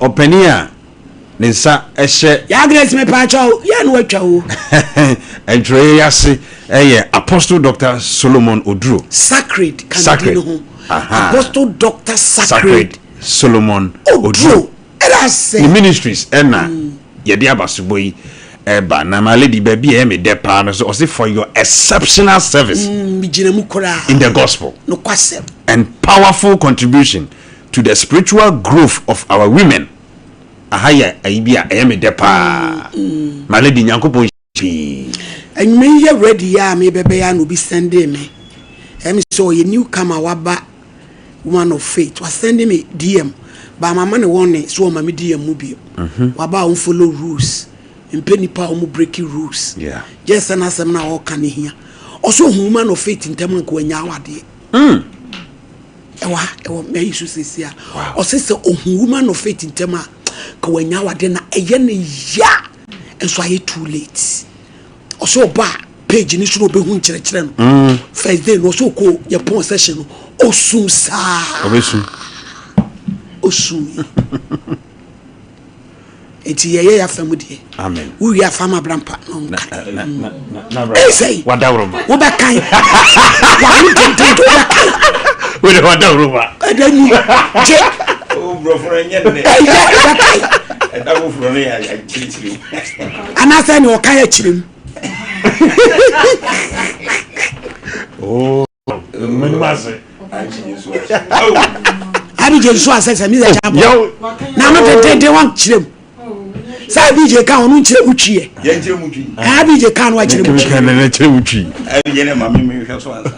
Ɔpanin a ne nsa hyɛ. Yaa Grace mepaakyɛw yɛ na watwa o. Ntwerɛeɛ yi ase yɛ Apostle Doctor Solomon Oduro. Sacred ka ne din no ho. Apostle Doctor Sacred Solomon Oduro. Ɛda ase. Ne ministries ɛna yɛde abasobɔ yi ɛba. Na my lady baabi a ɛyɛ me dɛ paa no so ɔse for your exceptional service. Megyina mu koraa. In the gospel. Nokwasɛm. And powerful contribution to the spiritual growth of our women aha yɛ ayi bi a ɛyɛ me dɛ paa my lady Nyankopɔn nhyira pii. Anwummerɛ yi yɛ ready yi a mebɛbɛ yi a na obi sɛndee me ɛyɛ me sɛ ɔyɛ new comer waba woman of faith wasɛnde me DM but mama ne warning sɛ ɔma me DM mu bio waba a ɔnfollow rules mempɛ nipa a ɔmo break rules gyɛ sɛ n'asɛm no a ɔka no hia ɔsɛ ɔhu woman of faith ntɛm anka wanya awadeɛ. Ɛwɔ ha, ɛwɔ mɛyi so sisi a. Ɔsɛ sɛ ohun woman of faith ntɛm a, ka wanya awade na ɛyɛ ne ya. Nso ayɛ too late. Ɔsɛ ɔba page ni so na ɔbɛhu nkyerɛkyerɛ no. First day no ɔsɛ ɔkɔ yɛ pɔn session no, ɔsum saa. Ɔbɛsum. Ɔsum. Nti yɛyɛ yɛ afa mu deɛ. Amen. Wowie afa ma abrampa na ɔnka. Ɛsɛyi. Wadaworoma. Wobɛkan. Wano denden de wobɛkan. Wode wadaworoma. Ɛda nyi gye. O borɔfo no nyɛ nnɛ. Ɛyɛ wobɛkan. Ɛda foforɔ no yɛ akyirikyiri. Anaasɛ ne ɔkan akyiri mu. Oh. Mmenim ase. Abigye nso asɛ sɛ misa kya bɔ. Na no dendenden wɔn kyerɛ mu. Sɛ Abigye ka ɔno nkyerɛ mu twi yɛ. Yɛn kyerɛ mu twi. Abigye ka no akyerɛ mu twi. Kɛmɛ na kyerɛ mu twi. Abigye ne maame mi hwɛ so ansa.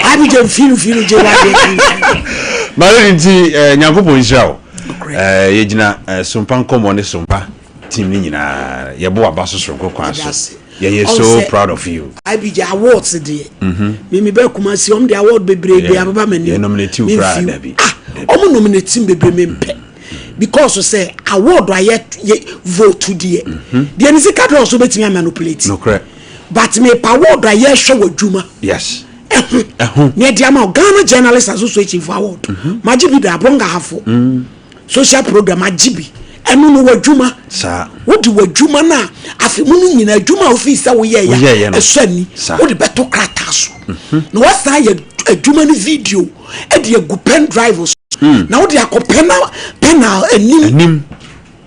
Abigye mfiri mfiri gye wa deɛ mfiri. Maame nti Nyankopɔn nhyira wo. Yɛgyina Sompa nkɔmmɔ ne Sompa team ne nyinaa yɛbɔ waba so soronko kwan so. Yɛyɛ so proud of you. IBJ awards deɛ. Me me bɛ Kumasi wɔn de award bebree de ababa m'anim. Yɛ nominate wo koraa dabi. Ah wɔn nominate me bebree me mpɛ because sɛ award a yɛ yɛ vote deɛ deɛ ne sika dɔɔso betumi amanipulate. Nokorɛ. But me pa award a yɛhwɛ wɔ adwuma. Yes. Ɛho. Ɛho. Ne ɛde ama Ghana Journalists Association for award. Magye bi da Abronga Hafo. Social program agye bi. Ɛno no w'adwuma. Saa. Wode w'adwuma no a afe mu no nyinaa adwuma a wofii sɛ woyɛeɛ Woyɛeɛ no. ɛsɔ ani. Saa. Wode bɛto krataa so. Na woasan ayɛ adwuma no video de agu pen drive so. Na wode akɔ pɛna pɛnal anim. Anim.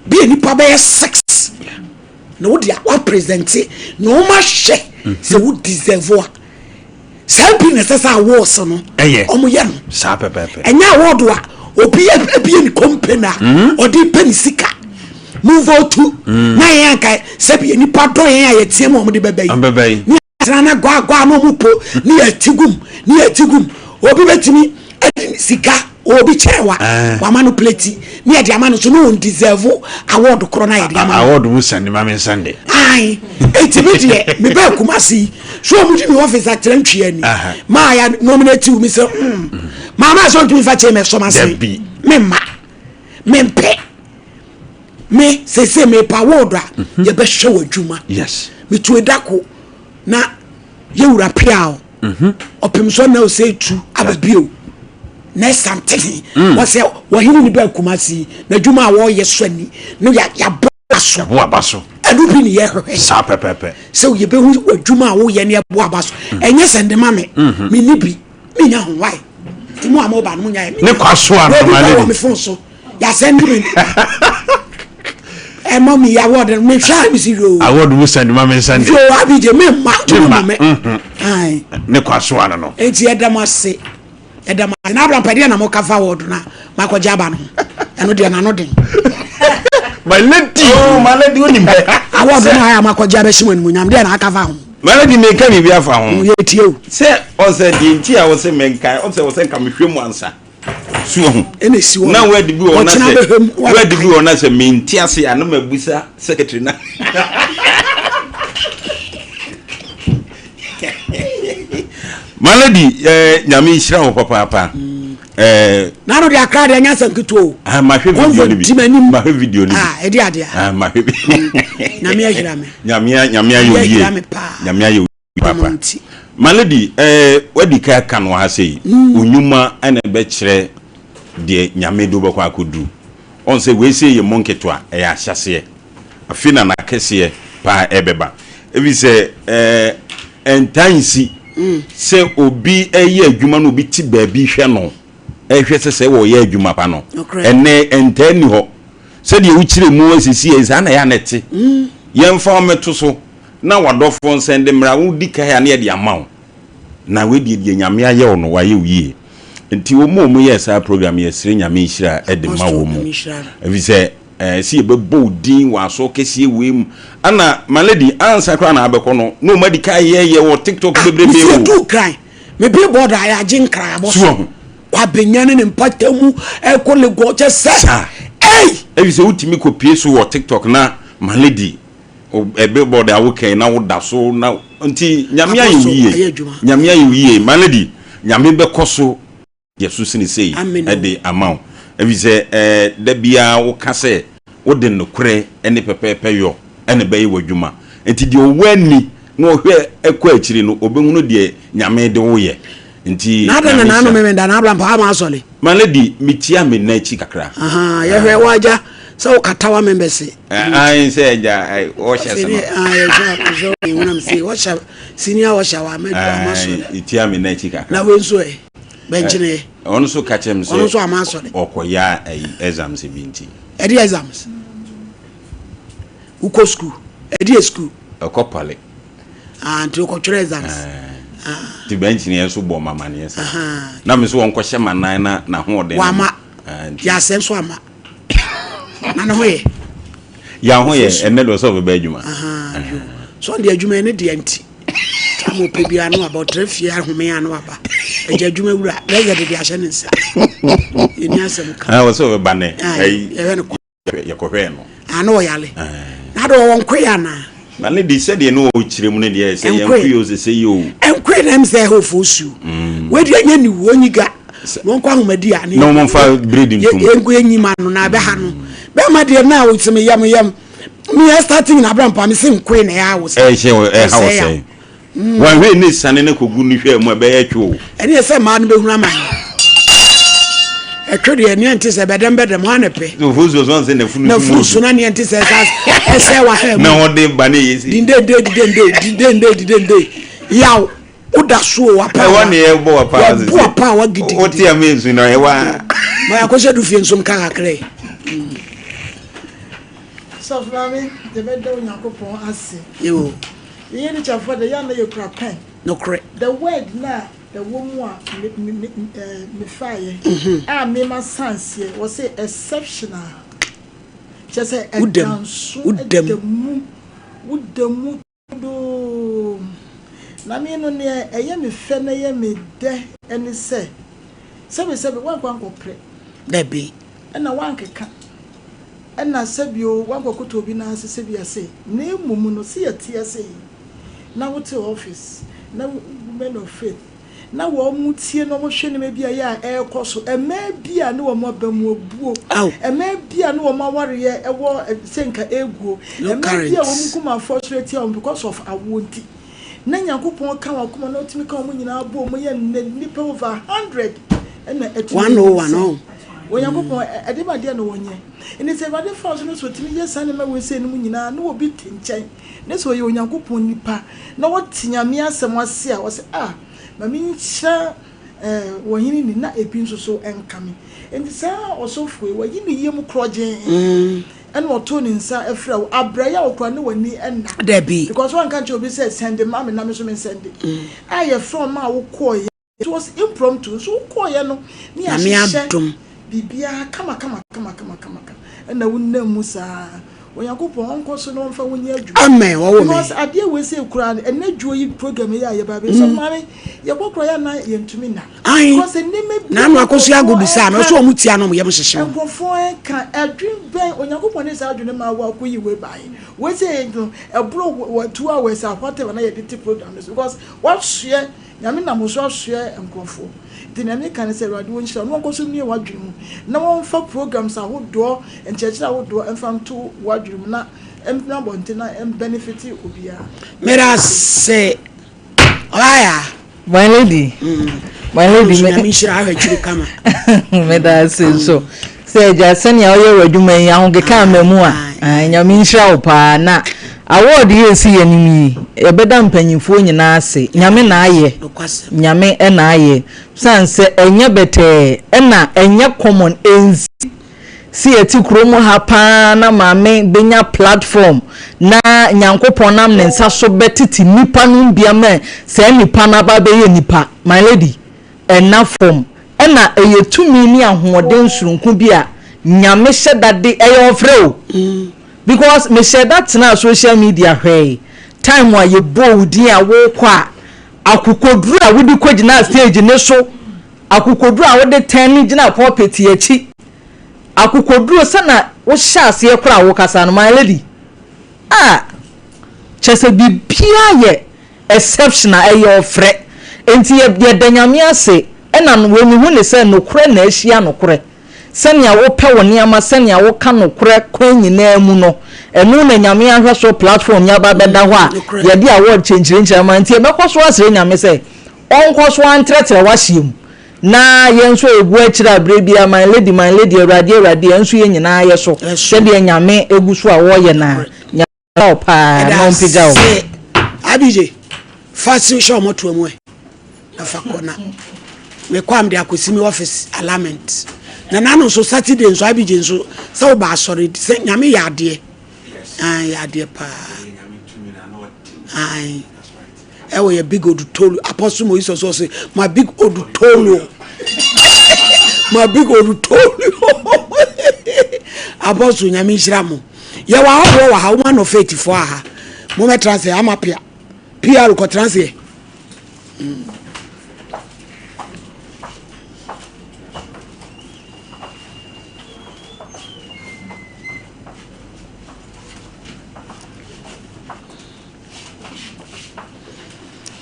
Bi a nipa bɛyɛ 6. Na wode woapresente na wɔn ahwɛ sɛ wo deserve a. Saa bi na ɛsɛ sɛ awards no ɛyɛ wɔn yɛ no. Saa pɛpɛɛpɛ. Ɛnyɛ award a obi ebie ne company a ɔde pɛ ne sika mu vote na yɛn anka sɛbi nipa dɔ yɛn a yɛteɛ mu a wɔn de bɛbɛ yi. Bɛbɛ yi. Ne atena na guagua na wɔn po ne yɛ ti gum ne yɛ ti gum obi bɛtumi ɛde sika obi kyɛn wa wama no plate ne yɛde ama no so ne wɔn deserve award korɔ na yɛde ama no. Award mu sɛnde ma me nsɛnde. Ayi eti mi deɛ mi bɛɛ Kumasi yi so wɔn di mi office akyerɛ ntwi ani maa ya nominate mi sɛ maa maa sɛ ntumi fa kyɛn mɛ sɔm ase mi ma mi mpɛ mi sese mi pa award a yɛ bɛ hwɛ wɔ adwuma yes mi tu edako na yɛ wura pia o. Ɔpem so na ɔsɛ tu aba bio na ɛsante he wɔsɛ wɔhene ne bɛɛ Kumasi n'adwuma a wɔyɛ so ani no yɛabɔ aba so yɛbɔ aba so ɛno bi ne yɛhwehwɛ saa pɛpɛpɛ sɛ yɛbɛhu w'adwuma a woyɛ ne ɛbɔ aba so ɛnyɛ sɛ nde ma me menni bi menya ho wae nti mo a moba no monya ne kwa so a obi normal ba wɔ lady me phone so yɛasɛnde me ɛma me award no mehwɛ a mesi yoo award mu sɛnde ma me nsɛnde yoo abigye memma tumi Memma, ma me Ae. ne kwa so ano no enti ɛda mo ase ɛda mo ase na abrampɛ deɛ na moka fa award no a makɔgye aba no ho ɛno deɛ nano den my lady Oh, my lady, wonim pɛ. award no a makɔgye abɛhyɛ mo animuonyam deɛ na aka fa ho My lady, meka biribi afa ho. yɛtie o Sɛ ɔsɛ deɛ nti a wɔsɛ menkae, ɔsɛ wɔsɛ nka mehwɛ mu ansa. So ho. ɛna esi hɔ Na word bi wɔ na ɔkyena sɛ bɛhwɛ mu word bi wɔ na sɛ mente ase a na mabusa secretary na. My lady, Nyame nhyira wo papaapa. Nano de akra deɛ ɛnyɛ asɛm ketewa o Ah, mahwɛ video Convo no bi. di m'anim. Mahwɛ video no bi. Ah, ɛde adeɛ Ah, mahwɛ bi. Nyame ahyira me. Nyame Nyame ayɛ Nyame wo yie. ahyira me paa. Nyame ayɛ wo yie papa. Nti. My lady, wadi ka ka no ha sei. Onyuma ɛna ɛbɛkyerɛ deɛ Nyame de wobɛkɔ akɔduru. Ɔn sɛ wei sei yɛ mo nketewa, ɛyɛ ahyɛaseɛ. Afei na n'akɛseɛ paa ɛbɛba. Ɛfiri sɛ ɛɛ ɛntaa nsi sɛ obi ɛyɛ adwuma na obi te baabi hwɛ no, ɛhwɛ sɛ sɛ wɔyɛ adwuma pa no. Ɛnnɛ ɛntaa nni hɔ. Sɛdeɛ wokyerɛ mu asisi yɛ saa na ɛyɛ a na ɛte. Yɛmfa wo mmɛto so na w'adɔfoɔ nsɛnde mmra, wodi kan a na yɛde ama wo. Na wei deɛ deɛ Nyame ayɛ wo no wayɛ wo yie. Nti wɔn a wɔyɛɛ saa program yi yɛsrɛ Nyame nhyira de ma wɔn. Ɛfiri sɛ ɛɛ sɛ yɛbɛbɔ wo din wɔ asɔr kɛseɛ wei mu. Ɛna my lady ansa koraa na abɛkɔ no na wɔn adi kan yɛɛyɛ wɔ TikTok Ah, bebrebe mesi o. edu nkran. Me billboard a yɛagye nkran abɔ So so. wahu. Kwabenya ne ne mpata mu ɛkɔ Lagos kyɛ sɛ. Saa. Ei! Ɛfiri sɛ wotumi kɔpie so wɔ TikTok na my lady Billboard a wokɛn na woda so na nti Nyame ayɛ wo yie Nyame ayɛ wo yie my lady Nyame bɛkɔ so yɛ so sene sei de ama wo ɛfiri sɛ da biara woka sɛ wode nokorɛ ne pɛpɛɛpɛ yɔ na ɛbɛyɛ w'adwuma nti deɛ ɔwɔ ani na ɔhwɛ kɔ akyiri no ɔbɛhunu deɛ Nyame de wo yɛ nti Na adɛn na Nyame n'ano nhyira. memenda na abra mpa ama asɔre. My lady metia me nan akyi kakra. Ahaa yɛhwɛ wo agya sɛ wo kata wa members. Ayi sɛ agya ɔhyɛ sɛ no. Yɛhwɛ yɛhwɛ sɛ ɔhyɛ senior ɔhyɛ wa ama ama asɔre. Metia me nan akyi kakra. Na wei nso ɛ bɛnkyene yɛ. Ɔno nso ka kyerɛ me sɛ ɔno nso ama asɔre. Ɔkɔyɛ ayi exams bi nti. Ɛde exams. Wokɔ school. Ɛde yɛ school. Ɔkɔ pɔle. Ah, nti wokɔtwerɛ exams. Nti bɛnkyene yɛ nso bɔ ma amaneɛ sa. Na me nso wɔnkɔhyɛ ma nan na n'ahoɔden. Wama. Yɛ asɛm so ama. Na ne ho yɛ. Yɛ ho yɛ ɛnɛ deɛ ɔsɛ ɔbɛba adwuma. So ɔde adwuma yɛ ne deɛ nti. Tam ɔpɛ biara no aba ɔtra fie ahome ano aba. Agya adwuma wura lɛsɛ de de ahyɛ ne nsa. Yɛni asɛm ka. Ɔsɛ ɔbɛba nɛ. Yɛhwɛ no kɔ. Yɛkɔhwɛɛ no. Ah, na ɔyare. Na de ɔwɔ nkoe anaa? Na ne de sɛdeɛ ne ɔkyerɛ mu no deɛ sɛ yɛn nkoe o sɛ sɛ yɛ o. Nkoe na ɛm sɛ ɛhɔ fo suo. Wei deɛ nyɛ ne wuo nyi ga. Na ɔnkɔ ahomadi a. Na wɔn fa bread ntum. Yɛn nkoe nyi ma no na abɛha no. Bɛrima deɛ na ɔsɛ me yam yam. Me yɛ starting na abira mpa me se nkoe na ɛha wo sɛ. Ɛhyɛ ɛha wo sɛ. Wanhwɛ ne sane ne kɔgu ne hwɛ mu ɛbɛyɛ twe o. Ɛne ɛsɛ mmaa no bɛhunu ama no. Ɛtwe deɛ neɛ nte sɛ bɛdɛm bɛdɛm hɔ ana pɛ. Ofosuo so ɔnsɛ nafunu so mu. Nafunu so na neɛ nte sɛ ɛsɛ ɛsɛ wɔ ha mu. Na ɔde ba ne yɛ si. Dindende dindende dindende dindende yaw woda so o wapa wa. Ɛwɔ ne yɛ bɔ wapa wa sisi. Wɔbɔ wapa wa gidigidi. Wote ame nsu na ɛwa. Ma yakɔhyɛ du fie nso nka kakra yi. Sɔfo Maame, yɛbɛda Onyankopɔn ase. Yoo. Yɛyɛ teacherfoɔ deɛ, yɛ a na yɛkura pen. Nokorɛ. The word no a ɛwɔ mu a me me me eh, mefaeɛ a me masan aseɛ, wɔse exceptional. Kyerɛ sɛ Woda ɛda mu, nso, woda ɛda mu. mu, woda mu doo. Na me no neɛ ɛyɛ me fɛ na ɛyɛ me dɛ ne sɛ, sɛbesɛbe woankɔ ankɔpere. Dabi. Ɛna woankeka. Ɛna sɛbio woankɔkoto obi nan ase sɛbi ase, na mmom no se yɛte ase yi, na wote office, na women of faith, na wɔn tie na wɔn hwɛ nneɛma bi a ɛyɛ a ɛrekɔ so, mmaa bi a ne wɔn aba mu abuo, mmaa bi a ne wɔn awareɛ ɛwɔ sɛ nka ɛreguo, mmaa bi a wɔn nkumafoɔ soro atia wɔn because of awoɔ nti, na Nyankopɔn ka wɔn akoma na ɔtumi ka wɔn nyinaa bɔ wɔn yɛ nnɛ nnipa over 100 ɛna atumi 101. Onyankopɔn, ɛdeɛn adeɛ na ɔnyɛ? Enti sɛ Awurade fa wo so na sɛ ɔtumi yɛ saa nneɛma wei sei nom nyinaa na obi te nkyɛn na sɛ ɔyɛ Onyankopɔn nipa na ɔte Nyame asɛm ase a, ɔsɛ ah, ma menhyira eh, ɔhene ni na ebi nso so nka me. Enti saa ɔsɔfoɔ yi, wayi ne yam korɔgyee ɛna ɔtoo ne nsa frɛ wo. Abrɛ yi a ɔkura ne w'ani nna. Dabi. Because wanka nkyerɛ obi sɛ sɛnde ma me na me nso mensɛnde. A yɛfrɛ wo maa wokɔeɛ. It was impromptu nso wokɔeɛ no ne Nyame yɛahyehyɛ adom. biribiara kama kama kama kama kama kama ɛna wonam mu saa. Onyankopɔn ɔnkɔ so na ɔmfa wo nyɛ adwuma. Amen wɔwo me. Because adeɛ wei sei koraa no ɛnɛ dwuo yi program yi a yɛba abɛyɛ sɛ maame yɛkɔ koraa yɛ a na yɛntumi nna. Ae Because nneɛma bi na a ano akosua ago nkurɔfoɔ bisaa me ɛka ɔsɛ ɔmo tia no ɔmo yam hyehye wɔn. nkurɔfoɔ ɛka adwene bɛn Onyankopɔn ne saa adwene maa wo akɔyi wei baeɛ. Wei sei no ɛboro wɔ 2 hours a whatever na yɛde te program no so because wasoɛ Nyame nam wo so asoɛ nkorɔfoɔ. Nti nea meka ne sɛ Awurade ɔnhyira wo na ɔnkɔ so mmue w'adwene mu na wɔmfa programs ahodoɔ, nkyerɛkyerɛ ahodoɔ mfa nto w'adwene mu na ɛmmra abɔnten na ɛmbenefite obiara. Medase ɔbaa My lady, my lady, Nyame nhyira ahwɛ akyiri kama. Meda ase nso. Sɛ agya sɛnea woyɛ w'adwuma yi ahokeka ama mu a, Nyame nhyira wo paa. Na award yi a ɛsi yɛn anim yi, yɛbɛda mpanyinfoɔ nyinaa ase. Nyame na ayɛ. Nyame na ayɛ. Sane sɛ ɛnyɛ bɛtɛɛ, ɛna ɛnyɛ common, ɛnsi sɛ yɛte kurom ha paa na maame bɛnya platform na Nyankopɔn nam ne nsa so bɛtete nnipa nom bi ama saa nnipa no aba abɛyɛ nnipa. My lady, ɛnna fam. Ɛna ɛyɛ tumi ne ahoɔden soronko bi a Nyame hyɛ da de, ɛyɛ ɔfrɛ o. Because mehyɛɛ da tenaa social media hwɛe time a yɛbɔɔ wo din a worekɔ a, akokoduru a wode kɔgyinaa stage no so, akokoduru a wode tɛne gyinaa pulpit akyi, akokoduru sɛna wohyɛ aseɛ koraa a wokasa no, my lady, ah, kyerɛ sɛ biribiara yɛ exceptional, ɛyɛ ɔfrɛ. Enti yɛ, yɛda Nyame ase, ɛna wei mehu ne sɛ nokorɛ na ahyia nokorɛ. Sɛnea wopɛ wo nneɛma, sɛnea woka nokorɛ kwan nyinaa mu no, ɛno na Nyame ahwɛ so platform yi aba abɛda hɔ a yɛde award kyenkyerenkyere ama. Nti yɛbɛkɔ so asrɛ Nyame sɛ ɔnkɔ so ara ntrɛtrɛ w'ahyeɛ mu na yɛn nso a yɛgu akyire a berɛ biara my lady, my lady, Awurade, Awurade, yɛn nso yɛn nyinaa yɛ so sɛdeɛ Nyame gu so a ɔreyɛ no a. Nyame nhyira wo paa na ɔmpagya wo. Yɛda ase. Abj fa si hyɛ ɔmo toa mu ɛ na fa kɔ na mekɔ a mede akɔsi me office alignment na nano nso Saturday nso Abj nso sɛ woba asɔre sɛ nyame yɛ adeɛ yɛ adeɛ paa ɛwɔ yɛ big odutolu apostle Moise ɔsɛ ɔsɛ my big odutolu my big odutolu apostle nyame nhyira mo. Yɛwɔ ahɔhoɔ wɔ ha, woman of faith foɔ aha. Mommɛtra ase, ama pia. PR kɔtra aseɛ. Mm.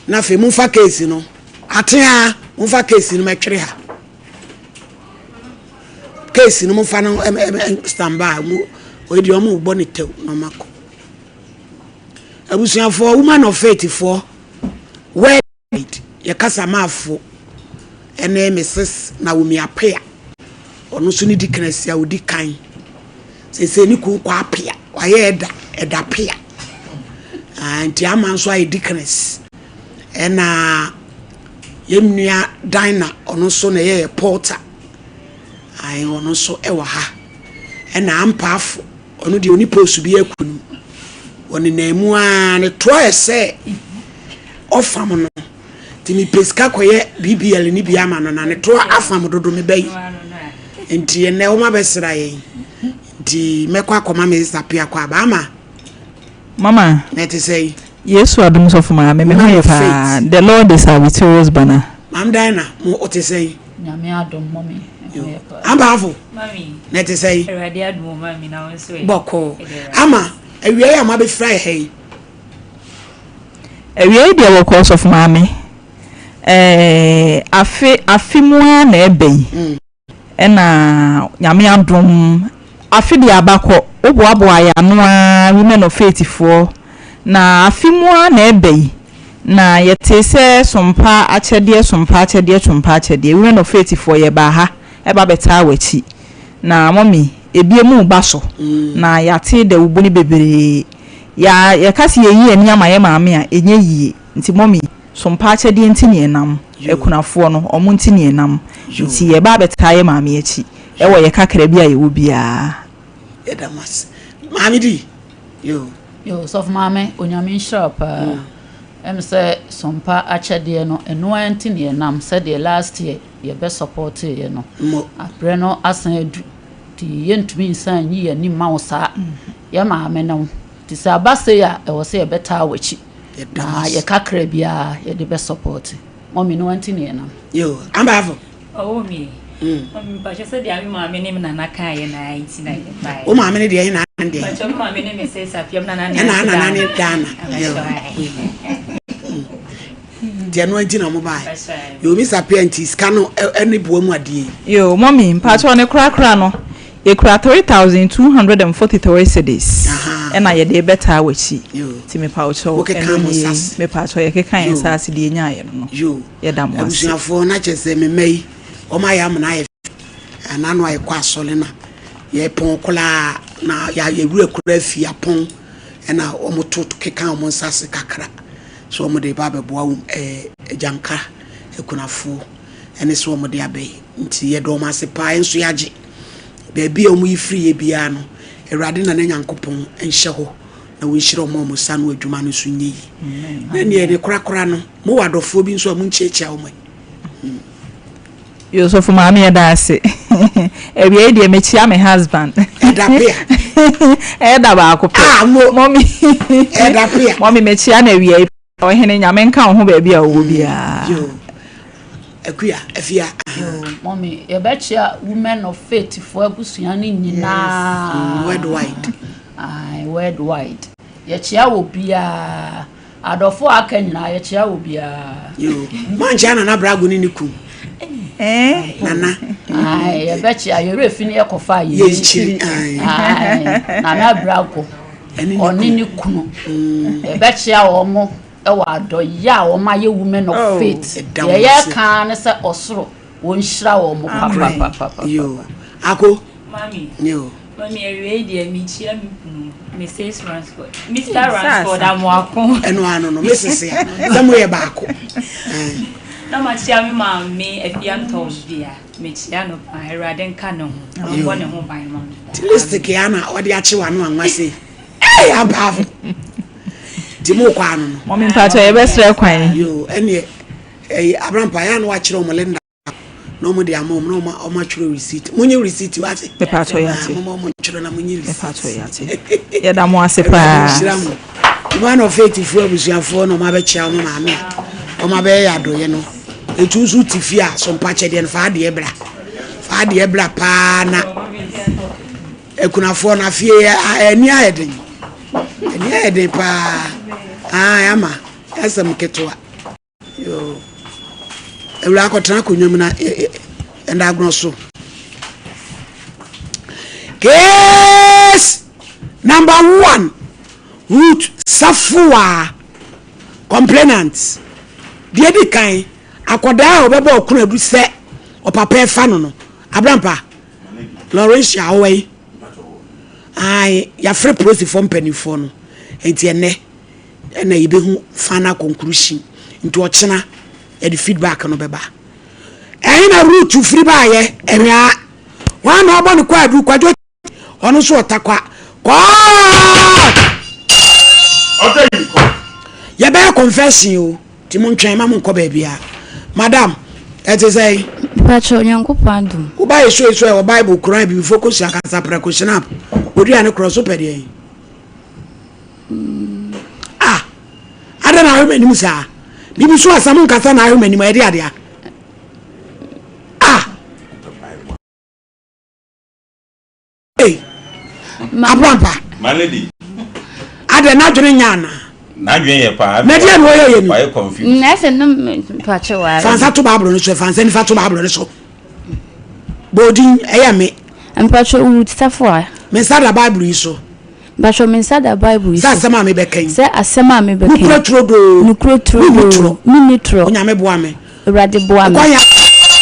Na afei momfa keesi no atea momfa keesi no mɛtwere ha. Case no momfa no stand by mo wei deɛ ɔmo bɔ ne tɛw na ɔmo akɔ. Abusuafoɔ woman of faith foɔ word yɛ kasa maafo ɛne Mrs Naomi Apea ɔno nso ne di kan asi a odi kan sese ne kun kɔ apea wayɛ ɛda ɛda pea nti ama nso ayɛ deaconess ɛna yɛn nua Dinah ɔno nso na ɛyɛ yɛ porter. Ae ɔno nso wɔ ha. Ɛna Ampaafo, ɔno deɛ ɔni post bi aku no. Ɔnenam mu ara ne toa yɛ sɛ ɔfam no. Nti mepɛ sika kɔyɛ BBL ne bi ama no na ne toa afam dodo me ba yi. Nti ɛnɛ wɔn abɛsra yɛn. Nti mɛkɔ akɔma me sista Pia kɔ aba ama. Mama. Na ɛte sɛ yi. Yesu adom sɔfo maame me ho yɛ paa the Lord is our victorious banner. Maame Diana mo ɔte sɛ yi. Nyame adom mummy ɛho yɛ paa. Ampaafo na ɛte sɛ. Awurade adom o mummy na wo nso ɛ. Bɔkɔɔ ama awia yi a moabɛfira yɛ ha yi. Awia yi deɛ wɔkɔɔ sɔfo maame ɛɛ afe afe mu ara na ɛba yi. Ɛna Nyame adom afe deɛ aba kɔ, wo boaboa yɛn ano ara Women of Faith foɔ, na afe mu ara na ɛba yi, na yɛtee sɛ sompa akyɛdeɛ, sompa akyɛdeɛ, sompa akyɛdeɛ, Women of Faith foɔ yɛbaa ha ɛba bɛtaa w'akyi, na mummy ebiem reba so, na yɛate dawubɔ no bebree, yɛ yɛka sɛ yɛyi yɛn ani ama yɛn maame a, ɛnyɛ yie, nti mummy. So mpa akyɛdeɛ nti ne yɛnam? Akunafoɔ no, wɔn nti ne yɛnam. Nti yɛba abɛtaa yɛ maame akyi wɔ yɛ kakra bi a yɛwɔ biara. Yɛda mo ase. Maame di. Yoo. Yoo sɔfo maame onyame nhyira wo paa. Ɛm sɛ sompa akyɛdeɛ no ɛno ara nti ne yɛnam sɛdeɛ last year yɛbɛ supporte yɛ no. Abrɛ no asan adu nti yɛntumi nsan nyi yɛn ani mma wo saa. Yɛ maame ne wo nti sɛ aba sei a ɛwɔ sɛ yɛbɛtaa w'akyi. Na yɛ kakra biara yɛde bɛ support. Mummy no nti na yɛnam. Yo, ambaafo. Ɔwɔ mi. Mummy mpakyɛ sɛ deɛ me maame ne me nana kaa yɛ na nti na yɛ baa. Wo maame ne deɛ na deɛ. Mpakyɛ me maame ne me sɛ sapia me nana ne. Ɛna nana ne Dana. Yo. Nti ɛno nti na mo baa. Yo, mi sapia nti sika no ɛne boa mu adeɛ yi. Yo, mummy mpakyɛ ne korakora no. Yɛkura 3243 cedis ɛna yɛde rebɛtaa w'akyi nti mepawokyɛw ɛno nie mepawokyɛw yɛkeka yɛn nsa ase deɛ yɛnyaeɛ no no yɛda mo ase. Abusuafoɔ na kyerɛ sɛ me mma yi wɔn ayɛ amena ayɛ fɛ ɛna ano ayɛ kɔ asɔre na. Yɛpɔn koraa na yɛwura koraa fie apɔn ɛna wɔn to keka wɔn nsa ase kakra so wɔn de ba abɛboa wɔn ɛɛ agyanka akunafoɔ ɛne sɛ wɔn de abɛyi nti yɛda wɔn ase paa yɛn nso yɛagye baabi a wɔn yi firi yɛ biara no Awurade na ne Nyankopɔn nhyɛ hɔ na wɔnhyira wɔn a wɔn nsa ano adwuma no nso nyɛ yi na neɛ ne korakora no mowɔ adɔfoɔ bi nso a monkyiakyia wɔn ɛ. Yo sɔfo maame yɛda ase. Awiei deɛ mekyia me husband. Ɛda pea. Ɛda baako pɛ. Ah mo. Mɔmi. Ɛda pea. Mɔmi mekyia no awiei. Ɔhene nyame nka wo ho baabi a ɔwɔ biara. Yo. Akuya, afia. Yo, mɔmi yɛbɛkyia women of faith foɔ abusua no nyinaa. Yes. Worldwide. Aye, worldwide. Yɛkyia wɔ biara. Adɔfo a aka nyinaa yɛkyea obiara. Yoo, moankyea Nana Brago ne ne kunu. Eh? Nana. Aye, yɛbɛkyea yɛwerɛ fi ne yɛkɔfa yɛ yɛnkyiri. Aye, Nana Brago ɔne ne kunu. Mm. Yɛbɛkyea wɔn mo wɔ adɔyɛ a wɔn ayɛ women of oh. faith. Deɛ yɛka ne sɛ ɔsoro wɔnhyira wɔn mo papapapapa. Yoo, ako. Mami. Yoo. Mami awiei deɛ mekyia me kunu Mrs Ransford Mr Ransford Amoako. Ɛno ano no Mrs a sɛ moyɛ baako. Na makyia me maame Afia Ntɔmbea mekyia no paa Awurade nka ne ho ɔmmɔ ne ho ban ma me. Ti lipstick ya na ɔde akye w'ano anwa sei. Ɛy ampaafo. Ti mo kɔ ano no. Mɔmi mpakyɛ yɛbɛsrɛ kwan. Yoo ɛneɛ ɛyi Abrampa yɛ ano wakyerɛ ɔmo Linda. na wɔn de ama wɔn na wɔn wɔn atwerɛ receipt mo nye receipt wate. Mepatɔ yate. Mo ma wɔn ntwerɛ na mo nye receipt. Mepatɔ yate. Yɛda mo ase paa. Nhyira mo. Woman of faith foɔ abusuafoɔ na wɔn abɛkyia wɔn maame a wɔn abɛyɛ yɛ adɔyɛ no. Etu nso te fie a so mpakyɛ deɛ no fa adeɛ bra. Fa adeɛ bra paa na akunafoɔ no afie ani ayɛ den. Ani ayɛ den paa. Ah, ama ɛsɛm ketewa. Yoo. Awuraa kɔtena akonnwa mu na ɛnda agorɔ so. Case number one, Ruth Safoa, complainant. Deɛ di kan, akwadaa a ɔbɛbɔ ɔkono adu sɛ ɔpapa ɛfa no no, Abrampa, Laurentia ɔwɔ yi. Ae, yɛafrɛ polisifoɔ mpanimfoɔ no, nti ɛnɛ ɛna yɛbɛhu final conclusion nti ɔkyena yɛde feedback no bɛba ɛhe na root firi baayɛ ɛhwɛa wɔn na ɔbɔ no kɔ aduru kwadwo ɔno nso ɔtakwa kɔɔ yɛbɛyɛ confession o nti mo ntwɛn ma mo nkɔ baabiara madam ɛte sɛ Mpakyɛ Onyankopɔn adom. Woba yɛ so so ɛwɔ Bible Quran bibifo kosua kasa prɛko snap odua ne korɔ so pɛ deɛ Ah, adɛn na ahwɛ m'anim saa? Biribi so asɛm nkasa na ahwɛ m'anim ɛde adea. Ah. Hey. Abrampa. My lady. Adɛn n'adwene nya ana? N'adwene yɛ paa. Na deɛ na ɔyɛ yɛ ni. Wayɛ confused. Na ɛsɛ no mpakyɛ wa. Fansa to baabolo no so, fansa nifa to baabolo no so. Bɔɔdin ɛyɛ me. Mpakyɛ Ruth Safoa. Me nsa da Bible yi so. Mpakyɛ me nsa da Bible yi so. Sɛ asɛm a mebɛka yi. Sɛ asɛm a mebɛka yi. Nukuro turodoo. Nukuro turodoo. Menni torɔ. Menni torɔ. Onyame boa me. Awurade boa me. Wokɔ ya.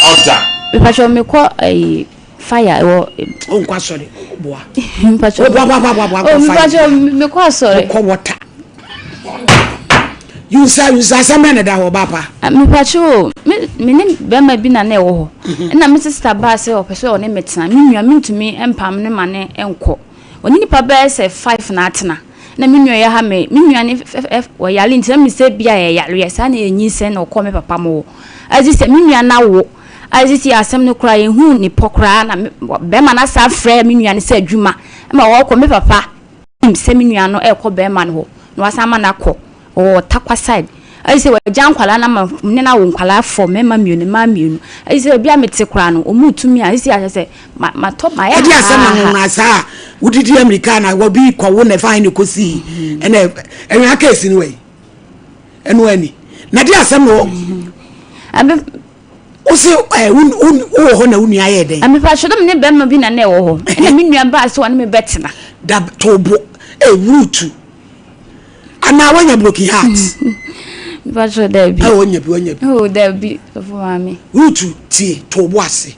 Ɔda. Mpakyɛ mekɔ ɛyi fire ɛwɔ. O nkɔ asɔre boa. Mpakyɛ. O boa boa boa boa boa O nkɔ fire. mpakyɛ mekɔ asɔre. Wokɔ water. Yunsa yunsa asɛm bɛn na ɛda hɔ ɔbaa pa. Mepakyɛ o me me ne bɛrima bi na na ɛwɔ hɔ. Ɛna me sista baa sɛ ɔpɛ sɛ ɔne me tena. Me nua mentumi mpam no ma no nkɔ. Ɔne nipa bɛyɛ sɛ five na atena. Na me nua yɛ ha me me nua ne ɔyare nti na me sɛ bi a ɛyɛ yareɛ saa na ɛnyinsɛn na ɔkɔ me papa mo hɔ. Agye sɛ me nua no awo agye sɛ asɛm no koraa yɛnhu ne pɔ koraa na bɛrima no asa afrɛ me nua no sɛ adwuma ma ɔkɔ me papa nim sɛ me nua no rekɔ bɛrima no hɔ na wasan ama no akɔ ɔwɔ Tarkwa side ayɛ sɛ wagya nkwadaa no ama ne no awo nkwadaa fɔ mmarima mmienu mmaa mmienu ayɛ sɛ baabi a mete koraa no wɔn retu me a ayɛ sɛ ayɛ sɛ ma matɔ mayɛ ɛde asɛm na haaha nwonwa saa a wodidi amirika na wɔbi kɔwo na ɛfa ne kɔsii ɛna ɛnwea aka esi no wei ɛno ani na de asɛm na Abe Wo se ɛ wo wo wɔ hɔ na wo nua yɛɛ dɛn? Mepatwo dɛ me ne bɛrima bi na na ɛwɔ hɔ. Ɛna me nua baa sɛ ɔne me bɛtena. Da to bo ɛ wurutu. Anaa wanya broken heart? Mepatwo daabi. Ɛ wanya bi wanya bi. Oh daabi sɔfo maame. Wurutu tie to bo ase.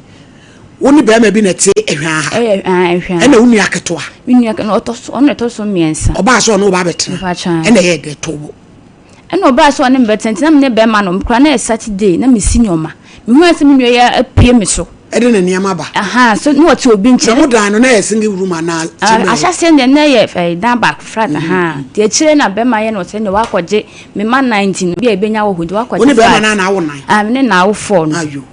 Wo ne bɛrima bi na ɛte Ɛhwaa ha? Ɛyɛ ah, Ɛhwaa. Ɛna wo nua ketewa? Me nua ketewa, ɔtɔ so, ɔno na ɛtɔ so mmiɛnsa. Ɔbaa sɛ ɔne wo ba abɛtena? Mepakyɛ. Ɛna ɛyɛ dɛ to wo? Ɛna ɔbaa sɛ ɔne me bɛtena, nti na me ne bɛrima no, mekora na ɛyɛ Saturday, na mesi nneɛma. Mehu ara sɛ me nua yi apue me so. Ɛde ne nneɛma ba? Ahaa, so na ɔte obi nkyɛn. Na mo dan no, na ɛyɛ single room anaa chamber room? Ahyɛaseɛ no deɛ, na ɛyɛ ɛɛ dan baako, flat, ahaa. Nti akyire na bɛrima yɛ no sɛ neɛ wakɔgye me mma nan nti no, bi a yɛbɛnya wɔ hɔ nti wakɔgye flat. Wo ne bɛrima no ara na awo nan? Ah, me ne no awo four no. Ayo.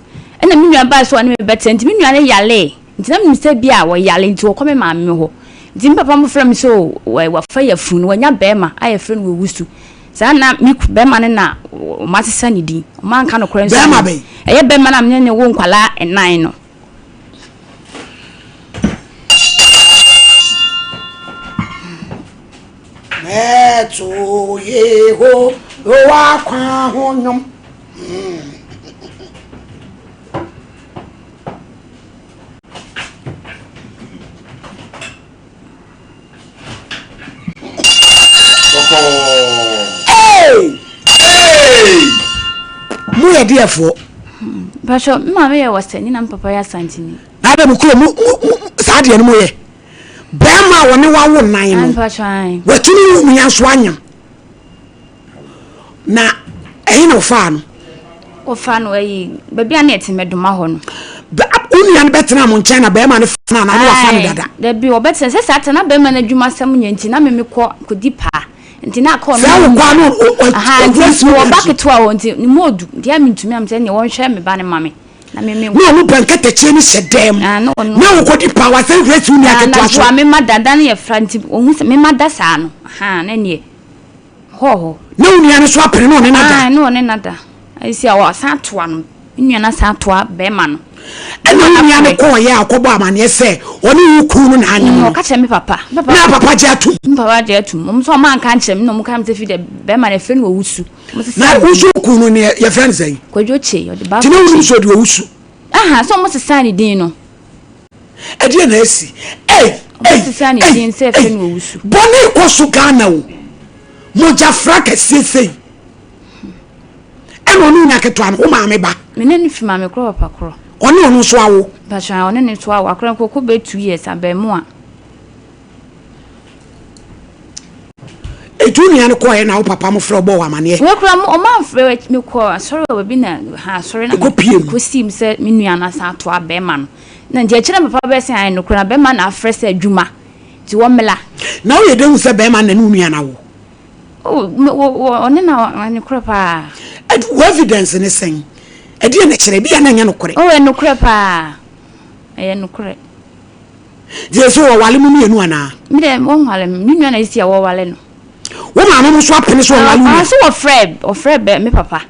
Ɛna me nua baa sɛ ɔne me bɛtena nti me nua no yaree nti na menim sɛ bi a ɔyare nti ɔkɔ me maame hɔ nti me papa mo frɛ me sɛ o wafa yafunu no wanya bɛrima a yɛfrɛ no Owusu saa na me bɛrima no na ɔmo asesa ne din ɔmo anka nokorɛ nso Bɛrima bɛn? ɛyɛ bɛrima no a me ne no wo nkwalaa nnan no. Mɛto Yehowa kwan ho nnwom. Mo yɛ deɛfoɔ. Mpatsɔ, me maame yɛ wɔsɛni na me papa yɛ asantini. Na adɛ mo kuro mo mo saa deɛ no mo yɛ. Bɛrima a wɔne wawo nan no. Watumi wo nua nso anyam. Na ɛhe na wɔfaa no? Wɔfaa no ayi baabi a na yɛte Mɛdoma hɔ no. Wo nua no bɛtena mo nkyɛn na bɛrima no fa no anaa na wafa no dada? Dabi wɔbɛtena sɛ saa ta na bɛrima no adwuma asɛm nyɛ nti na me mekɔ kɔdi paa nti na aka ɔno. Sɛ wokɔ a na ɔwura si wɔ ba ketewa hɔ nti ne mu odu nti a mentumi am sɛ neɛ wɔnhwɛ me ba no ma me na me me. Na ɔno pɛ nkɛtɛkyeɛ no hyɛ dɛm na wokɔdi paa wasɛ wura si wo nua ketewa so. Na mema da da no yɛ fra nti ɔhu sɛ mema da saa no na neɛ hɔ hɔ. Na wo nua no so apene na ɔne no ada? Aane, na ɔne no ada. Ɛsi a ɔsan atoa no, me nua no asan atoa bɛrima no. Ɛna wo nua no kɔɔeɛ a ɔkɔbɔ amaneɛ sɛ ɔne wo kunu no na anyem no? Ɔka kyerɛ me papa. Na papa gye atom? Me papa gye atom. Wɔn nso wɔn anka ankyerɛ me na wɔn ka me sɛ fi deɛ bɛrima no yɛfrɛ no Owusu. Na wo nso wo kunu no ne yɛfrɛ no sɛn? Kwadwo Kyei, ɔde baako Nti na wonim sɛ ɔde Owusu? Aha, sɛ wɔn sesaa ne din no. Ɛdeɛ na asi. Ei, ei, ei, ei. Bɔne kɔ so Ghana o. Mogyafra kɛseɛ sei. Ɛna ɔne onya ketewa no, wo maame ba. Me ne no fi maame korɔ papa korɔ. Ɔne ɔno nso awo. Mpakyɛ ɔne ne nso awo. Akora nkɔkɔ bɛ 2 years abɛɛmoa. Etu nua no kɔɛ na wo papa mo frɛ ɔbɔ wɔ amaneɛ. Wei kura mo ɔmo anfrɛ me kɔ asɔre wɔ baabi na ha asɔre na Ɛkɔ pie mu. kɔ sim sɛ me nua no asan ato abɛɛma no. Na nti akyire na papa bɛyɛ sɛ ayɛ nokorɛ na bɛɛma na afrɛ sɛ adwuma nti wɔmmla. Na woyɛ dɛn hu sɛ bɛɛma no na ne wo nua no awo? Oh, me, wɔ, wɔ, ɔne na ɔyɛ nokorɛ paa. Ɛd, wo evidence ne sɛn? Ɛdeɛn na ɛkyerɛ? Ebia na ɛnyɛ nokorɛ. Oh, ɛyɛ nokorɛ paa. Ɛyɛ nokorɛ. Gye so wɔwale mo mmienu anaa? Me deɛ, wɔnwale me. Me nua na esi a wɔwale no. Wo maame mo nso apene so wɔnwale wo nua? Ah, so wɔfrɛ, wɔfrɛ bɛ, me papa.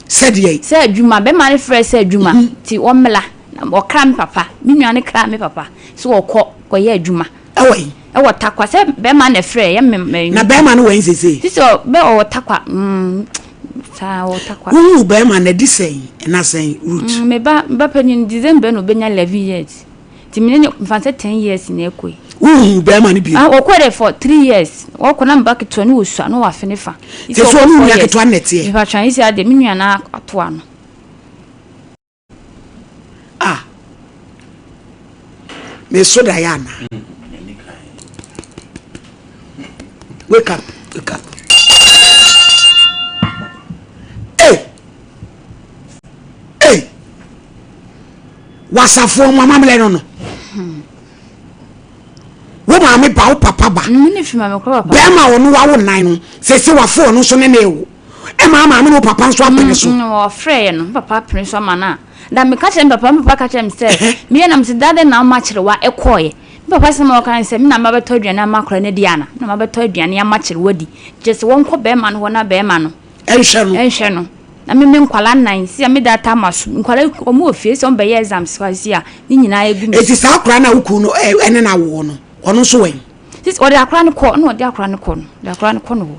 Sɛdeɛ. Sɛ adwuma, bɛma no frɛ sɛ adwuma, nti wɔmmla. Na ɔkra me papa, me nua no kra me papa sɛ ɔkɔ kɔyɛ adwuma. Ɛwɔ he? Ɛwɔ Tarkwa, sɛ bɛrima na ɛfrɛ, ɛyɛ me me. Na bɛrima no wɔ he seesei? Sisi ɔ, bɛ ɔwɔ Tarkwa, mm, saa ɔwɔ Tarkwa. Wohuu bɛrima no adi sɛn, nna sɛn, Ruth? Mm, me ba, me ba panyin, December na ɔbɛnya 11 years. Nti me ne no mfa sɛ 10 years na ɛkɔ yi. Wonhuu bɛrima no bio? Ah, ɔkɔɔ dɛ for 3 years. Ɔkɔ na me ba ketewa no ɔsua na wafe ne fa. Sɛ so ɔne wo nua ketewa no na ɛteɛ? Mepa kyɛw, sisi adeɛ me nua no atoa no. Ah, me so da yɛ ana? Wake up, wake up. Hey! Hey! Wasafoɔ mo amammerɛ no no. Wo maame ba wo papa ba. Bɛrima a ɔno wawo nan no sese wafo ɔno nso ne ne wo. Ɛma maame ne wo papa nso apene so. Wɔfrɛ yɛ no papa apene so ama no a. Da meka kyerɛ me papa me papa ka kyerɛ me sɛ meyɛ nam sɛ dade na ama kyerɛ wa ɛkɔɔyɛ. Me papa sɛ ma ɔka sɛ me na mabɛtɔ aduane ama akora no adi ana. Me na mabɛtɔ aduane ama kyerɛ wadi. Kyerɛ sɛ wɔnkɔ bɛrima no hɔ na bɛrima no. Ɛnhwɛ no. Ɛnhwɛ no. Na me me nkwadaa nnan si a me da taa ma so nkwadaa wɔn wɔ fie sɛ wɔn bɛyɛ exams fa si a ne nyinaa egu mi. Eti saa akwadaa na wo no ɛne na awoɔ no ɔno nso wɛn. Sisi ɔde akwadaa no kɔ ɛna ɔde akwadaa no kɔ no ɔde akwadaa no kɔ no hɔ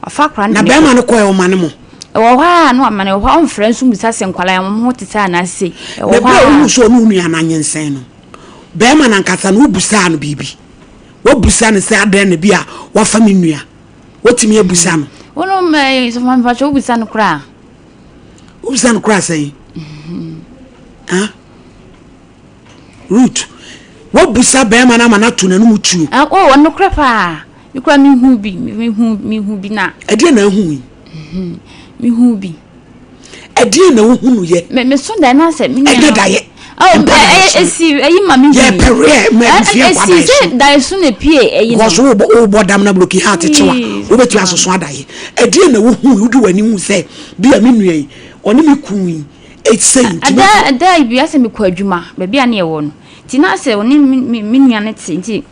wafa akwadaa no. Na bɛrima no kɔ yɛ ɔma ne mo. Ɛwɔ hɔ a na wama no ɛwɔ hɔ a ɔnfrɛ nso mbisa sɛ nkwadaa wɔn ho te sɛ anaa sei. Ɛwɔ hɔ a. Na bere a wohu sɛ ɔne wo nua no anyinsɛn no bɛrima no ankasa no wobusaa no biribi wobusa no sɛ adɛn na bi a wafa me nua. Wotumi abusa no. Wono mɛ sɔfo mpatsɔ wobisa no koraa. Wobisa no koraa sɛn? Ah. Ruth, woabusa bɛrima no ama no ato n'anom tuo? Ah, oh, nokorɛ paa. Me koraa mehu bi, mehu, mehu bi na. Ɛdeɛn na ahu yi? Mehu bi. Ɛdeɛn na wohunu yɛ? Me me so daeɛ na sɛ me nua no. Ɛnyɛ daeɛ. Oh, esi ɛyi ma me hu. Yɛ pɛrɛ mɛ abusua nkwa daeɛ so. Esi sɛ daeɛ so na epie ɛyi no. Because wobɔ wobɔ dam na broken heart kyewa wobɛtumi asoso adaeɛ. Ɛdeɛn na wohu wodi w'ani hu sɛ bi a me nua yi ɔne me kun yi ɛsɛ nti. Ɛda ɛda bi asɛ mekɔ adwuma baabi a ne yɛwɔ no nti na asɛ ɔne me me nua no te nti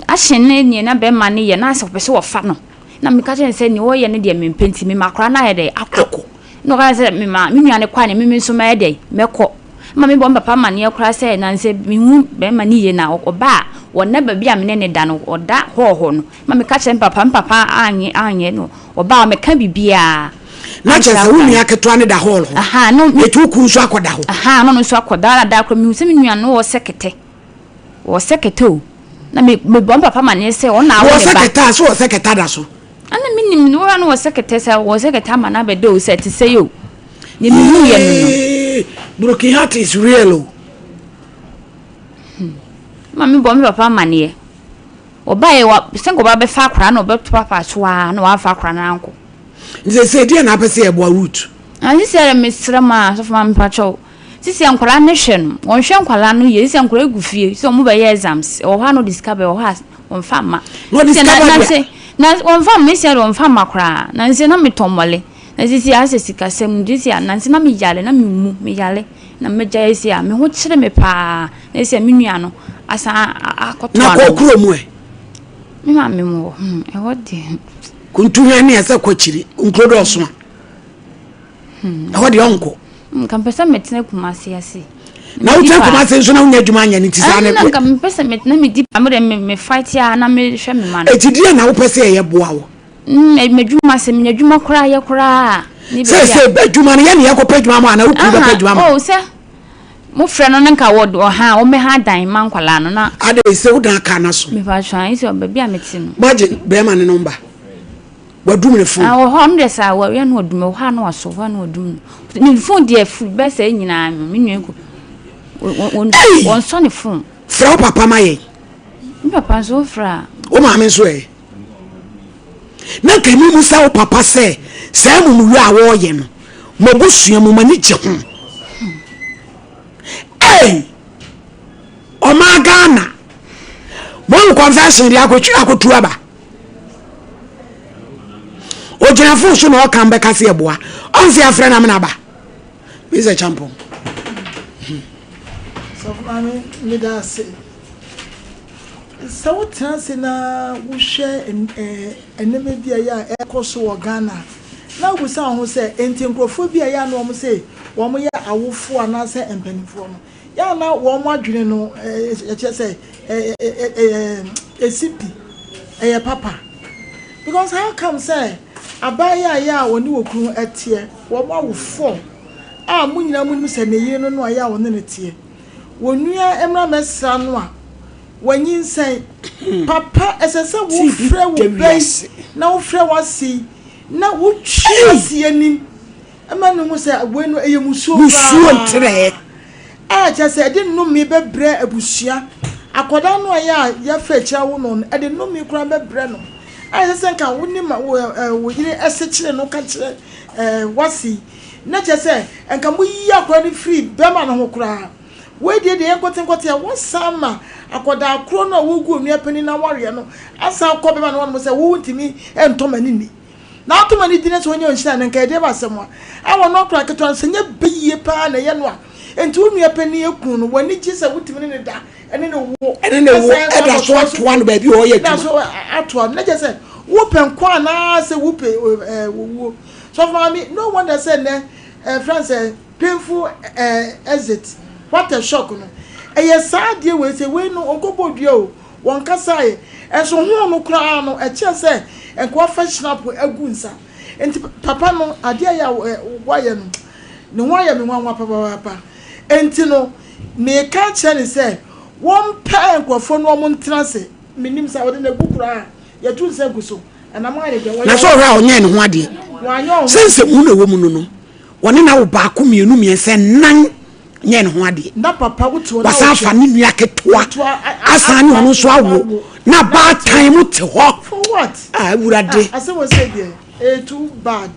ahyɛn ne nea na bɛrima no yɛ na asɛ ɔpɛ sɛ ɔfa no. Na meka kyerɛɛ no sɛ nea ɔreyɛ no deɛ mempɛ nti mema akwadaa no ayɛ dɛn akɔ. Na ɔka sɛ mema me nua no kɔ a ne me nso mɛyɛ dɛn mɛkɔ. Ma mebɔ me papa amanneɛ koraa sɛ nansɛ mehu bɛrima no yie na ɔba a ɔnna baabi a me ne no da no ɔda hɔɔ hɔ no. Ma meka kyerɛ me papa, me papa anyɛ anyɛ no ɔba a ɔmmɛka biribiara. Na kyerɛ sɛ wo nua ketewa no da hɔɔl hɔ, eti wo kunu nso akɔda hɔ. Ahaa na ɔno nso akɔda na da koro mehu sɛ me nua no ɔresɛ kɛtɛ. Wɔsɛ kɛtɛ o. Na me mebɔ me papa amaneɛ sɛ ɔno na awo ne ba. Wɔsɛ kɛtɛ a, so wɔsɛ kɛtɛ ada so? Ɛna me nim no wɔn na wɔsɛ kɛtɛ sɛ wɔsɛ kɛtɛ ama no abɛda o sɛ ɛte sɛ o. Nea me hu yɛ no no. Broken heart is real o. Hmm. Ma me bɔ me papa amaneɛ. Ɔbaeɛ wa sɛ nka ɔba bɛfa akwadaa na ɔbɛto papa so ara na wamfa akwadaa no ankɔ. Nti sɛ deɛ na apɛ sɛ yɛboa Ruth. Na sisi a mesrɛ mo a sɔfo ma mepakyɛw. Sisi a nkwadaa no hwɛ no, wɔnhwɛ nkwadaa no yie. Sisi a nkwadaa gu fie, sɛ wɔn bɛyɛ exams, ɛwɔ hɔ a na ɔde sika bɛ, ɛwɔ hɔ a wɔnfa mma. Na ɔde sika ba deɛ? Na wɔnfa mma, sisi a deɛ wɔnfa mma koraa. Nansi na metɔ mmɔle, na sisi a asɛ sikasɛm nti, sisi a nansi na meyare, na memu, meyare, na magyae sisi a me ho kyere me paa. Na sisi a me nua no asan akɔto ano. Na kɔ kuro mu ɛ? Me maame mu wɔ, hmm, ɛhɔ deɛ. Kuntuhwɛ ne ɛsɛ kɔ akyiri, nkuro dɔɔso a. Ɛhɔ deɛ ɔnkɔ. Nka mepɛ sɛ metena Kumasi ase. Na wotena Kumasi nso na wonya adwuma anyɛ no nti saa ne. Nka mepɛ sɛ metena medi pa me de me fight a na mehwɛ me ma no. Eti deɛ na wopɛ sɛ yɛyɛ boa wo? M'adwuma sɛ menya adwuma koraa yɛ koraa. Sɛ sɛ adwuma no yɛ ne yɛkɔpɛ adwuma ma anaa wo kunu bɛpɛ adwuma ma? Oh sɛ mofrɛ no no nka wɔ ɔha wɔmmɛha dan ma nkwadaa no na. Ade sɛ wodan aka no so. Mepa atwa yi sɛ baabi a mete no. Moagye bɛrima ne nɔmba? Wadum ne phone. Ah wɔ hɔ ɔno deɛ saa wɔ yɛ no ɔdum wɔ hɔ a na wasɔ hɔ a na ɔdum no ne phone deɛ fu bɛ sɛ nyinaa no me nua ko wɔn sɔ ne phone. Frɛ wo papa ma yɛn. Me papa nso wo frɛ a. Wo maame nso ɛ. Na nka mi mu sɛ wo papa sɛ saa amumuyɔ a wɔreyɛ no mo abusua mu mo ani gye ho. Ei! Ɔmaa Ghana. Mo confession de akɔtu aba. Ogyina fon so na ɔka mbɛka se ɛboa. Ɔnse afrɛ na mena ba. Mr. Champon. Sɔfo maame meda ase. Sɛ wotena ase na wohwɛ nneɛma bi a ɛyɛ a ɛrekɔ so wɔ Ghana a, na wobisa wo ho sɛ, enti nkurɔfoɔ bi a ɛyɛ a na wɔn se wɔyɛ awofoɔ anaasɛ mpanimfoɔ no, Yɛ a na wɔn adwene no kyerɛ sɛ ɛsi pi, ɛyɛ papa. Because how come sɛ abaayewa a yɛ a ɔne okunu teɛ, wɔn awo a mo nyinaa monim sɛ ne yere no no a yɛ a ɔne no teɛ, wɔnua mmra mmɛsra no a, wanyinsɛn. Papa, ɛsɛ sɛ wofrɛ wo ba yi na wofrɛ w'ase yi na wotwe w'ase anim. Ɛma no hu sɛ wei no ɛyɛ musuo koraa. Musuo nterɛɛ. A kyerɛ sɛ ɛde nnome bɛbrɛ abusua. Akwadaa no a yɛ a yɛafa akyire awo no no, ɛde nnome koraa bɛbrɛ no. A ɛsɛ sɛ nka wo ne ma wo ɛ wo yere sekyere no ka kyerɛ ɛ w'ase yi. Na kyerɛ sɛ nka moyiyi akwadaa no firi bɛrima no ho koraa. Wei deɛ deɛ nkɔtenkɔte a wɔsan ma akwadaa korɔ no a wogu onua panin no awareɛ no asan akɔ bɛrima no hɔnom sɛ wo wontumi ntɔ m'ani nni. Na ato ma ne di ne sɛ ɔnyɛ ɔnhyira no nka ɛdeɛ ba asɛm a a wɔno akora ketewa no sɛ nyɛ bɛ yie paa na ɛyɛ no a enti wo nua panin akunu no w'ani gye sɛ wotumi ne ne da ɛne ne wo ɛne ne wo ɛda so atoa no baabi a ɔyɛ adwuma so atoa no na kyerɛ sɛ wopɛ nkwa anaa sɛ wopɛ ɛɛ owuo sɔfo maame no wonder sɛ nnɛ ɛɛ fɛn sɛ painful ɛɛ exit what a shock no ɛyɛ saa adeɛ wei sɛ wei no ɔnkɔbɔ dua o Wɔnkasaeɛ. Nso hoo no koraa no, ɛkyerɛ sɛ nka wafa hyinapo agu nsa. Nti papa no, adeɛ a ɛyɛ a wayɛ no, ne ho ayɛ me nwanwa papaapa. Nti no, meka akyerɛ no sɛ, wɔmpɛ nkurɔfoɔ no wɔn ntena ase. Menim sɛ wɔde no agu koraa a, yɛtu nsa gu so. Ɛnam ayɛ deɛ wɔyɛ. Na sɛ ɔhwɛ a ɔnyɛɛ ne ho adeɛ. Wanyɛ ɔho. Sɛ nsɛmhunu na ɛwɔ mu no no, wɔne no awo baako, mmienu, mmiɛnsa, nnan. Nyɛ ne ho adeɛ. Wasan afa ne nua ketewa asan ne ɔno nso awo na baatan mu te hɔ. For what? Ah, awurade. Ah, asɛm wɔ sɛ deɛ ɛyɛ too bad.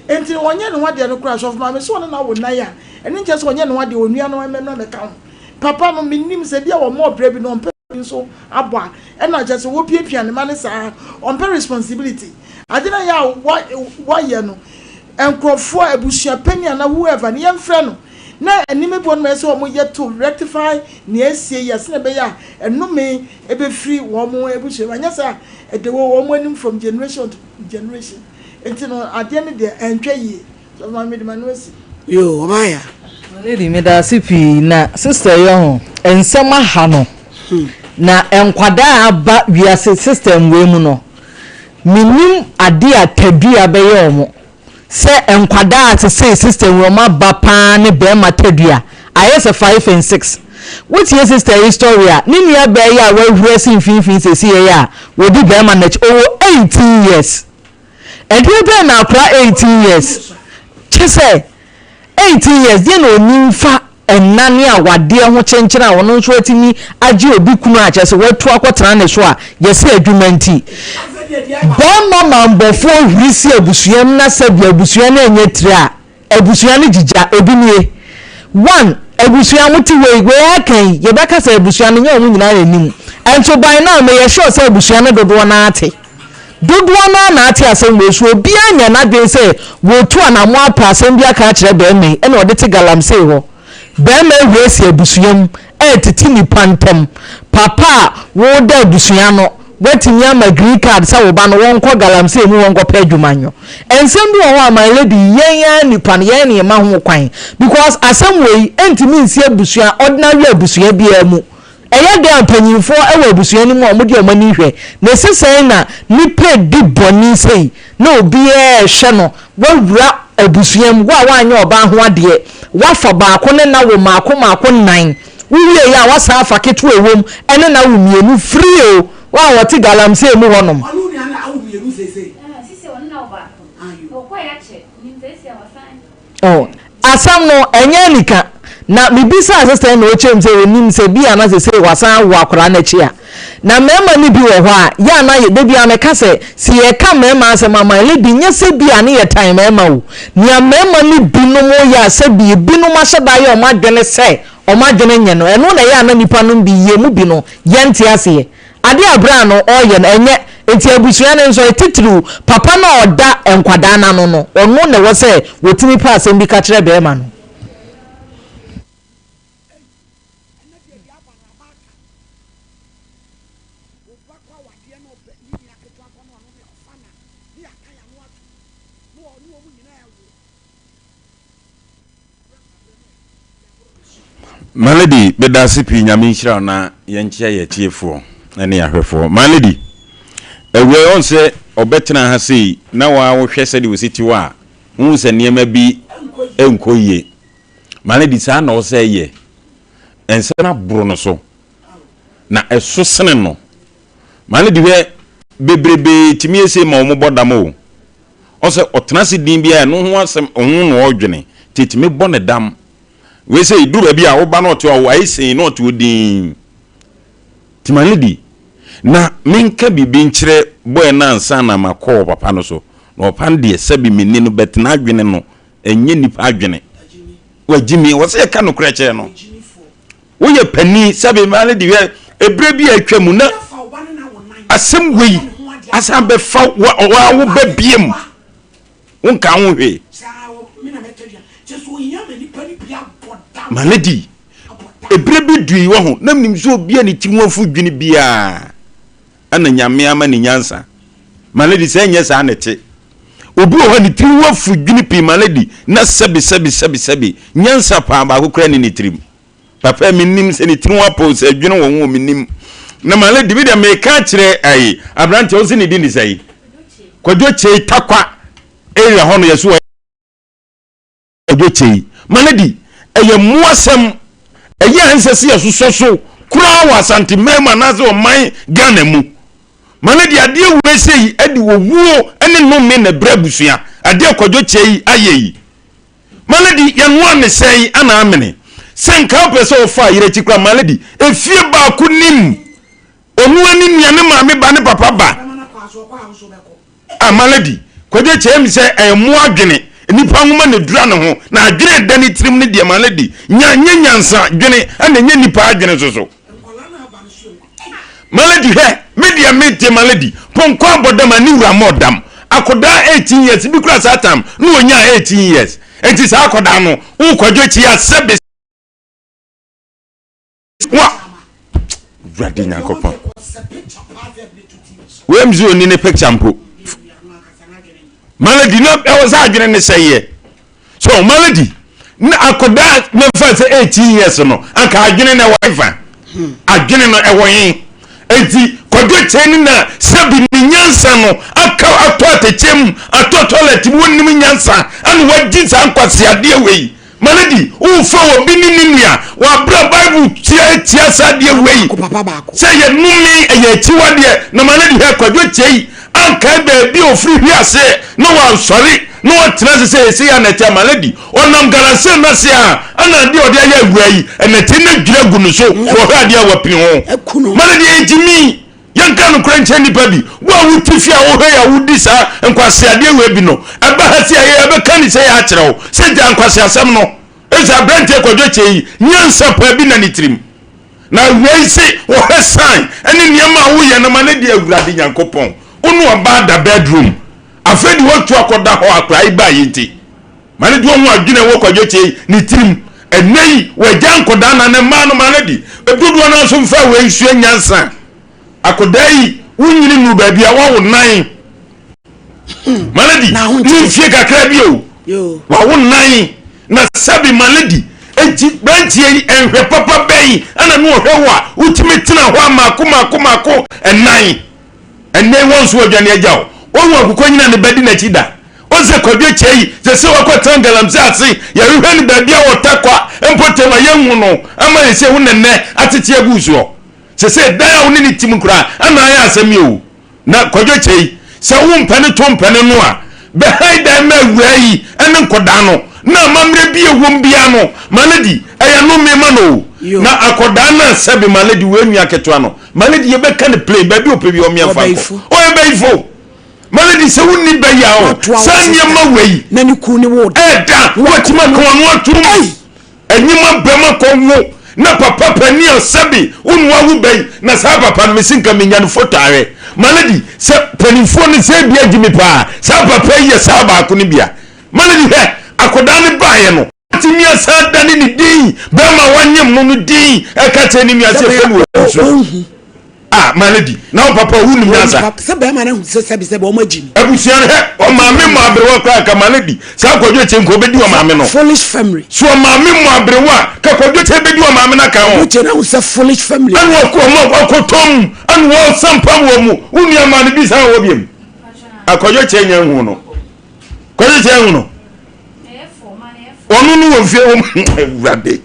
Enti ɔnyɛ ne ho adeɛ no koraa sɔfo maame sɛ ɔne no awo nan a ɛno nkyerɛ sɛ ɔnyɛ ne ho adeɛ onua no mmɛmra mmɛka ho. Papa no mennim sɛ bi a wɔmmɔ ɔbrɛ bi na ɔmpɛ bi nso abɔ a ɛna kyerɛ sɛ wɔpiapia ne ma no saa ɔmpɛ responsibility. Ade no a ɛyɛ a wayɛ no nkurɔfoɔ abusua panin anaa whoever no yɛmfrɛ no na nneɛma bi wɔ nom a ɛsɛ sɛ wɔyɛ to rectify nea asie yi a sɛnea ɛbɛyɛ a ɛnome ɛbɛfiri wɔn abusua mu anyɛ saa a ɛde wɔ wɔn anim from generation to generation nti no adeɛ no deɛ ɛntwa yie so maame mede m'ano asi. Yoo ɔbaa ya. Lady medaase pii na sister yi ɔho nsɛm aha no na nkwadaa a aba wiase system wei mu no menim ade a tadua bɛyɛ ɔmo sɛ nkwadaa a sesei system wei ɔmo aba paa ne bɛɛma tadua ayɛ sɛ 5 and 6 wotie sister yi story a ne nua baa yi a wahuri asi mfinfin sesei yi a wɔdi bɛɛma nakyi ɔwɔ 18 years ɛdeɛ bɛn na akora 18 years kyesɛ 18 years deɛ na ɔnim fa ɛnna ne awadeɛ ho kyenkyen a ɔno nso atumi agye obi kunu a kyerɛ sɛ watu akɔtena ne so a yɛsɛ adwuma nti bɛrima mammɔfoɔ huri si abusua mu na sɛbi abusua no ɛnyɛ tiri a abusua no gyigya ebi nie one abusua mo te wei wei aka yi yɛbɛka sɛ abusua no nyɛ wɔn nyinaa na anim ɛnso by now meyɛ sure sɛ abusua no dodoɔ no ate Dodoɔ no ara na ate asɛm wei, so obiara nyaa n'adwene sɛ wɔretu anammɔn apɛ asɛm bi aka akyerɛ barima yi na ɔde te galamsey hɔ? Barima ahuri asi abusua mu retete nnipa ntam. Papa a woreda abusua ano, woatumi ama green card sɛ wo ba no wɔnkɔ galamsey mu hɔ nkɔpɛ adwuma nyɔ. Nsɛm bi wɔ hɔ a my lady, yɛn ara nnipa no, yɛn na yɛma ho kwan because asɛm wei ntumi nsi abusua, ordinary abusua biara mu. Ɛyɛ dɛn a mpanyimfoɔ wɔ abusua no mu a wɔde wɔn ani hwɛ, na ɛsi sɛn na nipa redi bɔne sei na obiara rehwɛ no? Woawura abusua mu, wo a woanyɛ ɔbaa ho adeɛ, woafa baako ne no awo mmaako mmaako nnan, wowieeɛ a woasan afa ketewa a ɛwɔ mu ne no awo mmienu, free o, wo a wɔte galamsey mu hɔnom. Ɔne wo nua no awo mmienu seesei? Sisi ɔne no awo baako. Ɔkɔeɛ akyɛ, nim sɛ seesei a wasan. Oh, asɛm no, ɛnyɛ anika. Na mebisaa sista yi na ɔkyerɛ mu sɛ ɔnim sɛ bi a na sesei wasan awo akwadaa no akyi a. Na mmarima no bi wɔ hɔ a, yɛ a na yɛ, da biara meka sɛ, sɛ yɛreka mmarima asɛm a, my lady, nyɛ sɛ bi a ne yɛtan mmarima o. Nea mmarima no binom yɛ a sɛbi ebinom ahyɛ da ayɛ wɔn adwene sɛ wɔn adwene nyɛ no, ɛno na ɛyɛ a na nnipa nom bi, yɛn mu bi no, yɛnte aseɛ. Ade a bere a no ɔreyɛ no, ɛnyɛ. Enti abusua no nso, titiriw papa no a ɔda nkwadaa no ano no, ɔno na ɛwɔ sɛ wɔtumi pɛ asɛm bi ka kyerɛ barima no. My lady medase pii nyame nhyira wo na yɛnkyea yɛ atiefoɔ ne yɛ ahwɛfoɔ. My lady awurai ɔn sɛ ɔbɛtena ha sei na waa wohwɛ sɛdeɛ ɔsi te hɔ a wohu sɛ nneɛma bi nkɔ yie. My lady saa na ɔsɛ yɛ ɛnsɛ no aboro no so na ɛso sene no. My lady hwɛ bebrebee tumi ɛsei ma wɔn bɔ dam o. Ɔsɛ ɔtena ase din biara ɛno ho asɛm ho na ɔredwene nti ɛtumi bɔ ne dam. Wei sɛ ɛduru baabi a woba na ɔte hɔ a ayɛ sei na ɔte hɔ dinn. Nti my lady na menka biribi nkyerɛ boy no ansa na makɔ ɔpapa no so. Na ɔpapa no deɛ sɛbi menni no but n'adwene no ɛnyɛ nipa adwene. Wagyimi, wɔ sɛ yɛka nokorɛ kyerɛ no. Woyɛ panin sɛbe mmaa no de hwɛ ebere bi a atwa mu na asɛm wei asan bɛfa wa wo ba biem wonka ho hwee. My lady, ebere bi dui wɔ ho na menim sɛ obi a ne ti ho afu dwene biara ɛna nyame ama ne nyansa. My lady, sɛ ɛnyɛ saa na ɛte. Obi wɔ hɔ a ne tiri ho afu dwene pii my lady na sɛbe sɛbe sɛbe sɛbe nyansa paa baako koraa ni ne tirim. Papa mennim sɛ ne tiri ho apɔw sɛ adwene wɔ ho mennim. Na my lady me deɛ meka kyerɛ ayi aberanteɛ wo sɛ ne din de sɛe? Kwadwo Kyei Takwa area hɔ no yɛ so wɔ Kwadwo Kyei. My lady ɛyɛ mmoasɛm ɛyɛ a ɛnsɛ sɛ yɛsosɔ so koraa wɔ Asante man mu anaasɛ ɔman Ghana mu. My lady adeɛ wei sei ɛde owuo ne nnome na ɛbrɛ abusua. Adeɛ Kwadwo Kyei ayɛ yi. Malady, yɛnoa ne sɛn ana amene? Sɛ nka wopɛ sɛ wofa yerɛ akyi koraa, my lady, efie baako nim. Ɔno ara ne nua, ne maame ba, ne papa ba. Ah, my lady, Kwadwo kyerɛ me sɛ ɛyɛ mmoa adwene. Nnipa nwoma na edura ne ho, na adwene a ɛda ne tirim no deɛ, my lady, nya, nyɛ nyansa dwene, ɛna ɛnyɛ nnipa adwene nso so. My lady, hwɛ, me deɛ me te, my lady, pɔnkɔ abɔ dam a ne wura mmɔɔ dam. Akɔdaa 18 years, bi kura saa tam, na ɔnyaa 18 years. Enti saa akɔdaa no, wo Kwadwo akyi a sɛbe wa Awurade Nyankopɔn. Wei mzi oni ne picture mpo. Malady na ɛwɔ sɛ adwene ne sɛeɛ. So malady na akɔdaa mɛfa sɛ 18 years no anka adwene no ɛwɔ hefa? Adwene no ɛwɔ he? Enti Kwadwo kyɛn no na sɛbi ne nyansa no aka atɔ atɛkyɛ mu atɔ toilet mu wɔnnim nyansa ɛna wagye saa nkwaseadeɛ wei. Malady, wofa obi ne ne nua wɔ abere a Bible tia tia saa adeɛ wei sɛ yɛ nnome ɛyɛ akyiwadeɛ na Malady hwɛ Kwadwo Kyei ankae baabi a ofiri hwe aseɛ na wansɔre na watena ase sɛ ɛsei a nɛte a Malady ɔnam galamsey no ase a ɛna adeɛ a ɔde ayɛ awura yi ɛnɛte no adwiri agu ne so wɔhwɛ adeɛ a wapini ho Malady ɛgyimi Yɛnka nokorɛ nkyerɛ nnipa bi. Wo a wote fie a wohwɛ yɛ a wodi saa nkwaseadeɛ wei bi no, ɛba ha sei a yɛbɛka ne sei akyerɛ wo sɛ gyaa nkwaseasɛm no. Ɛsɛ aberanteɛ Kwadwo Kyei yi, nyansa paa bi na ne tirim. Na wei se wɔhwɛ sign ne nneɛma a woyɛ no ma ne deɛ Awurade Nyankopɔn. Wo ne ɔbaa da bedroom. Afei de woatu akɔda hɔ akwadaa yi baeɛ nti. Ma ne de ɔho adwene a ɛwɔ Kwadwo Kyei ne tirim. Ɛnnɛ yi, wagya nkwadaa na ne mmaa no ma no di. Dodoɔ no ara nso mfa wei nsua nyansa. Akwadaa yi, wonyini nnuru baabi a wawo nan. Ma no di ne mfie kakra bi o. Wawo nan na sɛbi ma no di. Enti beranteɛ yi, nhwɛ papa bɛn ɛna ne ɔhwɛ wo a wotumi tena hɔ a maako maako maako nnan. Ɛnnɛ yi wɔn nso wɔadwane agya wo. Woahu akokɔnyini a ne ba di n'akyi da? Wohu sɛ Kwadwo Kyei, seesei wakɔtena galamsey ase, yɛhwehwɛ no baabi a ɔtɛ kwa mpɔtam a yɛnhu no, ama seesei wo na nnɛ atete agu wo soɔ. Seesei dan a wo ne no te mu koraa ɛna ayɛ asɛm yi o. Na Kwadwo Kyei, sɛ wompɛ no to mpɛ no no a, bɛhan dan ma awuraa yi ne nkɔdaa no, na amammerɛ bi a ɛwom biara no, ma no di. Ɛyɛ nnome ma no o. Na akɔdaa no a sɛbe ma no di, wei nua ketewa no, ma no di, yɛbɛka no plain, baabi a ɔpɛ biara ɔmmea mfa nkɔ. Ɔyɛ bayifo. Melody sɛ wonni bɛ ya o saa nneɛma wei na ne kun ne wo ɛda watumi aka wano atom ɛnyima bɛma kɔ wo na papa pani a sɛbi wo ne wawo bɛyi na saa papa no mesi nka menya no foto ahwɛ Melody sɛ panimfoɔ no sɛ bi agye mi paa saa papa yi yɛ saa baako no bia Melody hwɛ akɔdaa no baeɛ no Watumi asan adane ne din bɛrima a wanyem no no din ɛka kyerɛ ne nua sɛ fɛ no wɔ nsu a ma no di na wo papa wo nim nyansa sɛ bɛrima no ahu sɛ sɛbi sɛbi ɔmo agyi no abusua no hɛ ɔmaame mmɔ aberewa koraa nka ma no di saa kwadwo kyɛ nka ɔbɛdi ɔmaame no foolish family so ɔmaame mmɔ aberewa ka kwadwo kyɛ bɛdi ɔmaame no aka ho kyɛ no ahu sɛ foolish family ɛna ɔkɔ ɔmo ɔkɔtɔm ɛna wɔsampam wɔ mu wo nua maa no bi san wɔ biam akwadwo kyɛ nya hu no kwadwo kyɛ hu no ɔno no wɔ mfie wɔm awurade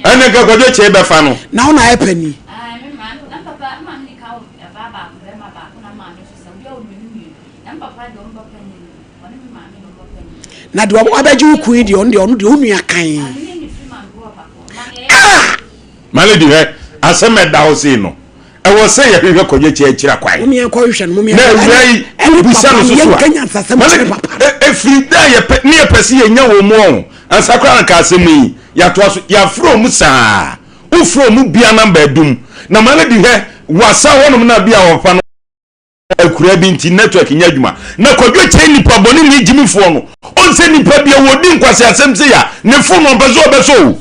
ɛne nka kwadwo kyee bɛfa no na wo na ayɛ pani na deɛ wabɛgye wo kun yi deɛ ɔno deɛ ɔno deɛ wo nua kan ah malady hwɛ asɛm ɛda hɔ sei no Ɛwɔ sɛ yɛhwehwɛ kwadwo akyi akyira kwan. Na awura yi wobisa no soso a, ɛfiri da a yɛpɛ ne yɛpɛ sɛ yɛnya wɔn mu ɔho ansa koraa nka asɛm yi yɛatoa so yɛafrɛ wɔn saa wofrɛ wɔn bia namba adum na ma no di hwɛ wasa hɔnom na bia wɔfa no akuraa bi nti network nyɛ adwuma na kwadwo kyɛ nipa bɔne ne gyimifoɔ no ɔnsɛ nipa bia wɔdi nkwase asɛm sɛ ya ne fo no ɔmpɛ sɛ ɔbɛsɔ o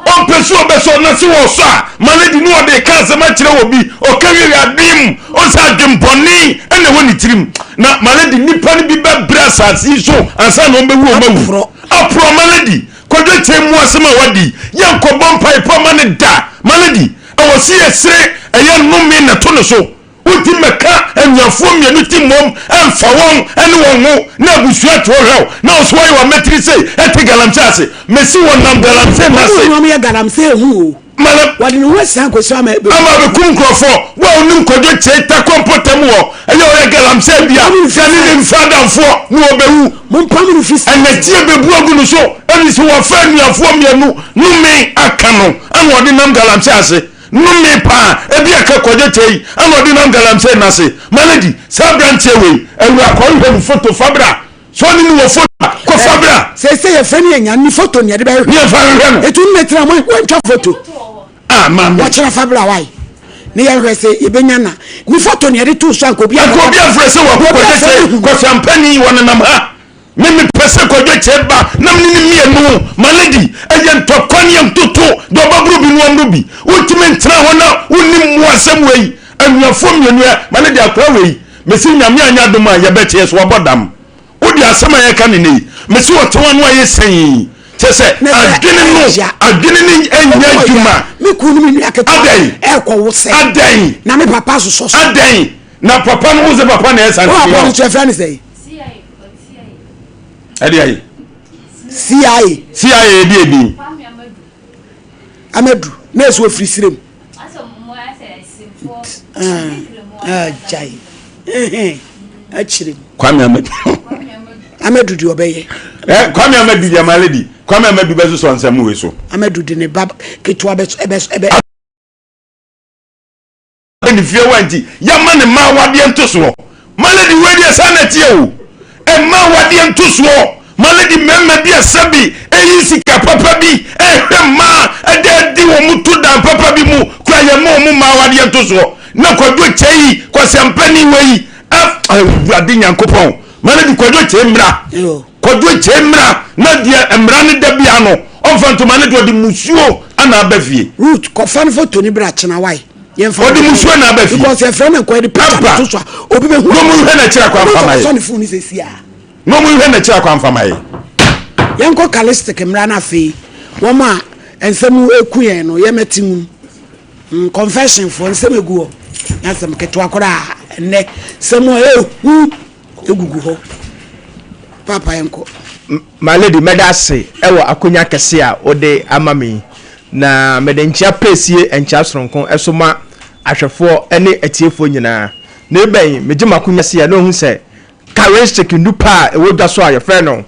ɔmpɛ sɛ ɔbɛsɔ na sɛ wɔsɔ a ma no di ne ɔde ka asɛm akyerɛ wɔ bi ɔka wie adwene mu ɔnsɛ adwembɔne ɛna ɛwɔ ne tirim na ma no di nipa no bi bɛbrɛ asase yi so ansa na ɔmbɛwu ɔmawu aporɔ ma no di kwadwo kyɛ mu asɛm a wadi yɛnkɔbɔ mpaepɔ ma no da ma no di ɛwɔ se yɛsere ɛyɛ nnome na to no so Wonti mmɛka anuafoɔ mmienu ti mmom mfa wɔn ne wɔn ho na abusua to hwɛ wo na wo so woayɛ w'amatiri sei ɛte galamsey ase. Mesi wɔnam galamsey no ase. Wɔn yɛ galamsey ho o. Mana. Wɔde ne ho asiane kɔsi ama ɛbɛku. Ama bɛkum nkurɔfoɔ. Wo a wonim Kwadwo Kyei Takwa mpɔtam hɔ, ɛyɛ ɔyɛ galamsey bia, yɛne ne mfa adamfoɔ na ɔbɛwu. Mompam no fi sase. Ɛnɛteɛ bɛbu agu no so, ɛfiri sɛ wafa anuafoɔ mmienu nnome aka no, ɛna ɔde nam galamsey ase. Nnome paa, ebi aka Kwadwo Kyei, ɛna ɔde nam galamsey no ase. Malady, saa aberanteɛ wei, awura kɔhwehwɛ no foto fa bra. So ɔne no wɔ foto a, kɔfa bra. Seesei yɛfrɛ no yɛnya ne foto ne yɛde bɛhwehwɛ. Ne yɛmfa nhwehwɛ no. Etu ne tena mo wɔntwa foto. Ah, maame. Wɔkyerɛ fa bra wae. Ne yɛhwɛ sɛ yɛbɛnya na ne foto ne yɛde too so anka obi Anka obi afrɛ sɛ wɔkɔ kɔgye kyɛ kwasiampani wɔnenam ha. Me mepɛ sɛ kɔdwe kyɛ ba na mene ne mmienu ma lady ɛyɛ ntɔkwa ne yɛn toto deɛ ɔbɛboro bi no ɔmmoro bi. Wontumi ntena hɔ na wonni mmoa asɛm wei. Anuafoɔ mmienu ɛ ma lady akora wei. Mese Nyame anyɛ adom a yɛbɛkye yɛso wabɔ dam. Wode asɛm a yɛka ne nnɛ yi, mese ɔte w'ano ayɛ sɛn kyɛ sɛ adwene no adwene no ɛnyɛ adwuma. Me kunu ne me nua ketewa Adɛn? ɛkɔ wo sɛ. Adɛn? Na me papa asosɔ so. Adɛn? Na papa no wo sɛ papa na ɛyɛ Wo papa no santene nso yɛfrɛ no sɛn? Ɛde ayi. CIA. CIA ɛde edin. Amadu na ɛsɛ ofiri sirem. Gyae akyire mu. Kwame Amadu. Amadu deɛ ɔbɛyɛ. Ɛ Kwame Amadu deɛ my lady Kwame Amadu bɛ sosɔ nsɛm wei so. Amadu de ne ba ketewa bɛ ɛbɛ ɛbɛ. Ne fie wa nti yɛma ne mma awadeɛ ntosoɔ. My lady wei deɛ saa na ɛteɛ o. Mma awadeɛ ntosoɔ. My lady mmarima bi a sɛbi ɛyi sika papa bi ɛhwɛ mmaa ɛde adi wɔn to dan papa bi mu kura yɛma wɔn mma awadeɛ ntosoɔ. Na Kwadwo Kyei kwasiampani wei Awurade Nyankopɔn. My lady Kwadwo Kyei mmra. Kwadwo Kyei mmra na deɛ mmara no da bia no ɔmfa ntoma no deɛ ɔde musuo ana aba fie. Ruth kɔfa no foto no bra kyena wae. Yɛmfa Ɔde musuo na aba fie. Because yɛfrɛ no nkɔ yɛde picture no to so a obi bɛhu. Na ɔmo nhwɛ n'akyiri akwa mfa ma yɛ. Ɔsɔ ne phone no sɛsi a. Na ɔmo nhwɛ n'akyiri akwa mfa ma yɛ. Yɛnkɔ Calistic mmra no afei wɔn a nsɛm eku yɛn no yɛmɛte mu. Mm, confession foɔ nsɛm egu hɔ. Nyɛ asɛm ketewa koraa ɛnnɛ nsɛm a ehu. Egugu hɔ. Paapa yɛnkɔ. My lady, mɛda ase wɔ akonya kɛse a wode ama me yi. Na mede nkyea pɛsie nkyea soronko so ma ahwɛfoɔ ne atiefoɔ nyinaa. Na ebɛn megye m'akonya sei a na ohu sɛ Karinshik nnupa a ɛwɔ dwa so a yɛfrɛ no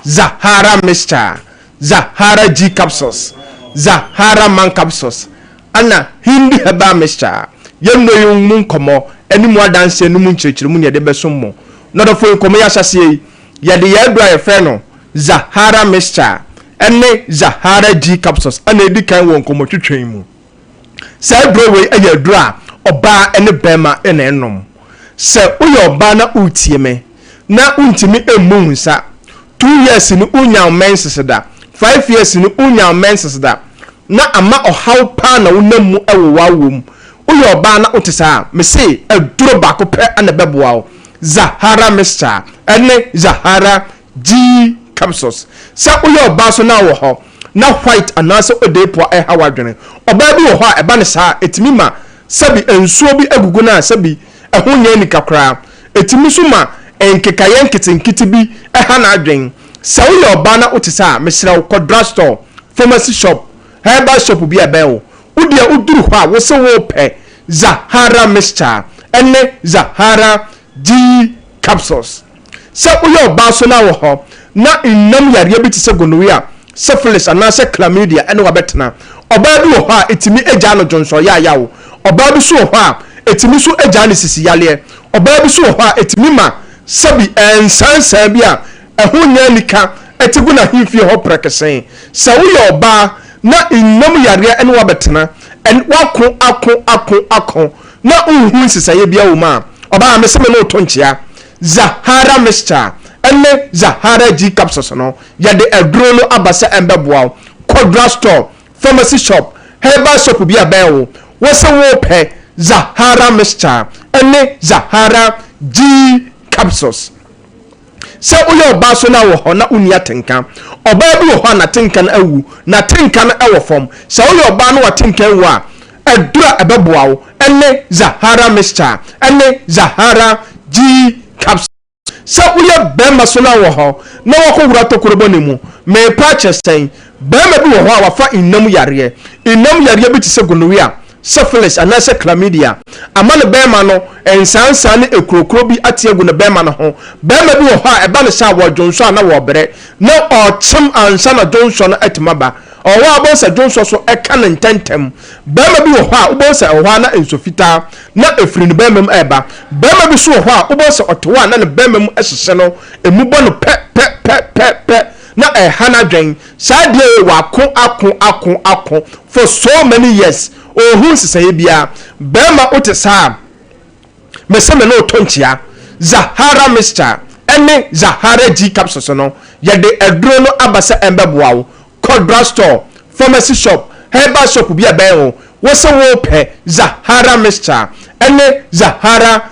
Zahara Mixture, Zahara G Capsules, Zahara Man Capsules, ɛna Hindi Herbal Mixture. Yɛn nnuro yi mu nkɔmmɔ ne mu adanseɛ no mu nkyerɛkyerɛmu na yɛde bɛsom mo. Nɔdɔfoɔ yi, nkɔmmɔ yi ahyɛaseɛ yi, yɛde yɛn aduro a yɛfrɛ no Zahara Mixture ne Zahara G Capsules na ɛdi kan wɔ nkɔmmɔtwetwe yi mu. Saa aduro wei yɛ aduro a ɔbaa ne barima na ɛnom. Sɛ woyɛ ɔbaa na woretie me na wontumi mmu wo nsa, two years ni wonnya wo menses da, five years ni wonnya wo menses da, na ama ɔhaw paa na wonam mu wɔ w'awoɔ mu. Woyɛ ɔbaa na wote saa a, mese aduro baako pɛ na ɛbɛboa wo, Zahara Mixture ne Zahara G capsules. Sɛ woyɛ ɔbaa nso na wowɔ hɔ na white anaasɛ odeepoa ɛreha w'adwene. Ɔbaa bi wɔ hɔ a ɛba no saa a, ɛtumi ma sɛbi nsuo bi agugu no a sɛbi ɛho nyɛ anika koraa. Ɛtumi nso ma nkekaeɛ nketenkete bi ha n'adwene. Sɛ woyɛ ɔbaa na wote saa a, mesrɛ wo kɔ drug store, pharmacy shop, herbal shop bi a ɛbɛn wo. Wo deɛ woduru hɔ a, wose worepɛ Zahara mixture ne Zahara G capsules. Sɛ woyɛ ɔbaa nso na wɔ hɔ na nnam yareɛ bi te sɛ gonorrhea, syphilis anaasɛ chlamydia ne wo abɛtena. Ɔbaa bi wɔ hɔ a ɛtumi gyaa no dwonsɔ yaayaw. Ɔbaa bi nso wɔ hɔ a ɛtumi nso gyaa no sisi yareɛ. Ɔbaa bi nso wɔ hɔ a ɛtumi ma sɛbi nsansan bi a ɛho nyɛ anika te gu n'ahemfie hɔ prɛkesee. Sɛ woyɛ ɔbaa na nnam yareɛ ne wo abɛtena, woako ako ako ako na wonhu nsesaeɛ biara wɔ mu a, ɔbaa mese me ne wo to nkyea. Zahara mixture ne Zahara G capsules no, yɛde aduro no aba sɛ ɛmbɛboa wo. Kɔ drug store, pharmacy shop, herbal shop bi a ɛbɛn wo, wo se worepɛ Zahara mixture ne Zahara G capsules. Sɛ woyɛ ɔbaa so na wɔ hɔ na wonni atenka. Ɔbaa bi wɔ hɔ a n'atenka no awu, n'atenka no wɔ fam. Sɛ woyɛ ɔbaa na w'atenka awu a, aduru a ɛbɛboa wo ne Zahara mixture ne Zahara G capsule. Sɛ woyɛ barima so na wɔ hɔ na woakɔwura tokuro bɔne mu, merepa akyerɛ sɛn? Barima bi wɔ hɔ a wafa nna mu yareɛ. Nna mu yareɛ bi te sɛ gonorrhea, syphilis anaasɛ chlamydia ama ne barima no nsaansaa ne akurokuro bi ate agu ne barima no ho. Barima bi wɔ hɔ a ɛba no sɛ a wɔdwonsɔ a na wɔrebrɛ na ɔrekyem ansa na dwonsɔ no atumi aba. Ɔwɔ hɔ a wobɛhu sɛ dwonsɔ so ka no ntɛmntɛm. Barima bi wɔ hɔ a wobɛhu sɛ ɛwɔ hɔ a na nsuo fitaa na ɛfiri ne barima mu reba. Barima bi nso wɔ hɔ a wobɛhu sɛ ɔte hɔ a na ne barima mu hyehye no, ɛmu bɔ no pɛ pɛ pɛ pɛ pɛ na ɛha n'adwene. Saa adeɛ wei wako ako ako ako for so many years ɔnhu nsesaeɛ biara. Barima wote saa a, mese me ne wo to nkyea. Zahara mixture ɛne Zahara G capsules no, yɛde aduro no aba sɛ ɛmbɛboa wo. Kɔ drug store, pharmacy shop, herbal shop bi a ɛbɛn wo, wo se wopɛ Zahara mixture ɛne Zahara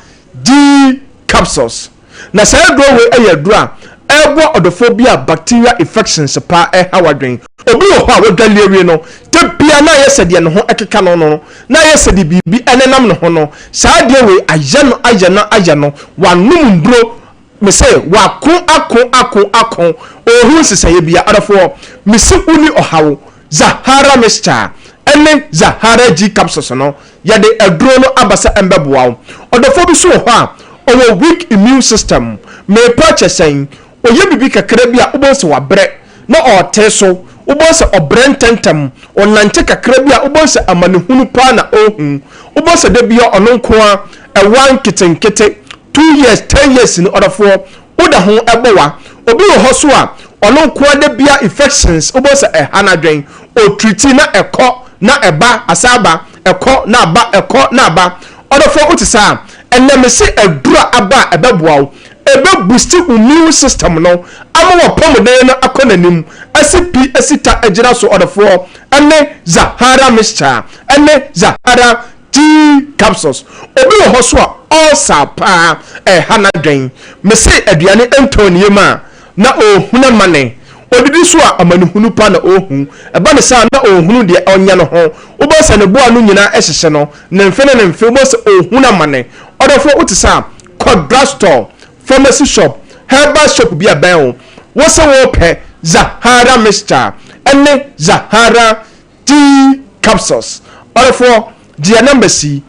G capsules. Na saa aduro wei yɛ aduro a ɛreboa ɔdɔfoɔ bi a bacteria infections paa ɛreha w'adwene. Obi wɔ hɔ a wadwale awie no, da biara na ayɛ sɛ deɛ ne ho ɛkeka no no, na ayɛ sɛ deɛ biribi ɛnenam ne ho no. Saa adeɛ wei ayɛ no ayɛ no ayɛ no, wanom nnuro, mese wako ako ako ako, ɔnhu nsesaeɛ biara. Ɔdɔfoɔ, mese wonni ɔhaw, Zahara mixture ɛne Zahara G capsules no, Yɛde aduro no aba sɛ ɛmbɛboa wo. Ɔdɔfoɔ bi nso wɔ hɔ a, ɔwɔ weak immune system. Merepa akyɛ sɛn? Ɔyɛ biribi kakra bi a, wobɛhu sɛ wabrɛ, na ɔretee so. Wobɛhu sɛ ɔbrɛ ntɛmntɛm. Ɔnante kakra bi a, wobɛhu sɛ amanehunu paa na ɔrehu. Wobɛhu sɛ da biara ɔno nko ara, ɛwa nketenkete. Two years, ten years ni, ɔdɔfoɔ, woda ho bɔ wa. Obi wɔ hɔ nso a, ɔno nko ara da biara infections, wobɛhu sɛ ɛha n'adwene. Ɔtreati na ɛkɔ, na ɛba, asan aba. Ɛkɔ na aba, ɛkɔ na aba. Ɔdɔfoɔ wote saa a, ɛnnɛ mese aduru a aba a ɛbɛboa wo, ɛbɛ boost wo immune system no ama w'apɔmuden no akɔ n'anim, asi pi asi ta agyina so ɔdɔfoɔ, ɛne Zahara mixture, ɛne Zahara tea capsules. Obi wɔ hɔ so a ulcer paa ɛreha n'adwen, mese aduane ntɔɔ ne yam a, na ɔrehunu amane. Ɔdidi so a, amanehunu pa na ɔrehu. Ɛba no saa a, na ɔnhunu deɛ ɔnyɛ no ho. Wobɛhu sɛ ne bo ano nyinaa hyehye no, ne mfe ne ne mfe, wobɛhu sɛ ɔrehunu amane. Ɔdɔfoɔ, wote saa a, kɔ drugstore, pharmacy shop, herbal shop bi a ɛbɛn wo. Wo se worepɛ Zahara mixture ne Zahara Tea capsules. Ɔdɔfoɔ, gye yɛn numbers yi.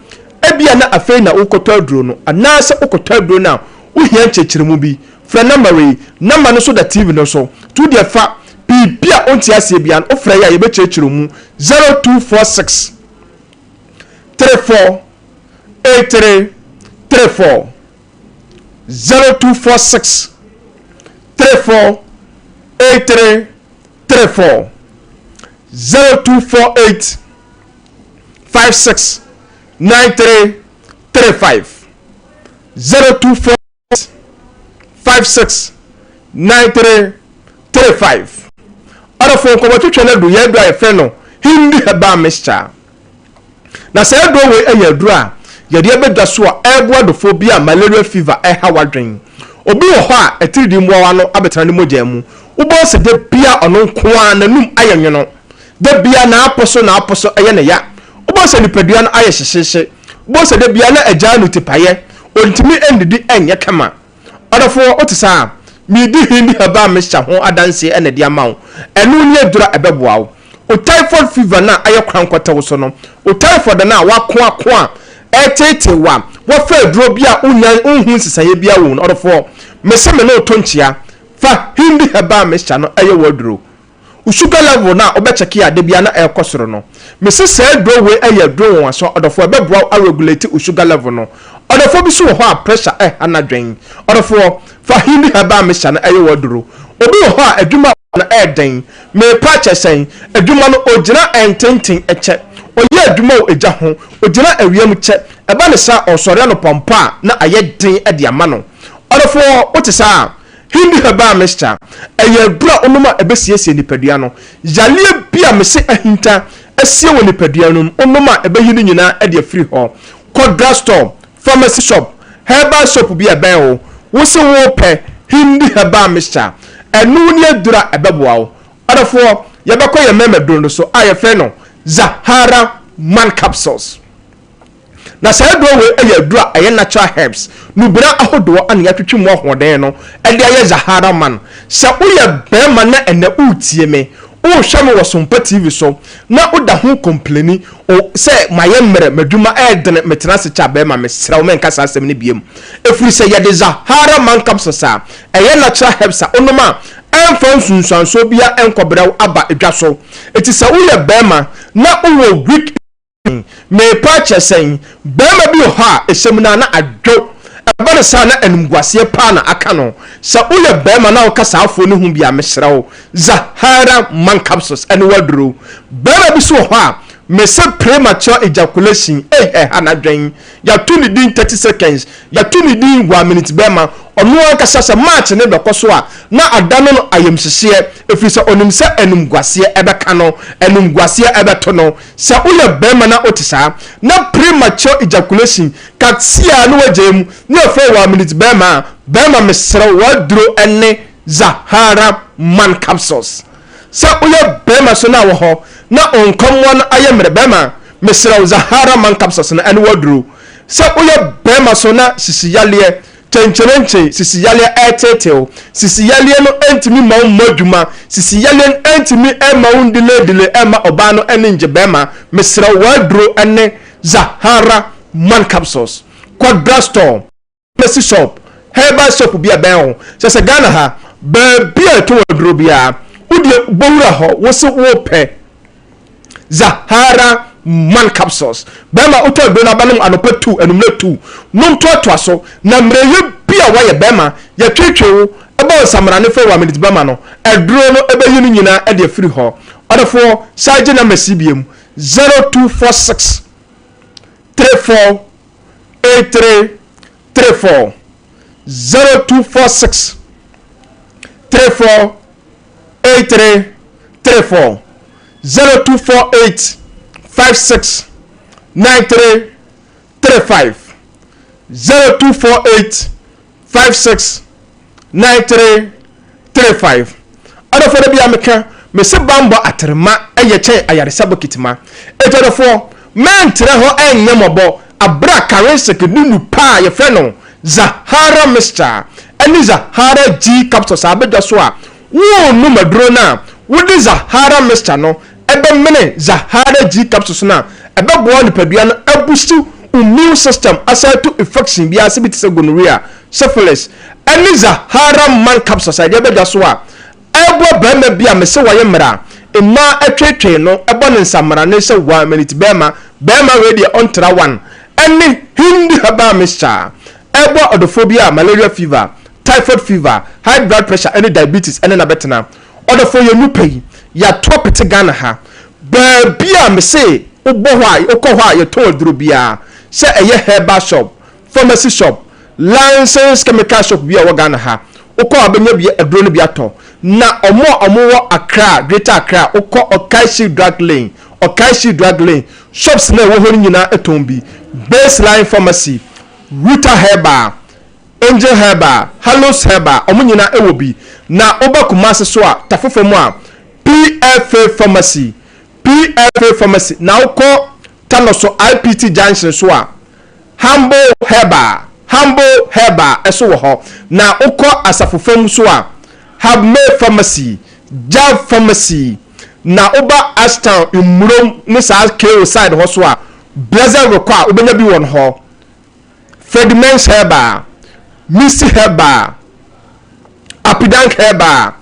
Ebia na afei na worekɔtɔ aduro no, anaasɛ wokɔtɔ aduro no a, wohia nkyerɛkyerɛmu bi. Frɛ number wei. Number no nso da TV no so. Nti wo deɛ fa biribi a wonte aseɛ biara no, wofrɛ yɛn a yɛbɛkyerɛkyerɛ wo mu. 0246 34 83 34 0246 34 83 34 0248 56 93 35 0248 56 93 35 Ɔdɔfo nkɔmmɔtwetwe no adu yɛn aduru a yɛfrɛ no Hindi Herbal Mixture. Na saa aduro wei yɛ aduro a yɛde abɛdwa so a ɛreboa dɔfoɔ bi a malaria fever ɛreha w'adwen. Obi wɔ hɔ a atiridii mmoawa no abɛtena ne mogya mu. Wobɛhu sɛ da biara ɔno nko ara n'anum ayɛ nwono. Da biara n'apɔ so n'apɔ so yɛ no ya. Wobɛhu sɛ nipadua no ayɛ hyehyeehye. Wobɛhu sɛ da biara na agyaa no tipaeɛ. Ɔntumi nnidi nyɛ kama. Ɔdɔfoɔ, wote saa a? Meredi Hindi herbal mixture ho adanseɛ na ɛde ama wo. Ɛno ne aduro a ɛbɛboa wo. Wo typhoid fever no a ayɛ korankɔtɛ wo so no, wo typhoid no a wako ako a ɛreteetee wo a woafa aduro bi a wonnya wonhu nsesaeɛ biara wɔ mu no, ɔdɔfoɔ, mese me ne wo to nkyea. Fa Hindi herbal mixture no yɛ w'aduro. Wo sugar level no a wobɛ check a da biara na ɛrekɔ soro no, mese saa aduro wei yɛ aduro nwanwasoɔ ɔdɔfoɔ, ɛbɛboa wo a regulate wo sugar level no. Ɔdɔfoɔ bi nso wɔ hɔ a pressure ɛha n'adwen, ɔdɔfoɔ fa Hindi herbal mixture no yɛ w'aduro. Obi wɔ hɔ a adwuma a ɔyɛ no ɛyɛ den, merepa akyɛ sɛn, adwuma no ɔgyina ɛntenten kyɛ, ɔyɛ adwuma wɔ egya ho, ɔgyina awia mu kyɛ, ɛba no saa a ɔsɔre anɔpa mpo a na ayɛ den de ama no. Ɔdɔfoɔ wote saa a, Hindi herbal mixture, ɛyɛ aduru a wonom a ɛbɛsiesie nipadua no. Yareɛ bi a mese ahinta asie wɔ nipadua no mu, wonom a ɛbɛyi ne nyinaa de afiri hɔ. Kɔ drug store, pharmacy shop, herbal shop bi a ɛbɛn wo, wose worepɛ Hindi herbal mixture. Ɛno ne aduru a ɛbɛboa wo. Ɔdɔfoɔ, yɛbɛkɔ yɛn mmarima duro no so a yɛfrɛ no Zahara Man Capsules. Na saa aduro wei yɛ aduro a ɛyɛ natural herbs, nnubena ahodoɔ na yɛatwitwi mu ahoɔden no de ayɛ Zahara Man. Sɛ woyɛ barima na ɛnnɛ woretie me, worehwɛ me wɔ Sompa TV so na woda ho kompleni o sɛ mayɛ mmerɛ, m'adwuma ɛredene, metena ase kyɛ a barima mesrɛ wo mɛnka saa asɛm no biom. Ɛfiri sɛ yɛde Zahara Man capsules a ɛyɛ natural herbs a wonom a ɛmfa nsunsuansoɔ biara nkɔbrɛ wo aba dwa so. Enti sɛ woyɛ barima na wowɔ weak Merepa akyerɛ sɛn? Barima bi wɔ hɔ a, ɛhyɛ mu no a na adwo. Ɛba no saa a na animguaseɛ paa na aka no. Sɛ woyɛ barima na woka saa afoɔ no ho bi a, mesrɛ wo, Zahara Man Capsules ne w'aduro. Barima bi nso wɔ hɔ a, mese premature ejaculation, ei ɛha n'adwen. Yɛato ne din 30 seconds, yɛato ne din one minute bɛrima. Ɔno ankasa sɛ match no bɛkɔ so a, na adane no ayamhyehyeɛ, ɛfiri sɛ ɔnim sɛ animguaseɛ bɛka no, animguaseɛ bɛto no. Sɛ woyɛ barima na wote saa, na premature ejaculation ka tiaa na woagyae mu, na yɛfrɛ wo one minute barima a, barima mesrɛ wo w'aduro ne Zahara man capsules. Sɛ woyɛ barima so na wɔ hɔ na wo nkɔmmoa no ayɛ mmerɛ, barima mesrɛ wo Zahara man capsules no ɛne w'aduro. Sɛ woyɛ barima so na sisi yareɛ Kyenkyerenkye, sisi yareɛ ɛreteetee wo. Sisi yareɛ no ntumi mma wo mmɔ adwuma. Sisi yareɛ no ntumi mma wo ndiledile mma ɔbaa no ani ngye bɛrima. Mesrɛ wo w'aduro ne Zahara Man Capsules. Kɔ drug store, pharmacy shop, herbal shop bi a ɛbɛn wo. Kyerɛ sɛ Ghana ha, baabi a yɛtɔn aduro biara, wo deɛ bɔ wura hɔ, wo se wopɛ. Zahara Man Capsules. Bɛrima wotɔ aduro no aba nom anɔpa tu, anwummerɛ tu. Nom toatoa so na mmerɛyɛ bi a woayɛ bɛrima, yɛtwetwe wo, ɛbɔ wo nsamrane fɛ wɔ minute bɛma no, aduro no ɛbɛyi no nyinaa de afiri hɔ. Ɔdɔfoɔ, san gye numbers yi biom, 0246 34 83 34, 0246 34 83 34 0248 56 93 35 0248 56 93 35 Ɔdɔfoɔ da biara meka mese bambɔ aterema yɛ kyɛn ayaresa bokiti ma. Enti ɔdɔfoɔ mɛntra hɔ ɛnyɛ mmɔbɔ aberɛ a Karinsik ne nu pa a yɛfrɛ no Zahara mixture ne Zahara G capsules abɛdwa so a, worenom aduro no a, wode Zahara mixture no bɛmene Zahara G capsules no a, ɛbɛboa nipadua no abusti wo immune system asan atu infection biara ase bi te sɛ gonorrhea, syphilis, ne Zahara man capsules a yɛde abɛdwa so a, ɛreboa barima bi a mese wayɛ mmerɛ a mmaa tweetwee no bɔ ne nsammerane sɛ one minute barima, barima wei deɛ ɔntra one, ɛne Hindi herbal mixture a ɛreboa ɔdɔfoɔ bi a malaria fever, typhoid fever, high blood pressure ɛne diabetes ɛne no abɛtena. Ɔdɔfoɔ yɛn nnipa yi yɛato apete Ghana ha, baabi a mese wobɔ hɔ a wokɔ hɔ a yɛtɔn aduro biara sɛ ɛyɛ herbal shop, pharmacy shop, licensed chemical shop bi a ɛwɔ Ghana ha, wokɔ a wobɛnya bi aduro no bi atɔ. Na wɔn a wɔwɔ Accra, Greater Accra, wokɔ Okaishie Drug Lane, Okaishie Drug Lane, shops no a ɛwɔ hɔ no nyinaa tɔn bi. Baseline Pharmacy, Ruta Herbal, Angel Herbal, Halos Herbal, wɔn nyinaa wɔ bi. Na woba Kumasi so a, Tafo fam a, PFA Pharmacy, PFA Pharmacy, na wokɔ Tanoso IPT Junction so a, Humble Herbal, Humble Herbal nso wɔ hɔ. Na wokɔ Asafo fam nso a, Habmay Pharmacy, Jav Pharmacy. Na woba Ashtown, Mmurom ne saa KO side hɔ so a, Blessed Rekɔ a, wobɛnya bi wɔ hɔ. Fredimens Herbal, Misty Herbal, Apidank Herbal,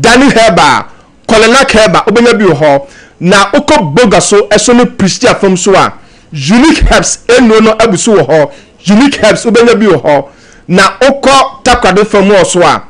Dani Herbal, Kolenak Herbal, wobɛnya bi wɔ hɔ. Na wokɔ Boga so so ne Prestea fam so a, Unique Herbs nnuro no abu so wɔ hɔ. Unique Herbs wobɛnya bi wɔ hɔ. Na wokɔ Takoradi fam hɔ so a,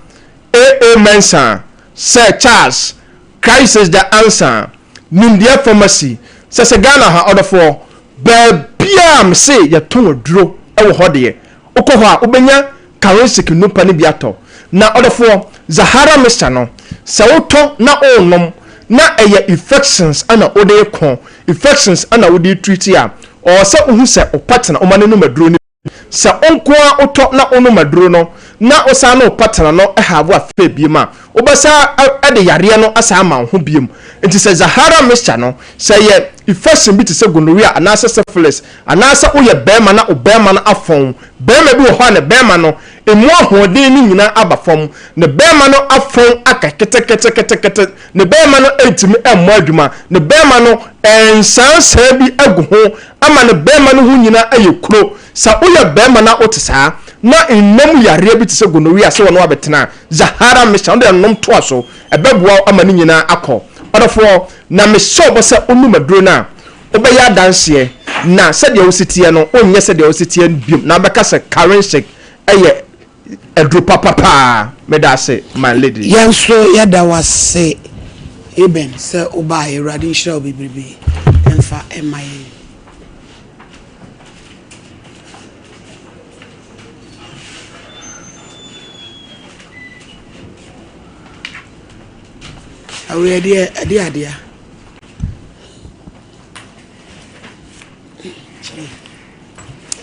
AA Mensah, Sir Charles, Christ is the answer, Nimdeɛ Pharmacy, sɛ sɛ Ghana ha ɔdɔfoɔ, baabiara a mese yɛtɔn aduro wɔ hɔ deɛ, wokɔ hɔ a wobɛnya Karensic nnupa no bi atɔ. Na ɔdɔfoɔ, Zahara mixture no, sɛ wotɔ na worenom na ɛyɛ infections na wode reko, infections na wode retreat a, ɔwɔ sɛ wohu sɛ wo partner woma no nom aduro no bi. Sɛ wo nko ara wotɔ na wonom aduro no na wosan ne wo partner no have affair biom a, wobɛsan de yareɛ no asan ama wo ho biom. Nti sɛ Zahara mixture no, sɛ ɛyɛ. Infection bi te sɛ gonorrhea anaasɛ syphilis, anaasɛ woyɛ barima na wo barima no afɔn. Barima bi wɔ hɔ a ne barima no, emu ahoɔden no nyinaa aba fam. Ne barima no afɔn aka keteketekete. Ne barima no ntumi mmɔ adwuma. Ne barima no, nsaansaa bi agu ho ama ne barima no ho nyinaa ayɛ kuro. Sɛ woyɛ barima na wote saa, na nna mu yareɛ bi te sɛ gonorrhea sɛ wɔne wo abɛtena a, Zahara Mixture, wode nom toa so. Ɛbɛboa wo ama ne nyinaa akɔ. Ɔdɔfoɔ, na mehyɛ wo bɔ sɛ wonom aduro no a, wobɛyɛ adanseɛ, na sɛdeɛ wosi teɛ no, wonyɛ sɛdeɛ wosi teɛ no bio, na wobɛka sɛ Karenshik yɛ aduro papa paa. Meda ase, my lady. Yɛn nso yɛda wo ase Eben sɛ wobaeɛ. Awurade nhyira wo bebrebe mfa mma yɛn. Awei ɛdeɛ ɛde adea.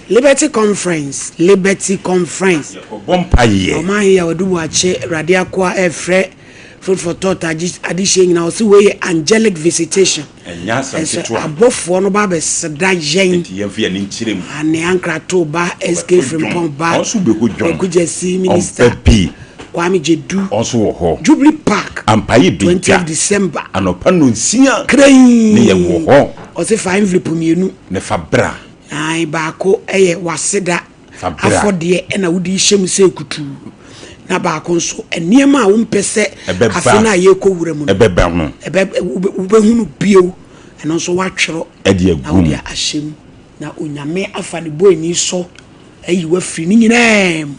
Liberty Conference Liberty Conference. Yɛkɔbɔ mpaeɛ. Ɔman yi a wɔde bu akye Awurade akoa ɛfrɛ Food for Thought adehyeɛ nyinaa ɔsi wei yɛ angelic visitation. Ɛnyɛ asɛm Ɛsɛ ketewa. abɔfoɔ no ba abɛseda yɛn. Enti yɛmfa yɛn ani nkyerɛ mu. Ane Ankrato ba, SK Ɔbɛto Frimpong dwom. ba, Ɔno nso bɛhu dwom. Kwaku Gyasi minister, Ɔmpa bi. Kwame Gyedu, Ɔno nso wɔ hɔ. Jubilee Park, Ampa yɛ bi 20th dwa. December. Anɔpa nnɔnsia. Krann. Ne yɛwɔ hɔ. Ɔse fa envelope mmienu. Ne fa bra. Ae, baako yɛ w'aseda. Fa bra. Afɔdeɛ na wode rehyɛ mu sɛ kutuu, na baako nso, nneɛma a wompɛ sɛ afe no a yɛrekɔ wura mu no, ɛbɛba no, ɛbɛ, wobɛhunu bio, ɛno nso woatwerɛ ɛde na wode ahyɛ mu, na Onyame afa ne bɔani so ayi wo afiri ne nyinaa mu.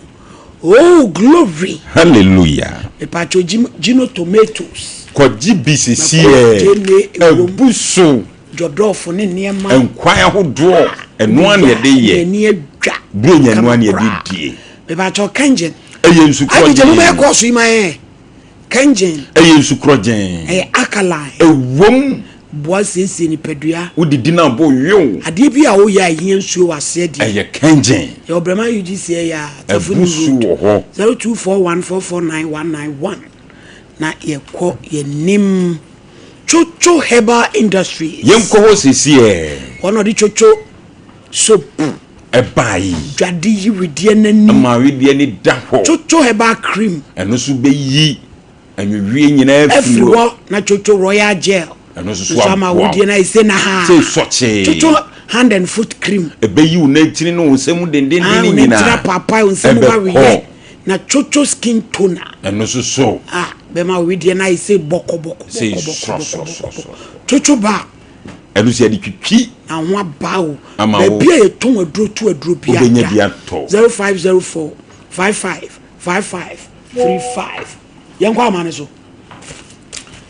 Oh, glory! Hallelujah! Mepatwo Gino tomatoes. Kɔgye bi sesiɛ, abu so. Dwɔdɔɔfo ne nneɛma. Nkwan ahodoɔ, ɛno ara na yɛde yɛ. Ani adwa. Buronya ɛno ara na yɛde die. Mepakyɛw kɛngyen. Ɛyɛ nsu korɔgyen. Abigye mo bɛyɛ kɔɔso yi ma yɛn. Kɛngyen. Ɛyɛ nsu korɔgyen. Ɛyɛ alkaline. Ɛwom. Boa siesie nipadua. Wodidi na abo wew. Adeɛ bi a woyɛ a ehia nsuo wɔ aseɛ deɛ. Ɛyɛ kɛngyen. Yɛwɔ Brɛma UGC ɛyɛ a. Ɛbu so wɔ hɔ. 0241449191 na yɛkɔ yɛnim. Chocho Herbal Industries. Yɛnkɔ hɔ sesiɛ. Wɔn na ɔde Chocho soap. Ɛbaa yi. Dwade yi wedeɛ n'ani. Ɛma wedeɛ ni da hɔ. Chocho Herbal Cream. Ɛno nso bɛyi anwewie nyinaa afiri hɔ. Afiri hɔ na Chocho Royal Gel. Ɛno nso so aboa. Nso ama wedeɛ no ayɛ sɛ na ha. Sɛ sɔkyee. Chocho hand and foot cream. Ɛbɛyi wo nantini ne wo nsa mu dendenden nyinaa. Wo nantini apaapae wo nsa mu bɛweyɛ. Na Chocho skin toner. Ɛno nso so. Ah, bɛma wo wedeɛ no ayɛ sɛ bɔkɔ bɔkɔ Sɛ bɔkɔ bɔkɔ srɔ bɔkɔ srɔ bɔkɔ. srɔ. Chocho ba. Ɛno nso yɛde twitwi. Na ho aba o. Ama wo. Baabi a yɛtɔn aduro to aduro bi Wobɛnya bi atɔ. 0504 55 55 35. Yɛnkɔ ama no so.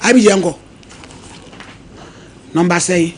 Abi yɛnkɔ. Number sɛn?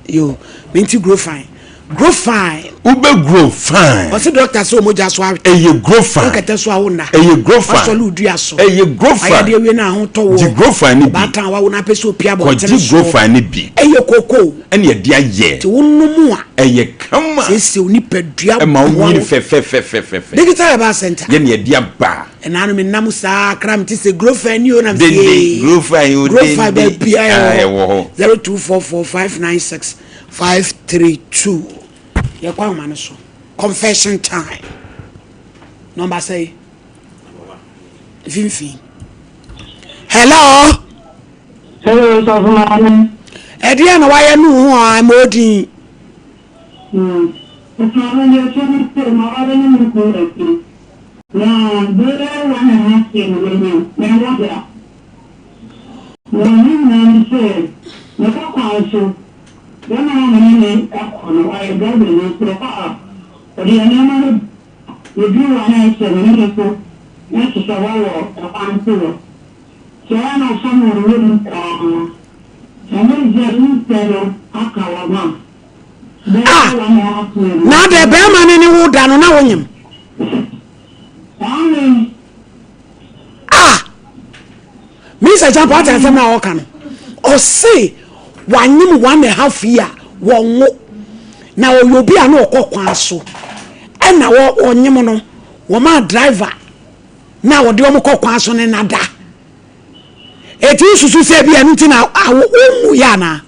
Yo, menti grow fine. Grow fine. Wobɛ grow fine. Ɔsi doctor sɛ ɔmogya so awe. Ɛyɛ grow fine. Wokɛtɛ so a wonna. Ɛyɛ grow fine. Wasɔle odua so. Ɛyɛ grow fine. Ayɛ adeɛ wie na ahotɔ wɔ. Gye grow fine ne bi. Ɔbaatan a wawo na apɛ sɛ opia abɔntene Kɔgye grow fine ne bi. Ɛyɛ koko. Ɛna ɛde ayɛ. Nti wonom a. Ɛyɛ kama. Siesie wo nipadua. Ɛma wo nyini fɛfɛfɛfɛfɛ. Digital Herbal Center. Yɛ na ɛde aba. Ɛna no menam saa kra mete sɛ grow fine ni o nam sɛ Dende grow fine o grow fine dende. baabi a Ah, ɛwɔ hɔ. 0244 596 532 yɛkɔ ahoma no so confession time nɔmba sɛe mfimfini hello Hello, sɔfo maame. ɛdeɛ na wayɛ no ho a ɛma odin Hmm. Sɔfo maame deɛ ɛkyɛ ne sɛ maware ne me kunu akyi. Na bɛyɛ one and a half year na manya manwo da. Na ne nyinaa ne sɛ mekɔ kwan so, bɛrima no a me ne no kɔ no ɔyɛ driver ni nti ɔkɔ a ɔde yɛn nneɛma no ba, yɛduru hɔ a na ayɛ sɛ me ne no so na kyerɛ sɛ wɔwɔ kwan so hɔ. Sɛ ɔyɛ na ɔfa me wɔ nwura mu saa a, ɛno deɛ me nsɛ no aka wɔ hɔ a, bɛyɛ Ah! one and a half year no. Na adɛ bɛrima no ne wo da no na wonyem? Aane. Ah! Mr. Champa ate asɛm no a ɔka no. Ɔse wanyem one and a half year wɔnwo. Na ɔyɛ obi a na ɔkɔ kwan so. Ɛna ɔnyem no, wɔmaa driver na ɔde wɔn kɔ kwan so no nada. Eti wosusu sɛ ebi ɛno nti na awo wonwu yɛ anaa?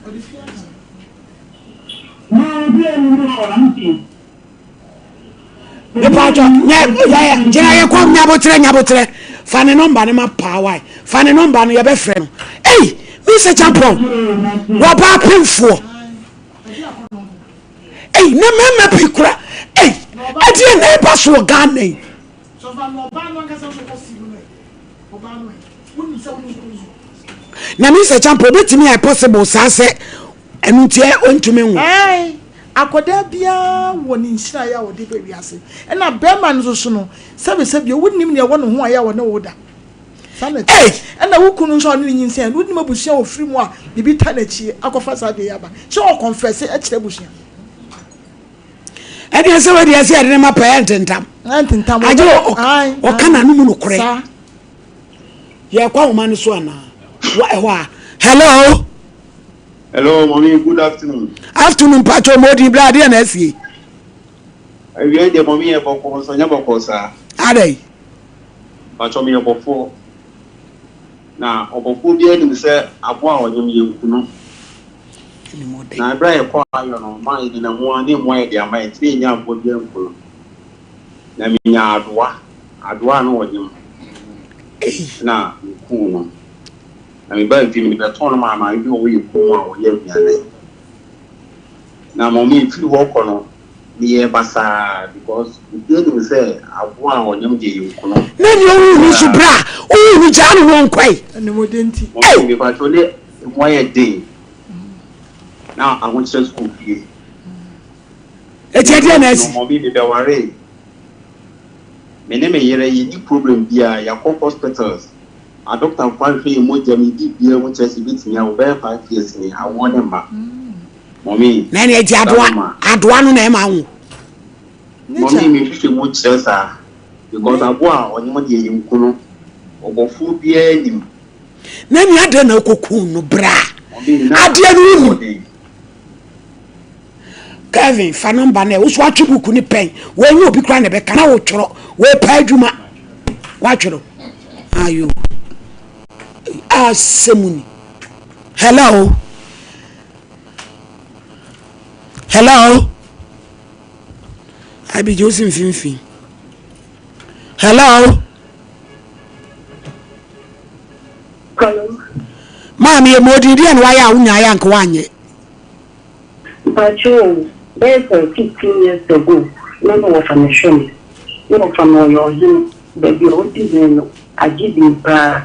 Mepatɔ nyɛ yɛ gyina yɛ kɔ nyabotrɛ nyabotrɛ fa ne nɔmba no ma paa wae fa ne nɔmba no yɛbɛfrɛ no ei Mr. Champon wɔba apemfoɔ ei na mmarima pii kora ei ɛdeɛ na ɛba so wɔ Ghana yi. Na Mr. Champon obetumi ayɛ possible saa sɛ ɛno nti ɔntumi nwo. Ɛɛ, akwadaa biara wɔ ne nhyiraeɛ a ɔde ba wiase. Ɛna bɛrima no nso so no, sɛbesɛbe o, wonnim nea ɛwɔ ne ho a ɛyɛ a ɔne wo da. Saa na ɛteɛ. Ɛna wo kunu nso a ɔne no nyinsɛn no, wonnim abusua a ɔfiri mu a biribi ta n'akyi akɔfa saa adeɛ yi aba. Sɛ ɔkɔnfɛse kyerɛ abusua. Ɛdeɛ sɛ wei deɛ sɛ yɛde ne ma pɛɛ ntentam. Ntentam. Agye ɔka n'ano mu nokorɛ. Yɛkɔ ahoma no so anaa? Wɔ ɛhɔ a. Hello. Hello, mommy. Good afternoon. Afternoon, Pacho Modi. Bla adeɛ na asie. Awia deɛ mommy yɛ bɔkɔɔ nso nyɛ bɔkɔɔ saa. Adɛn? Pacho meyɛ bɔfoɔ. Na ɔbɔfoɔ biara nim sɛ aboa a ɔnyem yɛ nku no. Na ɛberɛ a yɛkɔ ayɔ no, maa yɛde na mmoa ne mmoa yɛde ama yɛn nti na yɛnya aboa biara nku no. Na menya adowa, adowa a na ɔnyem na mekuu no. Na mebaa fie mede bɛtɔn no maa maame bi a ɔwɔ yɛn kurom a ɔyɛ aduane. Na ma mefiri hɔ kɔ no, meyɛɛ basaa because obiara nim sɛ aboa a ɔnyem deɛ yɛnku no. Na nea ɔwuu no nso berɛ a ɔwuu no gyaa no na ɔnkɔe. Animɔden nti. Mɔmee mepakyɛw ne emu ayɛ den na ahokyerɛ so wɔ fie. Eti ɛdeɛn na asi? Mɔmee mebɛwaree. Me ne me yere yɛnni problem biara, yɛakɔ hospitals. Adɔktafo ahwehwɛ yɛn mogya mu, yɛn biribiara mu kyerɛ sɛ yɛbɛtumi awo bɛyɛ 5 years ni, awoɔ ne mma. Mɔmi. Na ɛne agye adoa, adoa no na ɛma awo. Mɔmi, me nhwehwɛ mu kyerɛ saa because aboa a ɔnyem deɛ yɛnku no, ɔbɔfoɔ biara nim. Na nea adɛn na wokɔkuu no bra adeɛ no wonim. Kevin fa nɔmba no ɛ wo so atwe buku ne pɛn wɔnyɛ obi koraa na ɛbɛka na wotwerɛ wɔpa adwuma woatwerɛ ayo asɛm ni hello hello abigye wo si mfimfini hello Hello. Maame yɛ mɔden deɛ na wayɛ a wonyaeɛ anka woanyɛ. Mpakyɛw o, bɛyɛ sɛ 15 years ago na me wɔfa no hwɛ me. Me wɔfa no ɔyɛ ɔhene, baabi a odi hene no agye din paa.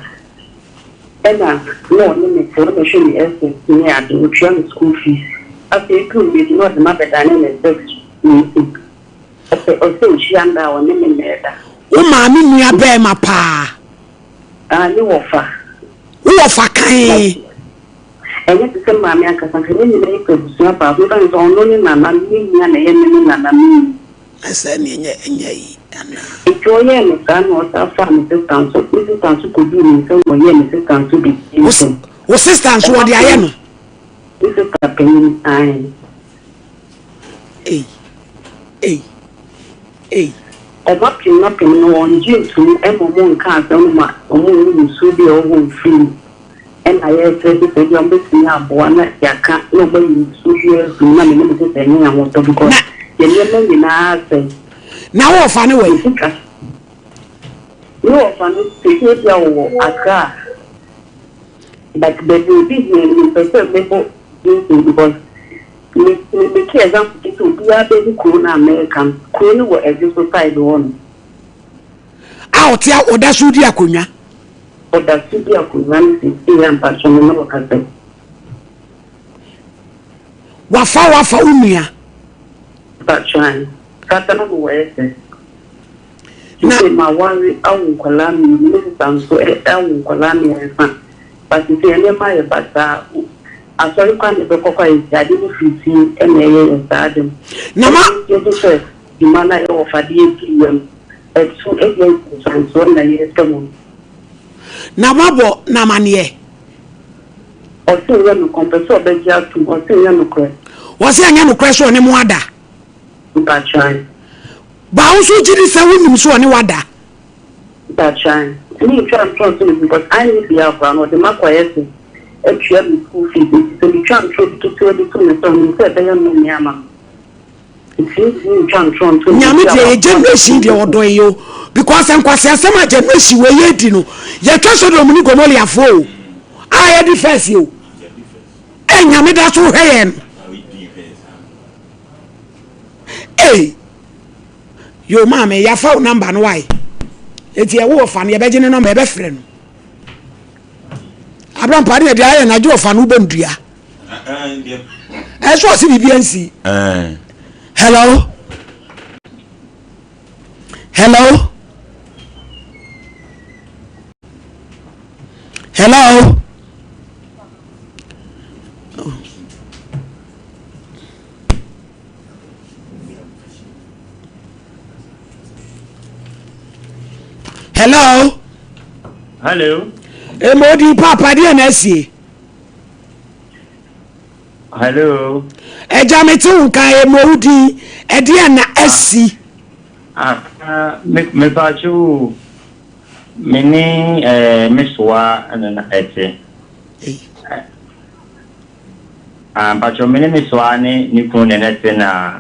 Ɛna na ɔne me te, ɔbɛhwɛ me SS ne ade, otua me school fees. Afei eduu mmerɛ bi na ɔde me abɛdane ne sex mate. Ɔpɛ ɔsɛ ohyia nda a ɔne me na ɛda. Wo maame nua bɛɛma paa? Ah, me wɔfa. Wo wɔfa kann? Ɛnyɛ te sɛ maame ankasa nka yɛn nyinaa yɛ abusua baako mefa no sɛ ɔno ne nana me nua na ɛyɛ me ne nana me nua. Na sɛ ɛne ɛnyɛ ɛnyɛ yi anaa. Nti ɔyɛɛ no saa na ɔsan faa me sista nso me sista nso kɔduu ne nsam na ɔyɛɛ me sista nso the same thing. Wo sista nso ɔde ayɛ no? Me sista panyin ae. Ei ei ei. Ɔmo apem apem no ɔngye ntom ɛma ɔmo nka asɛm no ma ɔmo nhu nsuo bi a ɛwɔ hɔ mfiri mu. Ɛna yɛsrɛ sɛ sɛ ebia wɔbɛtumi aboa na yɛaka na wɔayi nsuo biara afiri mu na me ne me sista anya yɛn ahotɔ because yɛn nneɛma nyinaa asɛe. Na wo wɔfa no wɔ he? Me wɔfa no seesei ebia ɔwɔ Accra but baabi a ɔdi hene no mempɛ sɛ mɛbɔ din because me me make example bi sɛ obiara bɛhu kuro no a mɛreka no kuro no wɔ Ɛdwo so side hɔ no. A ɔte a ɔda so di akonnwa. Ɔda so di akonnwa no seesei a mpakyɛ me ne wo kasa yi. Wafa wafa wo nua. Mpakyɛ ae. Kasa na mewɔ SS. Seesei maware awo nkwadaa mmienu, me sista nso awo nkwadaa mmiɛnsa. But seesei nneɛma ayɛ basaa. Asɔre koraa na yɛbɛkɔ koraa yɛsi ade no firi fie na ɛyɛ yɛn saa ade no. Na ma. Ɛno nso sɛ dwuma no a yɛwɔ fadeɛ pii yɛ no, ɛso ɛdeɛ nsunsuansoɔ na yɛrepɛ mu no. Na moabɔ no amaneɛ? Ɔse ɛnyɛ nokorɛ, ɔmpɛ sɛ ɔbɛgye atom, ɔse ɛnyɛ nokorɛ. Ɔse ɛnyɛ nokorɛ sɛ ɔne mo ada? Mpakyɛw. Ba wo nso wogye di sɛ wonim sɛ ɔne wo ada? Mpakyɛw. Me ntwa ntorɔ nto no because anyɛ biaa koraa no ɔde makɔ ayɛ sɛ. atua me school fees nti sɛ metwa ntorɔ bi ketewa bi to ne so a menim sɛ ɛbɛyɛ nnome ama me. Nti mentumi ntwa ntorɔ nto ne Nyame so deɛ yɛ generation deɛ ɔdɔ yɛ o because nkwaseasɛm a generation wei yɛ di no yɛtwa Sodom ne Gomoriafoɔ o a yɛdi first o ɛ Nyame da so hwɛ yɛn no ei yo maame yɛafa wo number no wae eti ɛwo ɔfa no yɛbɛgye ne number yɛbɛfrɛ no abrampa ne ɛde ayɛ na agye ɔfa no wobɔ ndua ɛso ɔse biribi ansi hello hello hello hello hello emodi papa deɛ na asie Hello. Ɛgya me te wo nka ɛmɔ wo din ɛdeɛ na asi. Ah, me me paakye o. Me ne eh, me soa na na ɛte. Ah, mpakyɛ me ne me soa ne ne kunu na na ɛte na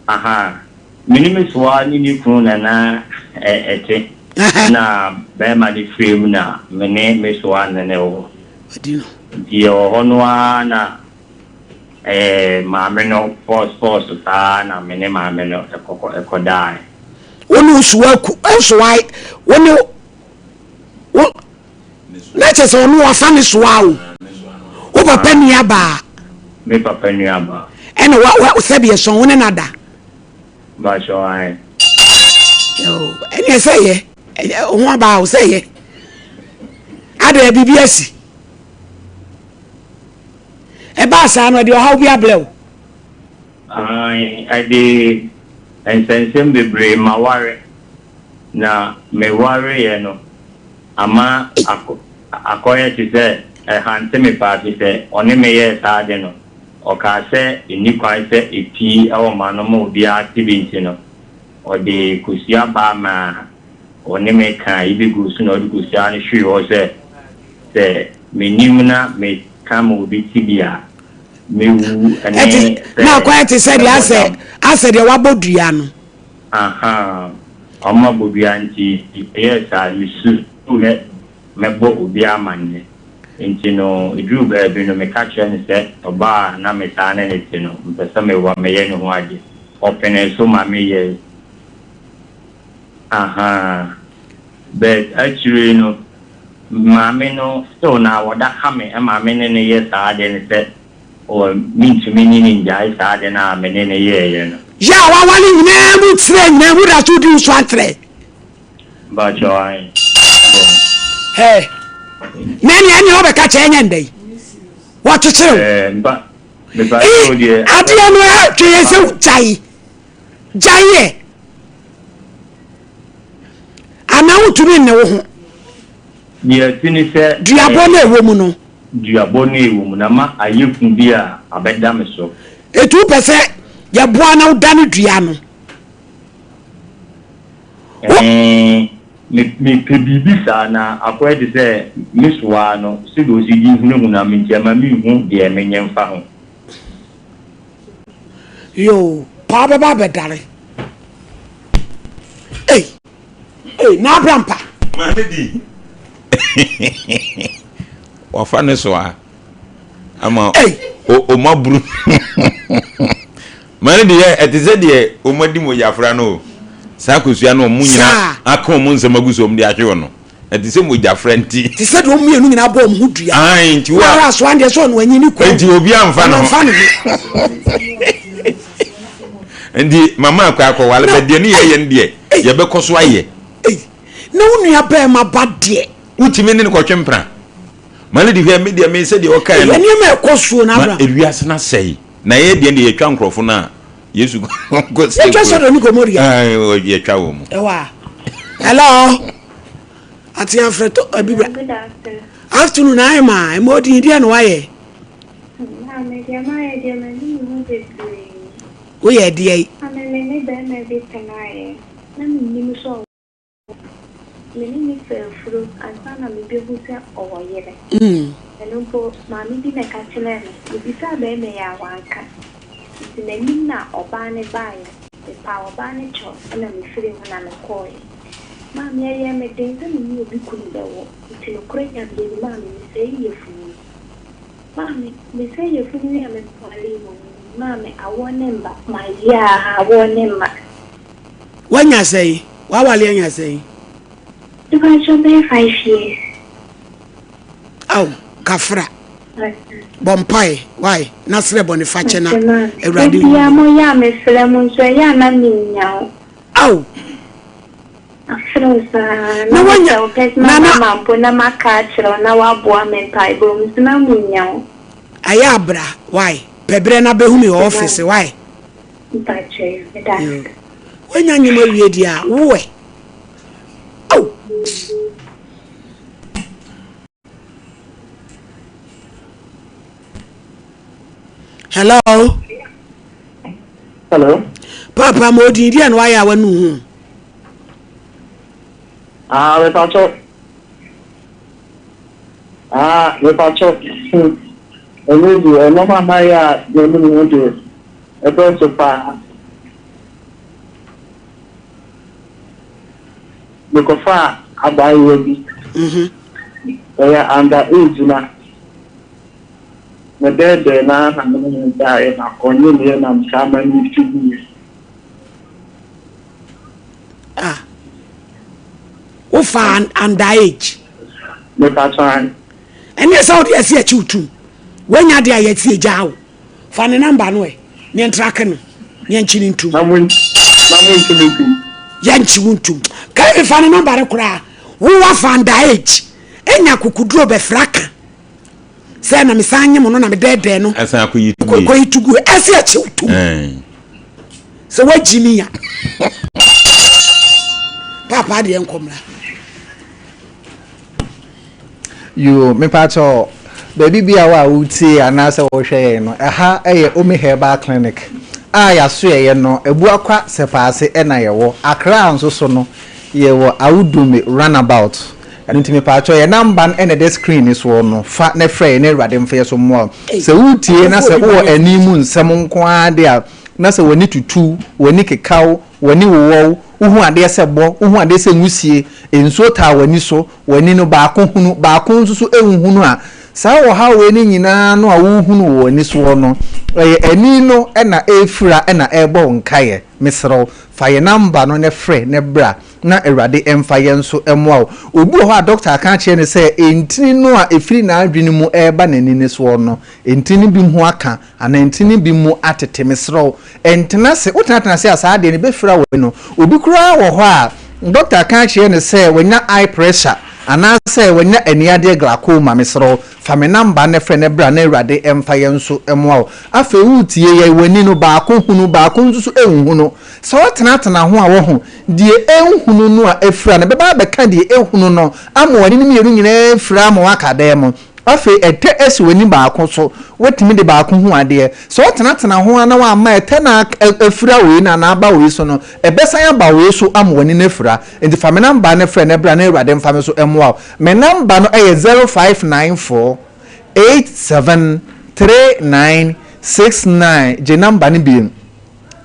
aha. Me ne me soa ne ne kunu na na ɛte. Na bɛrima ne firi mu na me ne me soa na na ɛwɔ. Ɔdi no. Nti yɛwɔ hɔ no ara na ɛɛ maame no force force saa na me ne maame no ɛkɔkɔ ɛkɔdaeɛ. Wo ne wo soa ku nsoa wo ne wo na kyerɛ sɛ ɔno wafa ne soa o wo papa nua baa. Me papa nua baa. Ɛna wa wa sɛbi ɛsɔn wo ne na da. Bakyɛ ae. Ɛne ɛsɛ yɛ ho aba o sɛ yɛ adɛ biribi asi ɛbaa saa no ɛde ɔhaw bi abrɛ o. Ae ɛde nsɛnsɛm bebree maware na mewareɛ no ama akɔyɛ te sɛ ɛhante me paa fisɛ ɔne me yɛɛ saa ade no. Ɔkaa sɛ ɛnni kwan sɛ ɛpii wɔ m'ano ma obiara te bi nti no, ɔde kosua baa maa ɔne me kaa yi bi guu so na ɔde kosua no hwee hɔ sɛ, sɛ mennim na meka ma obi te bi a, mɛwu ne Ɛte, sɛ na akwan te sɛ deɛ mɛbɔ asɛ, dam. asɛ deɛ wabɔ dua no. Ahaa, wɔabɔ dua nti ɛyɛɛ saa, mesuroo sɛ mɛbɔ obi amanneɛ. Enti no, eduruu baabi no, meka kyerɛɛ no sɛ ɔbaa a na metaa ne no te no, mepɛ sɛ mewa meyɛ ne ho ade. Ɔpenee so ma meyɛe. Ahaa. But akyire yi no, maame no still na ɔda ha me ma me ne no yɛ saa ade no sɛ ɔ mentumi ne no nnyae saa ade no a me ne no yɛeɛ no. Yɛ a waware nyinaa mu kyerɛ nyinaa mu da so di wo so antrɛ. Mpakyɛw ae. Hey. Na ɛnea ɛnea wɔbɛka kyɛ ɛnyɛ ndɛ yi. Wɔkyekyere wo. Eh, mpa mepakyɛw deɛ. Adeɛ no ɛtwe yɛ sɛ gyae. Gyae yɛ. Anaa wotumi nne wo ho. Deɛ ɛte ne sɛ. Duabɔ no ɛwɔ mu no. Duabɔ no ɛwɔ mu na ma ayɛ hu bi a abɛda me so. Etu pɛ sɛ yɛboa na wodane dua no. Ɛɛ, me, mepɛ biribi saa, na akɔyɛ te sɛ me soa no, sɛdeɛ ɔsi de hunahuna me nti, ɛma menhu deɛ menyɛ mfa ho. Yoo, paa bɛba abɛdare. Ei, ei, na abrampa. Maame di. Wafa ne soa. Ama ɔmo aburu. Ma no deɛ ɛte sɛ deɛ wɔn adi mogyafra no o. Saa kosua no wɔn nyinaa aka wɔn nsɛm agu so wɔn de ahwe wɔn no. Ɛte sɛ mogyafra nti. Te sɛ deɛ wɔn mmienu nyinaa bɔ wɔn ho dua. Ae nti wo a. Wara asoa deɛ sɛ ɔno anyi ne kɔn. Nti obi amfa ne ho. Ɔno amfa ne ho. Nti mama akɔ akɔwale bɛ deɛ ne yɛyɛ no deɛ yɛbɛkɔ so ayɛ. Na wo nua bɛrima ba deɛ. Wotumi ne no kɔtwe mpena. Ma no di hwɛ me deɛ me sɛ deɛ ɔkae no. Nneɛma ɛkɔ soɔ no abra. Ma ewiase no asɛe. Na yɛ deɛ deɛ yɛtwa nkurɔfo no a Yesu kɔ sɛ Yɛtwa Sodom ne Gomoria. Yɛtwa wɔn mu. Ɛwɔ a. Hello. Ate afrɛ to abibra. Afternoon ayɛ ma ɛma odin deɛ na wayɛ. Maame deɛ mayɛ deɛ m'ani me ho bebree. Woyɛ deɛ yi. Maame me ne bɛrima bi tenaeɛ na mennim sɛ ɔwɔ. Me ne no faa afuro ansa na mebehu sɛ ɔwɔ yere. Ɛno mpo, maame bi na ɛka kyerɛɛ me. Mebisaa barima yi a, wanka. Nti m'anim na ɔbaa no baeɛ. Mepaa ɔbaa no kyɛw na mefirii hɔ na mekɔeɛ. Maame, ɛyɛɛ me den sɛ me ne obi kunu bɛwo. Nti nokorɛ Nyame ni, maame, mesɛee yafunu no. Maame, mesɛee yafunu yi a mewaree no no, maame, awoɔ ne mma. Mayɛ a, awoɔ ne mma. Wanya sɛn? W'awale anya sɛn? Mepakyɛw bɛyɛ 5 years. Ao kafra. Bɔ mpae wai na srɛ bɔne fakyɛ na Awurade hu. Dabia mo yɛ a me frɛ mo nso ɛyɛ a na me nnya wo. Ao. Afrɛ wo saa na me pɛ wo personal number mpo na maka akyerɛ wo na waboa me mpaebɔ mu nso na me nnya wo. Ayɛ a bra wai pɛ berɛ na bɛhu me wɔ office wai. Mpakyɛ meda ase. Wanya nnwom awie deɛ a wo ɛ. Ao. Hello. Hello. Papa ma odin deɛ na wayɛ a wanu ho. Ah, mepakyɛw. Ah, mepakyɛw. Ɛno deɛ, nneɛma a mayɛ a m'ani ho deɛ, ɛdɔɔso paa. Mekɔfaa abaayewa bi, ɔyɛ under age na medɛɛdɛɛ no ara na me ne no daeɛ na ɔnyemeeɛ na mesaa ma no ti guiɛ. Ah, wofaa under age? Mepakyɛ ae. Ɛneɛ sɛ wode asi akyi wo tum, woanya adeɛ a yɛasi agyaa wo. Fa ne number no ɛ, ne yɛntrake no, ne yɛnkye no ntum. Na mo na mo nkye me ntum. Yɛnkye wo ntum. Kevin fa ne number no koraa. Wo wafa under age. Enya kukuduro bɛfra ka. Sɛ na mesan nye mo no na medɛɛdɛɛ no. Ɛsan akɔyi tugu yi. Kɔyi tugu yi. Ɛsɛ ɛkye wo tum. Sɛ wagyi mi ya. Paapa adeɛ nkɔmra. Yoo, mepakyɛw, baabi biara wo a woretie anaasɛ worehwɛ yɛn no, ɛha yɛ Omi Herbal Clinic a yɛasoɛeɛ no, Abuakwa Sɛpaase na yɛwɔ. Accra nso so no, yɛwɔ Awudome Runabout. Ɛno nti mepakyɛw, yɛn namba no na ɛda screen no soɔ no, fa na frɛ yɛn na Awurade mfa yɛn so mmoa wo. Sɛ woretie na sɛ wowɔ ani mu nsɛm nko ara de a, na sɛ w'ani tutu, w'ani keka wo, W'ani wowɔ wo, wohu adeɛ sɛ bɔ, wohu adeɛ sɛ nwusie, nsuo taa w'ani so, w'ani no baako hunu, baako nso so nhunu a, saa ɔhaw wei no nyinaa no a wohunu wɔ w'ani soɔ no, ɛyɛ ani no na ɛrefira na ɛrebɔ wo nkaeɛ. Mesrɛ wo, fa yɛn namba no na frɛ na bra na Awurade mfa yɛn nso mmoa wo. Obi wɔ hɔ a dɔkta aka akyerɛ no sɛ ntini no a ɛfiri n'adwene mu reba n'ani no soɔ no, ntini no bi ho aka, Anaa ntini bi mu atete. Mesrɛ wo, ntena ase. Wotenatena ase a, saa adeɛ no ɛbɛfira w'ani no. Obi koraa wɔ hɔ a, dɔkta aka akyerɛ no sɛ wanya eye pressure anaasɛ wanya ani adeɛ glaucoma. Mesrɛ wo, fa me namba no frɛ na bra na Awurade mfa yɛn nso mmoa wo. Afei woretie yɛn, w'ani no, baako hunu, baako nso so nhunu. Sɛ wotenatena ho a, woahu, deɛ ɛnhunu no a afira no bɛba abɛka deɛ ɛhunu no ama w'ani no mmienu nyinaa afira ama woaka dan mu. Afei ɛtɛ si w'ani baako so, woatumi de baako hu adeɛ. Sɛ wotenatena ho ara na woamma ɛtɛ no afira wei no anaa aba wei so no, ɛbɛsan aba wei so ama w'ani no afira. Enti fa me namba no frɛ na bra na Awurade mfa me so mmoa wo. Me namba no yɛ 0594 87 39 69. Gye namba no bio,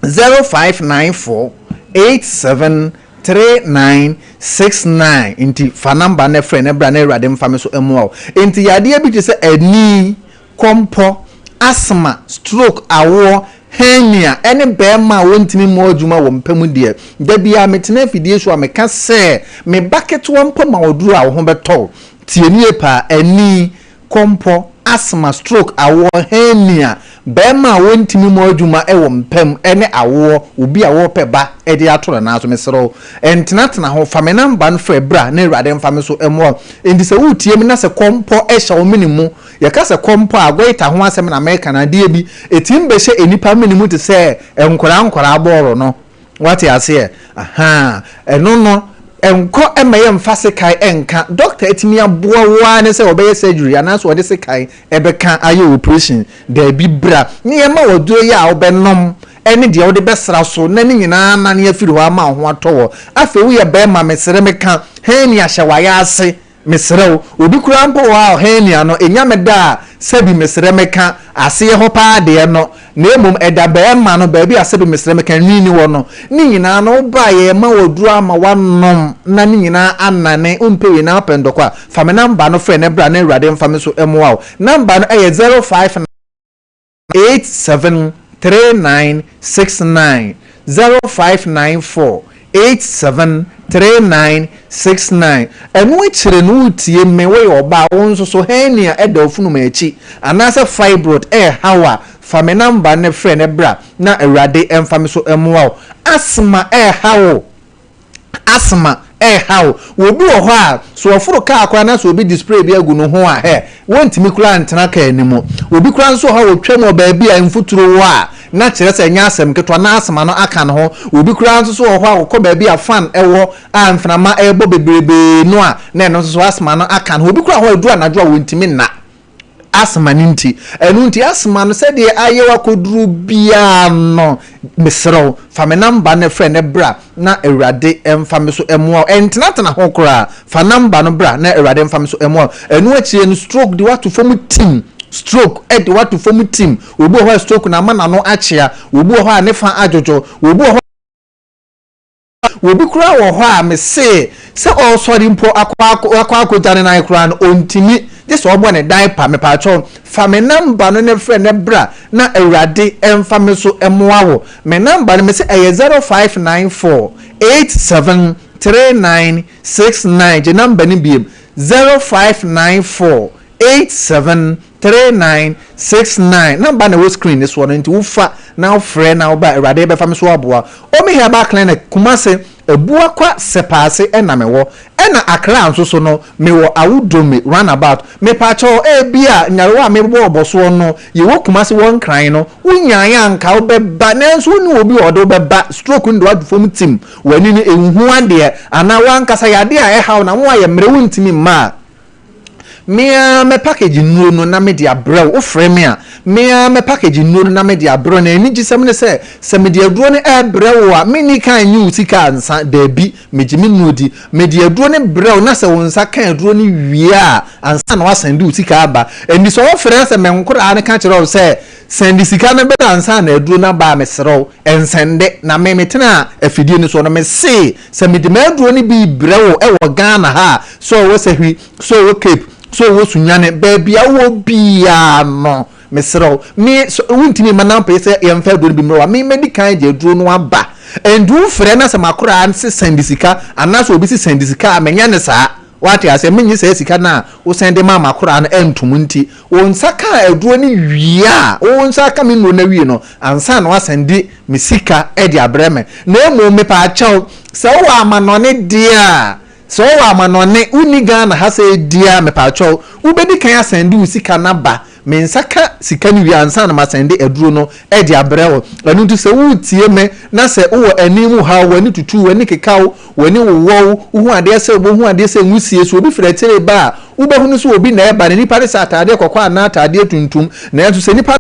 0594 87 3969 nti fa number no frɛ na bra na Awurade mfa me so mmoa wo. Nti yadeɛ bi te sɛ ani, kɔmpɔ, asthma, stroke, awoɔ, hernia ɛne barima a wɔntumi mmɔ adwuma wɔ mpa mu deɛ, da biara metena afidie so a meka sɛ me ba ketewa mpo ma wo duro a wo ho bɛtɔ wo. Tie nie paa, ani, kɔmpɔ, asthma, stroke, awoɔ, hernia, barima a ɔntumi mmɔ adwuma wɔ mpa mu ne awoɔ, obi a ɔrepɛ ba de ato ne nan so, mesrɛ wo, ntenatena ho, fa me namba no frɛ bra na Awurade mfa me so mmoa wo. Enti sɛ woretie me na sɛ kɔmpɔ hyɛ wo mene mu, yɛka sɛ kɔmpɔ a, goiter ho asɛm na mereka no, adeɛ bi, ɛtumi bɛhyɛ nnipa mene mu te sɛ nkwadaa nkwadaa bɔɔlo no. Wate aseɛ? Ahaa. Ɛno no, nkɔ mma yɛmfa sekan nka. Dɔkta atumi aboa wo ara ne sɛ ɔbɛyɛ surgery anaasɛ ɔde sekan bɛka ayɛ operation. Daabi, bra na yɛmma wo aduro yi a wobɛnom. ne deɛ wode bɛsra so na ne nyinaa anane afiri hɔ ama wo ho atɔ wɔ. Afei woyɛ barima mesrɛ meka hernia hyɛ w'ayaase mesrɛ wo. Obi koraa mpo wɔ hɔ a hernia no ɛnya me da a sɛbi mesrɛ meka aseɛ hɔ paa deɛ no na mmom ɛda barima no baabi a sɛbi mesrɛ meka nwini wɔ no. Ne nyinaa no woba a yɛma wo aduro ama woanom na ne nyinaa anane wompɛ wei na wopɛ ntɔkwa a fa me number no frɛ na bra na Awurade mfa me so mmoa wo. Number no ɛyɛ 05 87 3969 0594 87 3969 Ɛno akyire no woretie me, woyɛ ɔbaa, wo nso so hernia da wo funuma akyi anaasɛ fibroid ɛreha wo a, fa me number no frɛ na bra na Awurade mfa me so mmoa wo. Asthma ɛreha wo. Asthma ɛreha wo. Obi wɔ hɔ a, sɛ ɔforo kaa koraa na sɛ obi de spray bi agu ne ho a, hɛ, wɔntumi koraa ntena kaa no mu. Obi koraa nso wɔ hɔ a, ɔtwam wɔ baabi a mfuturo wɔ a, na kyerɛ sɛ ɛnyɛ asɛm ketewa, na asthma no aka ne ho. Obi koraa nso so wɔ hɔ a, ɔkɔ baabi a fan wɔ a mframa rebɔ bebrebee no a, na ɛno nso so asthma no aka ne ho. Obi koraa wɔ hɔ a, ɛduru anadwo a, ɔntumi nna. Asthma no nti. Ɛno nti asthma no sɛdeɛ ayɛ wo akɔduru biara no, mesrɛ wo, fa me number no frɛ no bra na Awurade mfa me so mmoa wo. Ɛntenatena ho koraa, fa number no bra na Awurade mfa me so mmoa wo. Ɛno akyire no, stroke de woato fam tim. Stroke de woato fam tim. Obi wɔ hɔ a stroke no ama n'ano akyea, obi wɔ hɔ a ne fa adwodwo, obi wɔ hɔ. Obi koraa wɔ hɔ a mese sɛ ɔresɔre mpo akɔ akɔ akɔgya ne nan koraa no ɔntumi gye sɛ ɔbɔ ne diaper. Mepaakyɛw fa me number no na frɛ na bra na Awurade mfa me so mmoa wo. Me number no mese ɛyɛ 0594 87 39 69 gye number no biem 0594 87 3969 number na ɛwɔ screen no soɔ no nti wofa na wofrɛ na woba Awurade bɛfa me so aboa Omi Herbal Clinic Kumasi Abuakwa Sɛpaase ɛna mewɔ ɛna Accra nso so no mewɔ Awudome roundabout mepaakyɛw ebia nyarewa a mebɔɔbɔ soɔ no yɛwɔ Kumasi wɔ Nkran no wonyaeɛ a nka wobɛba nanso wonni obi a ɔde wobɛba stroke no de woato fam tim w'ani no ɛnhu adeɛ anaa w'ankasa yadeɛ a ɛhaw na woayɛ mmerɛ wontumi mma a Me ara mɛ package nnuro no na mede abrɛ wo. Wofrɛ me a, me ara mɛ package nnuro no na mede abrɛ wo. Na anigyesɛm ne sɛ, sɛ mede aduro no rebrɛ wo a, menni kan nnye wo sika ansa. Dabi, megye me nnuro di. Mede aduro no brɛ wo na sɛ wo nsa ka aduro no wie a, ansa na woasan de wo sika aba. Enti sɛ wofrɛ na sɛ me nkoraa no ka kyerɛ wo sɛ, Sɛnde sika no bra ansa na aduro no aba a, mesrɛ wo, nsɛnde. Na me, metenaa afidie no soɔ no, mesee, Sɛ mede m'aduro no bi rebrɛ wo wɔ Ghana ha a, sɛ ɔwɔ Sahwi, sɛ ɔwɔ Cape, sɛ ɔwɔ Sunyani, baabi a wowɔ biara no, mesrɛ wo, me, sɛ wontumi mma na wopɛ sɛ yɛmfa aduro no bi mmrɛ wo a, me mɛdi kan de aduro no aba. Ɛnti wofrɛ na sɛ m'akoraa se sɛnde sika, anaasɛ obi se sɛnde sika a, menyɛ no saa. Woate aseɛ? Mennye saa sika no a wosan de maa m'akoraa no ntom nti, wo nsa kaa aduro no wie a, wo nsa aka me nnuro no awie no, ansa na woasan de me sika de abrɛ me. Na mmom mepaakyɛw, sɛ wowɔ amanɔne deɛ a, sɛ wowɔ amanɔne, wonni Ghana ha sɛ deɛ a, mepaakyɛw, wobɛdi kan asan de wo sika no aba. Me nsa ka sika no wie ansa na masan de aduro no de abrɛ wo. Ɛno nti sɛ woretie me na sɛ wowɔ ani mu haw, w'ani tutu, w'ani keka wo, w'ani wowɔ wo, wohu adeɛ sɛ wobɛhu adeɛ sɛ nwusie, sɛ obi firi akyire reba a, wobɛhunu sɛ obi na ɛreba no, nipa no hyɛ ataadeɛ kɔkɔɔ anaa ataadeɛ tuntum, nanso sɛ nipa no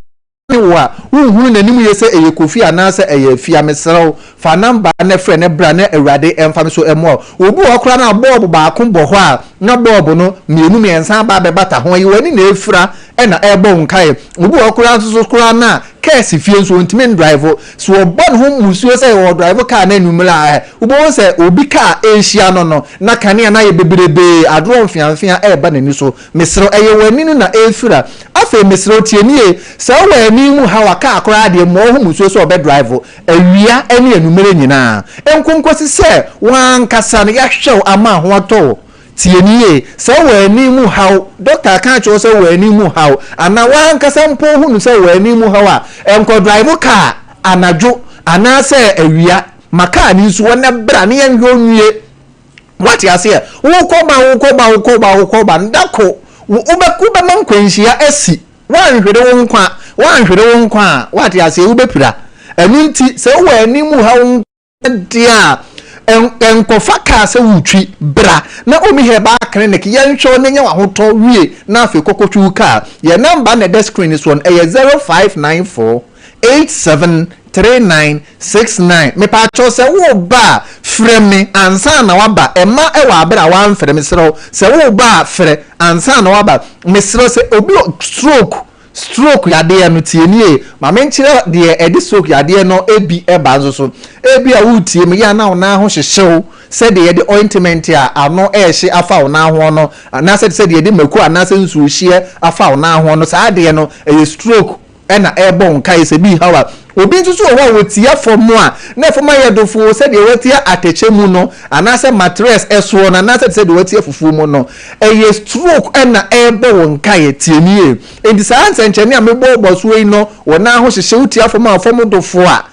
ne wo a, wonhunu n'anim yie sɛ ɛyɛ Kofi anaasɛ ɛyɛ Afia. Mesrɛ wo, fa number no frɛ no bra na Awurade mfa me so mmoa wo. Obi wɔ hɔ koraa no a bɔɔbo baako bɔ hɔ a, na bɔɔbo no mmienu mmiɛnsa aba abɛbata ho, ɛyɛ w'ani na ɛrefira na ɛrebɔ wo nkaeɛ. Obi wɔ hɔ koraa nso so koraa no a, kaa si fie nso ɔntumi ndrive. So ɔbɔ ne ho mmusuo sɛ ɔredrive kaa no anwummerɛ a, wobɛhu sɛ obi kaa ɛrehyia no no, na kanea no ayɛ bebrebee, adorɔ mfeamfea ɛreba n'ani so. Mesrɛ wo, ɛyɛ w'ani no na ɛrefira. Afei mesrɛ wo, tie nie, sɛ wowɔ ani mu haw a, kaa koraa deɛ, mmɔ wo ho mmusuo sɛ ɔbɛdrive awia ne anwummerɛ nyinaa, nko nkɔsi sɛ wo ankasa no yɛahwɛ wo ama ho atɔ wo. Tie no yie, sɛ wowɔ ani mu haw, dɔkta aka akyerɛ wo sɛ wowɔ ani mu haw, anaa w'ankasa mpo wohunu sɛ wowɔ ani mu haw a, nkɔdrive kaa anadwo anaasɛ awia. Ma kaa no nsi hɔ na bra na yɛnhwɛ wo nwie. Woate aseɛ? Wokɔ ba, wokɔ ba, wokɔ ba, wokɔ ba no, da ko wobɛ, wobɛma nkwanhyia asi. Woanhwere wo nkwa, woanhwere wo nkwa a, woate aseɛ, wobɛpira. Ɛno nti, sɛ wowɔ ani mu haw nko deɛ a, nkɔfa kaa sɛ woretwi. Bra na Omi Herbal Clinic yɛnhwɛ wo na nya w'ahotɔ wie na afei kɔkɔtwi wo kaa. Yɛn number na ɛda screen no soɔ no, ɛyɛ 0594 87. 3969. Mepaakyɛw sɛ woreba a frɛ me ansa na woaba, ɛmma ɛwɔ abere a woamfrɛ, mesrɛ wo sɛ woreba a frɛ ansa na woaba, mesrɛ wo sɛ obi wɔ stroke, stroke yadeɛ no tie nie, ma menkyerɛ deɛ ɛde stroke yadeɛ no bi ba nso so, ebia woretie me yɛ a na wo nan ho hyehye wo sɛdeɛ yɛde ointment a ano ɛrehye afa wo nan ho no, anaasɛ sɛdeɛ yɛde mako anaasɛ nsuohyeɛ afa wo nan ho no, saa adeɛ no ɛyɛ stroke. na ɛrebɔ wo nkaeɛ sɛ bi reha wo a. Obi nso so wɔ hɔ a ɔtia fam a, na fam ayɛ dofoo sɛdeɛ watia atɛkyɛ mu no, anaasɛ matress soɔ no, anaasɛ te sɛ deɛ watia fufuo mu no. Ɛyɛ stroke na ɛrebɔ wo nkaeɛ. Tie me yie. Enti saa nsɛnkyerɛnne a mebɔbɔ soɔ yi no, wo nan ho hyehye, wotia fam a fam dofoo a,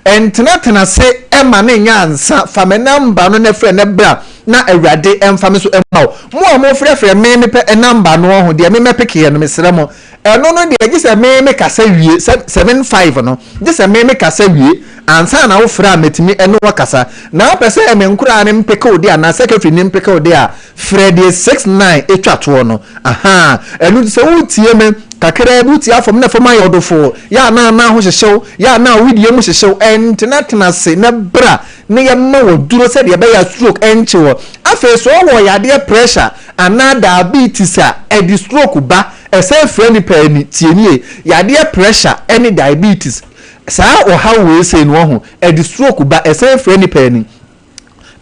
ntenatena ase ma no nyɛ ansa. Fa me number no na frɛ na bra na Awurade mfa me so mma wo. Mo a mofrɛfrɛ me mepɛ number no ɔho deɛ me mɛpekeɛ no mesrɛ mo. Ɛno no deɛ gye sɛ me me kasa wie, 75 no, gye sɛ me me kasa wie ansa na wo frɛ a mɛtumi ɛne wo akasa. Na wopɛ sɛ me nkoraa no mpeke wo deɛ anaa secretary no mpeke wo deɛ a, frɛ deɛ 69 ɛtwa toɔ no. Ahaa, ɛno nti sɛ woretie me kakraa bi, wotie afam na fam ayɛ ɔdofoo, yɛ a na anan ho hyehye wo, yɛ a na wo wedeɛ mu hyehye wo, ɛntenatena ase na bra na yɛmma wo aduro sɛdeɛ ɛbɛyɛ a stroke ɛnkye wo. Afei sɛ wowɔ yadeɛ pressure anaa diabetes a, ɛde stroke ba. Ɛsan fira nipa ani, tie nie, yadeɛ pressure ɛne diabetes, saa ɔhaw wei sei no wahu, ɛde stroke ba, ɛsan fira nipa ani.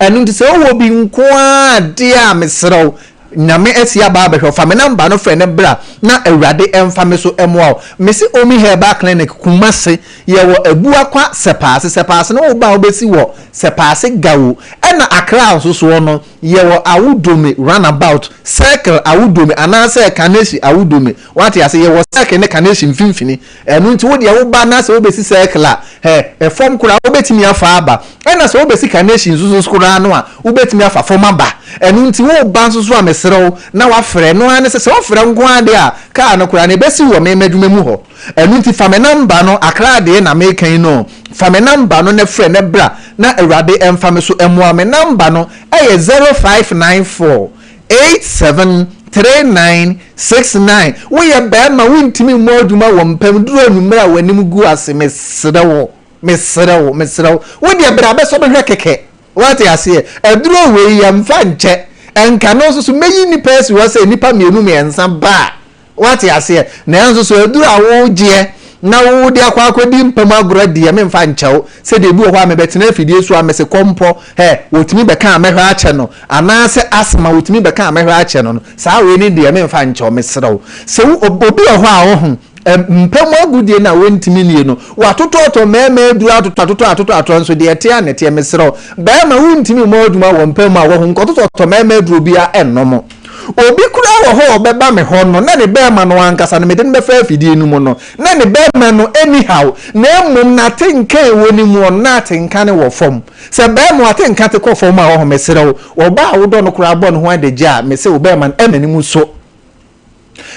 Ɛno nti sɛ wowɔ bi nko ara deɛ a mesrɛ wo, Nyame asi aba abɛhwɛ wo, fa me number no frɛ no bra na Awurade mfa me so mmoa wo. Mese Omi Herbal Clinic, Kumasi, yɛwɔ Abuakwa Sɛpaase, Sɛpaase no woba a wobɛsi wɔ Sɛpaase Gawo, ɛna Accra nso soɔ no, Yɛwɔ Awudome runabout, circle Awudome anaasɛ Kaneshie Awudome. Woate ase? Yɛwɔ circle ne Kaneshie mfimfini. Ɛno nti wo deɛ woba na sɛ wobɛsi circle a, hɛ, fam koraa wobɛtumi afa aba. Ɛna sɛ wobɛsi Kaneshie nso so koraa no a, wobɛtumi afa fam aba. Ɛno nti woreba nso so a mesrɛ wo na woafrɛ. Ɛno ara ne sɛ, sɛ wofrɛ nko ara deɛ a, kaa no koraa no ɛbɛsi wɔ me m'adwuma mu hɔ. Ɛno nti fa me number no, Accra deɛ na meka yi no, fa me number no na frɛ na bra na Awurade mfa me so mmoa. Me number no yɛ 0594 87 39 69. Woyɛ barima wontumi mmɔ adwuma wɔ mpam duru anwummerɛ a w'anim gu ase, mesrɛ wo, mesrɛ wo, mesrɛ wo, wo deɛ bra bɛsɔ me hwɛ kɛkɛ. Woate aseɛ? Aduro wei yɛmfa nkyɛ. Ɛnka no nso so mɛyi nnipa asi hɔ sɛ nnipa mmienu mmiɛnsa ba a. Woate aseɛ? Nanso so aduro a woregyeɛ na wode akɔ akɔdi mpa mu agorɔ deɛ memfa nkyɛ wo. Sɛdeɛ ebi wɔ hɔ a mebɛtena afidie so a mese kɔmpɔ, hɛ, wɔtumi bɛka a mɛhwɛ akyɛ no, anaasɛ asthma wɔtumi bɛka a mɛhwɛ akyɛ no no, saa wei no deɛ memfa nkyɛ wo, mesrɛ wo. Sɛ wo, obi wɔ hɔ a wohu, mpa mu agodie no a wɔntumi nnie no, watotɔɔtɔ mmarima aduro atotɔ atotɔ atotɔ atotɔ nso deɛ ɛteɛ a na ɛteɛ, mesrɛ wo, barima wontumi mmɔ adwuma wɔ mpa mu a wɔho nkɔtotɔtɔ mmarima aduro biara nnom. Obi koraa wɔ hɔ a ɔbɛba me hɔ no, na ne barima no ankasa no, mede no bɛfa afidie no mu no, na ne barima no nni haw, na mmom n'atenka a ɛwɔ ne mu no, na atenka no wɔ fam. Sɛ barima w'atenka te kɔ fam a, ɔho, mesrɛ wo, ɔbaa a wodɔ no koraa bɔ ne ho adagya a, mese wo barima no, ɛmma ne mu so.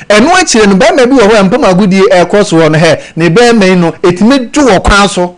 Ɛno akyire no, barima bi wɔ hɔ a mpam agodie rekɔ soɔ no, hɛ, ne barima yi no, ɛtumi dwo wɔ kwan so.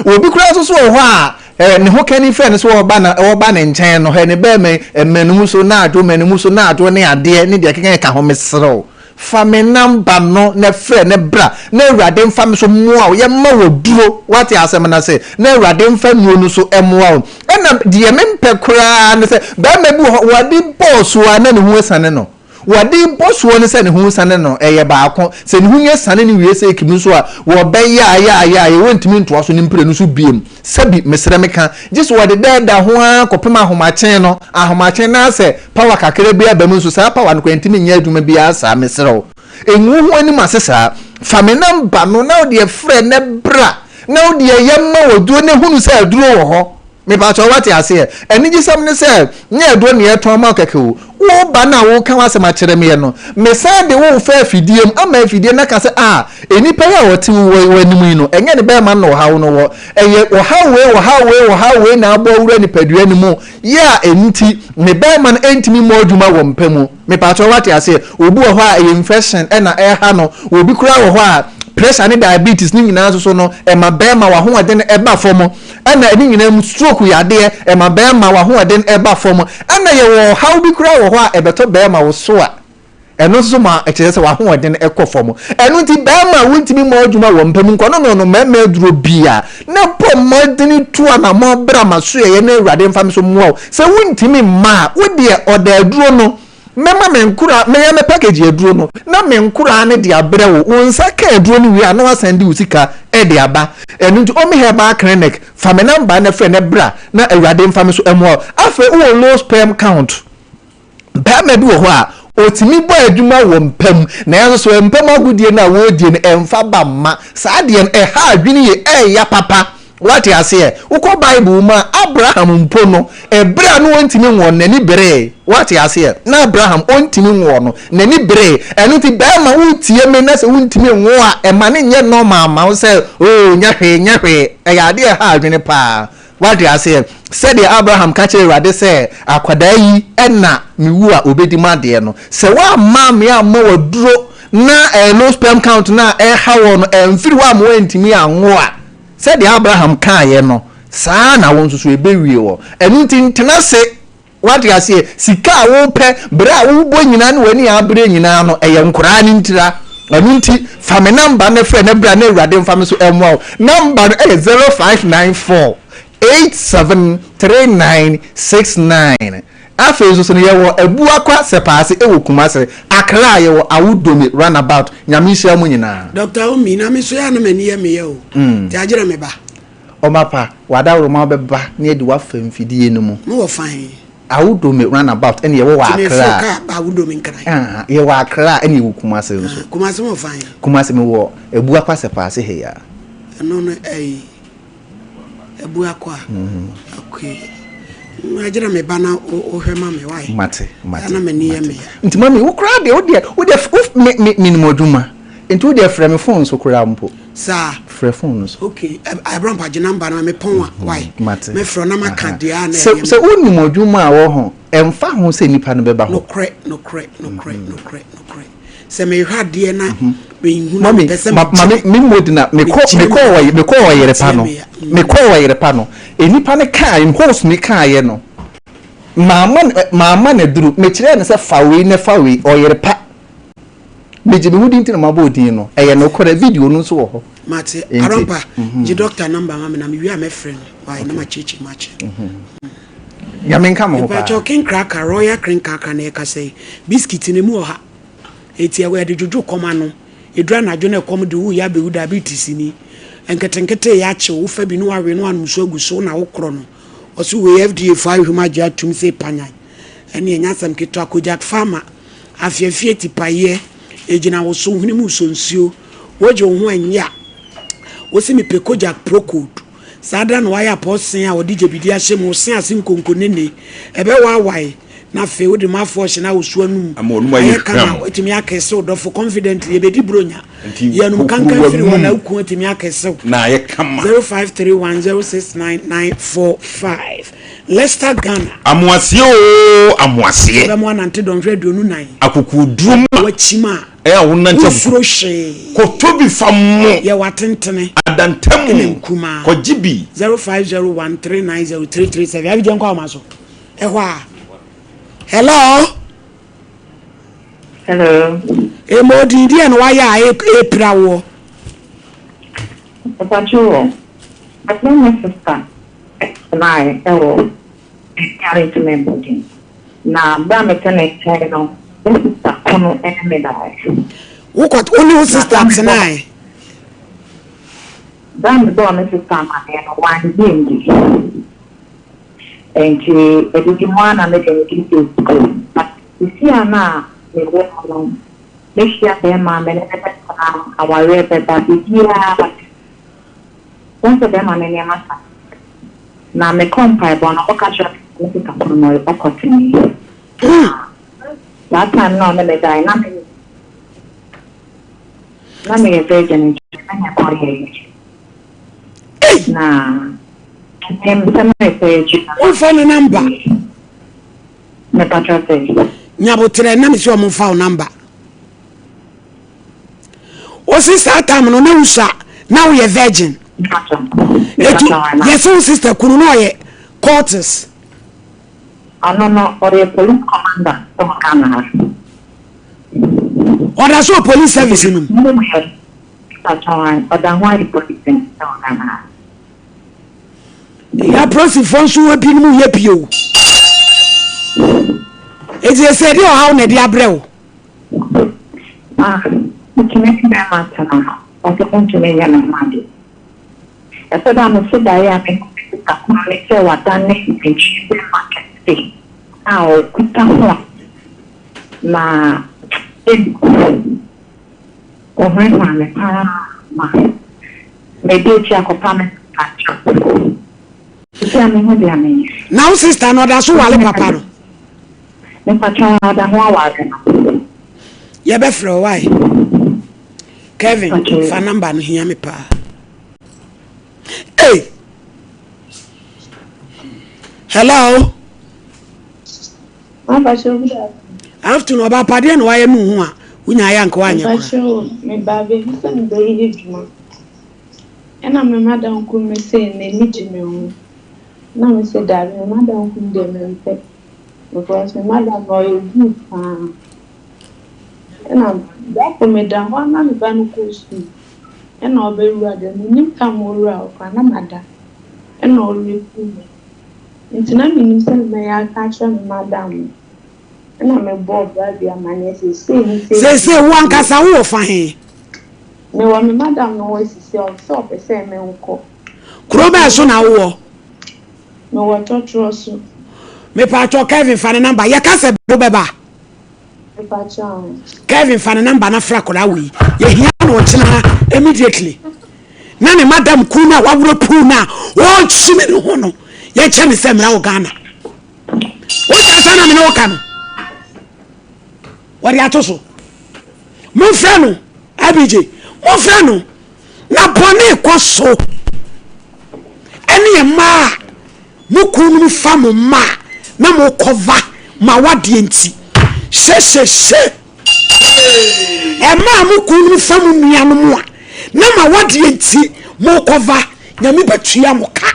Obi koraa nso so wɔ hɔ a, ɛ, ne ho kani frɛ no sɛ ɔba na ɔba ne nkyɛn no, hɛ, ne barima yi, ɛma ne mu so na adwo, ma ne mu so na adwo ne adeɛ ne deɛ ɛkeka ɛka ho, mesrɛ wo, fa me namba no na frɛ na bra na Awurade mfa me so mmoa wo, yɛmma wo aduro, woate asɛm no ase, na Awurade mfa nnuro no so mmoa wo. Ɛna deɛ mempɛ koraa ne sɛ, barima bi wɔ hɔ, wɔde bɔɔ so a na ne ho asiane no. Wɔde bɔ soɔ ne sɛ ne ho sane no, ɛyɛ baako. Sɛ ne ho nya sane no wie sɛ ekim nso a, wɔbɛyaayaayaaye, wɔntumi ntoa so ne mprenu so biom. Sɛbi, mesrɛ meka, gye sɛ wɔde dɛɛda ho ara kɔpem ahomakye no, ahomakye no ara sɛ power kakra bi aba mu nso, saa power no koraa ntumi nyɛ adwuma biara saa, mesrɛ wo, ngu wo ho anim ase saa. Fa me number no na wodeɛ frɛ na bra na wodeɛ yɛmma wo aduro na hunu sɛ aduro wɔ hɔ. Mepakyɛw wate aseɛ? Anigyesɛm ne sɛ, nyɛ aduro na yɛtɔn ma wo kɛkɛ o. Wo ba no a woreka w'asɛm akyerɛ meɛ no, mesan de wo refa afidie mu ama afidie no aka sɛ, ah, nnipa yi a wɔte wo w'anim yi no, ɛnyɛ ne bɛrima no na ɔhaw no wɔ. Ɛyɛ ɔhaw wei, ɔhaw wei, ɔhaw wei na abɔ awura nipadua no mu yɛ a ɛno nti ne bɛrima no ntumi mmɔ adwuma wɔ mpa mu. Mepakyɛw wate aseɛ? Obi wɔ hɔ a ɛyɛ infection na ɛreha no, obi koraa wɔ hɔ a pressure ne diabetes ne nyinaa nso so no, ɛma bɛrima w'ahoɔden ba fam. Ɛna ne nyinaa mu stroke yɛ adeɛ ɛma bɛɛma wahoɔden ɛba fam. Ɛna yɛwɔ ɔhaw bi koraa wɔ hɔ a ɛbɛtɔ bɛɛma wo so a. Ɛno nso ma ɛkyerɛ sɛ w'ahoɔden kɔ fam. Ɛno nti barima a wontumi mmɔ adwuma wɔ mpa mu nkɔ no no no mmarima aduro bi a na bɔ mmɔden tu anammɔn bra m'asoɛeɛ na Awurade mfa me so mmoa wo. Sɛ wontumi mma a, wo deɛ ɔda aduro no mɛma me nkoraa, mɛyɛ me package aduro no na me nkoraa no de abrɛ wo. Wo nsa ka aduro no wie a na woasan de wo sika de aba. Ɛno nti Omi Herbal Clinic, fa me number no frɛ na bra na Awurade mfa me so mmoa wo. Afei wowɔ low sperm count. Barima bi wɔ hɔ a, ɔtumi bɔ adwuma wɔ mpa mu, nanso so mpa mu agodie no a wɔredie no, ɛmfa ba mma. Saa adeɛ no, ɛha adwene yie, ɛyɛ papa. Woate aseɛ? Wokɔ Bible mu a, Abraham mpo no, ɛberɛ a na ɔntumi nwoɔ no, n'ani beree. Woate aseɛ? Na Abraham, ɔntumi nwoɔ no, n'ani beree. Ɛno nti, barima, woretie me na sɛ wontumi nwo a, ɛma no nyɛ normal mma wo sɛ, oh, nyɛ hwee, nyɛ hwee. Ɛyɛ adeɛ a ɛha adwene paa. Woate aseɛ? Sɛdeɛ Abraham ka kyerɛɛ Awurade sɛ, Akwadaa yi na mewu a ɔbɛdi m'adeɛ no. Sɛ woamma me ammɔ w'aduro na ɛɛ low sperm count no a ɛreha woɔ no amfiri hɔ amma woantumi anwo a, sɛdeɛ Abraham kaeɛ no, saa ara na wo nso so ɛbɛwie wɔ. Ɛno nti ntena ase Woate aseɛ? Sika a wopɛ, berɛ a wobɔ nyinaa ne w'ani a abere nyinaa no, ɛyɛ nkoraa no ntira. Ɛno nti, fa me namba no frɛ na bra na Awurade mfa me so mmoa wo. Namba no yɛ 0594 873969. Afei nso so no, yɛwɔ Abuakwa Sɛpaase wɔ Kumase. Accra, yɛwɔ Awudome Runabout. Nyame nhyira mo nyinaa. Doctor Omi, na me nso yɛ a na m'ani yɛ me ya o, nti agyerɛ me ba. Ɔmapa, w'adaworoma bɛba na yɛde wo afa mfidie no mu. Mo wɔ fa he? Awudome runabout ɛna yɛwɔ wɔ Nti meforo Accra. kaa ba Awudome Nkran. Ahaa, yɛwɔ Accra ɛna yɛwɔ Kumasi nso. Ah, Kumasi mo wɔ fa he? Kumasi mewɔ Abuakwa Sɛpaase ha yi ara. Ɛno no ɛyi Abuakwa. Okay. Agyina me ba na wohwɛ ma me why? Mate, mate. Ana m'ani yɛ me ya. Nti mami, wo koraa deɛ, wo deɛ, wo deɛ, wo me me menim adwuma. Nti wo deɛ frɛ me phone so koraa mpo. Saa. Frɛ phone no so. Okay, Abraham gye number no ma me pɔn a, why? Mate. Mɛfrɛ wo na maka deɛ a na Sɛ ɛyɛ me. sɛ wonim adwuma a wɔ ho, ɛmfa ho sɛ nipa no bɛba hɔ. Nokorɛ, nokorɛ, nokorɛ, nokorɛ, nokorɛ. Sɛ mehwɛ adeɛ na menhu na Mami, mepɛ sɛ ma ma me me mmɔ na mekɔ mekɔ wɔ mekɔ wɔ yere pa no mekɔ wɔ yere pa no nipa no kaa host no kaayɛ no maama maama na duru mekyerɛɛ no sɛ fa wei na fa wei ɔyere pa. Megye me ho di nti na mabɔ odin no. Ɛyɛ nokorɛ, video no nso wɔ hɔ. Mate, Enti, Arampa, mhm. gye doctor number ma me na mewie a mɛfrɛ no. Why, na makyerɛkyerɛ mu akyerɛ no. Nyame nka mo ho paa. Mepakyɛw, King Cracker, Royal King Cracker na ɛkasa yi. Biscuit no emu wɔ ha. Eti ɛwɔ yɛde dwodwo kɔm ano. Eduru anadwo na ɛkɔm de wo, woyɛ abɛwu diabetes ni. Nketenkete yɛ akyew, wofa bi na wawe na wanom nsu agu so na wokorɔ no. Ɔse wei FDA fo ahwehwɛ mu agye atum sɛ panyan. Ɛne ɛnyɛ asɛm ketewa. Kojak Pharma. Afiafie tipaeɛ, ɛgyina wo so, hwene mu sɔ nsuo, wogye wo ho ɛnyɛ a, wose mepɛ Kojak Procold. Saa da na wayɛ apɔɔsen a wɔde gyabidie ahyɛ mu, wo se ase nkonkonene, ɛbɛwaawae, na afei wode mouthwash no awoso anum, Ama w'anum ayɛ ayɛ kama, hwam. woatumi akɛse wo dɔfo confidently, yɛbɛdi buronya, Nti yɛ anum hohoro kankan firi hɔ na w'anum wo kun atumi akɛse wo. na ayɛ kama. 0531 069 945. Leicester Ghana. Amoaseɛ oo amoaseɛ. Wobɛma wanante dɔnhwere 24. Akokoɔduro mu a. Wakyim a. Ɛyɛ a wonante akokoɔduro. Wonsuro hwee. Kɔtɔ bi fa mo. Yɛwɔ atentene. Adantamu. Ɛna nkumaa. Kɔgye bi. 0501 390 337. Abigya nkɔ ahoma so. Ɛhɔ a. Hello. Hello. Emo odin deɛ na wayɛ a epira woɔ. Mpakyɛ wɔ. Mene me sister tenae wɔ baabi a mentumi mmɔ din. Na berɛ a mete ne nkyɛn no, me sista kunu ne me daeɛ. Wokɔ, wo ne wo sista tenae? Berɛ a mebɔɔ me sista amaneɛ no, wannye anndi. Enti adidi mu ara na me deɛ mede dii sukuu. But seesei a na mewɔ mu no, mɛhyia bɛrima a me ne no bɛtena, awareɛ bɛba, biribiara but Wohu sɛ bɛrima no nneɛma sa. Na mekɔ mpaebɔ no, ɔka kyerɛ me sɛ me sista koro no ɔkɔ tene. Na saa time no a ɔne me dae na me na meyɛ virgin nti me ne kɔ yɛ. Na ɛnɛ sɛ mepɛ akyi. Womfa ne namba. Mepakyɛ sɛ. Nyabotrɛ na mesi ɔmo mfa wo namba. Wosi saa time no na wusua na woyɛ virgin. Etu yɛsi wo sister kunu na ɔyɛ cultist. Ɔno no ɔyɛ police commander wɔ Ghana ha. Ɔda so wɔ police service no mu? Ɔda ho ayɛ police no wɔ Ghana ha. Yɛ apolisifoɔ nso wɔ binom yɛ bio. Eti ɛsɛ ɛde ɔhaw na ɛde abrɛ wo. Ah, metumi ne bɛrima atena, nanso mentumi nyɛ me ho ade. Ɛtɔ da a mese daeɛ a mehu me sista kumaa no sɛ wadane nantwie bɛrima kɛse a ɔkuta horn na ɛnku. Ɔhurahura me paa ma mede akyi akɔpa me sista kyɛw. Seesei a mehu deɛ menyɛ. Na wo sista no ɔda so ware papa no? Mepakyɛw ɔda ho aware no. Yɛbɛfrɛ wo wai. Kevin fa number no hia me paa. Hey! Hello? Afternoon ɔba pa deɛ na wayɛ no ho a wonya ayɛ anka wanyɛ kora. Mepakyɛw mebaa baabi sɛ mebɛyɛ adwuma ɛna me madam kunu no se n'ani gye me ho na me se daabi me madam kunu deɛ mempɛ because me madam no ɔyɛ good paa ɛna da koro meda hɔ a na me ba no kɔɔ sukuu ɛna ɔbɛwura dɛm mennim tam a ɔwura hɔ koraa na mada ɛna ɔrepu me Nti na minnim sɛnea mɛyɛ aka akyerɛ me madam no. Ɛnna mebɔɔ bra bi amanneɛ sɛ sei ne sei na Seesei wo ankasa wowɔ fa he? Mewɔ me madam no hɔ sisi a, ɔse ɔpɛ sɛ menkɔ. Kuro bɛn so na wowɔ? Mewɔ Tɔtorɔ so. Mepaatwɔ Kevin fa ne number, yɛka sɛ wobɛba a? Kevin fa ne number na frɛ akwadaa wei yɛhia no ɔkyena immediately na ne madam kuu no a waworɔ puu no a ɔkyimi ne ho no yɛkyɛ ne sɛ mmara wɔ Ghana wogya sɛ na mene woka no wɔde ato so momfrɛ no abj momfrɛ no na bɔne kɔ so ɛne mmaa a Mo kununom fa mo mma a na mo kɔva mo awadeɛ nti. Hyehyehye. Ɛmaa mo kununom fa mo nuanom a na mo awadeɛ nti mo kɔva. Nyame bɛtua mo ka.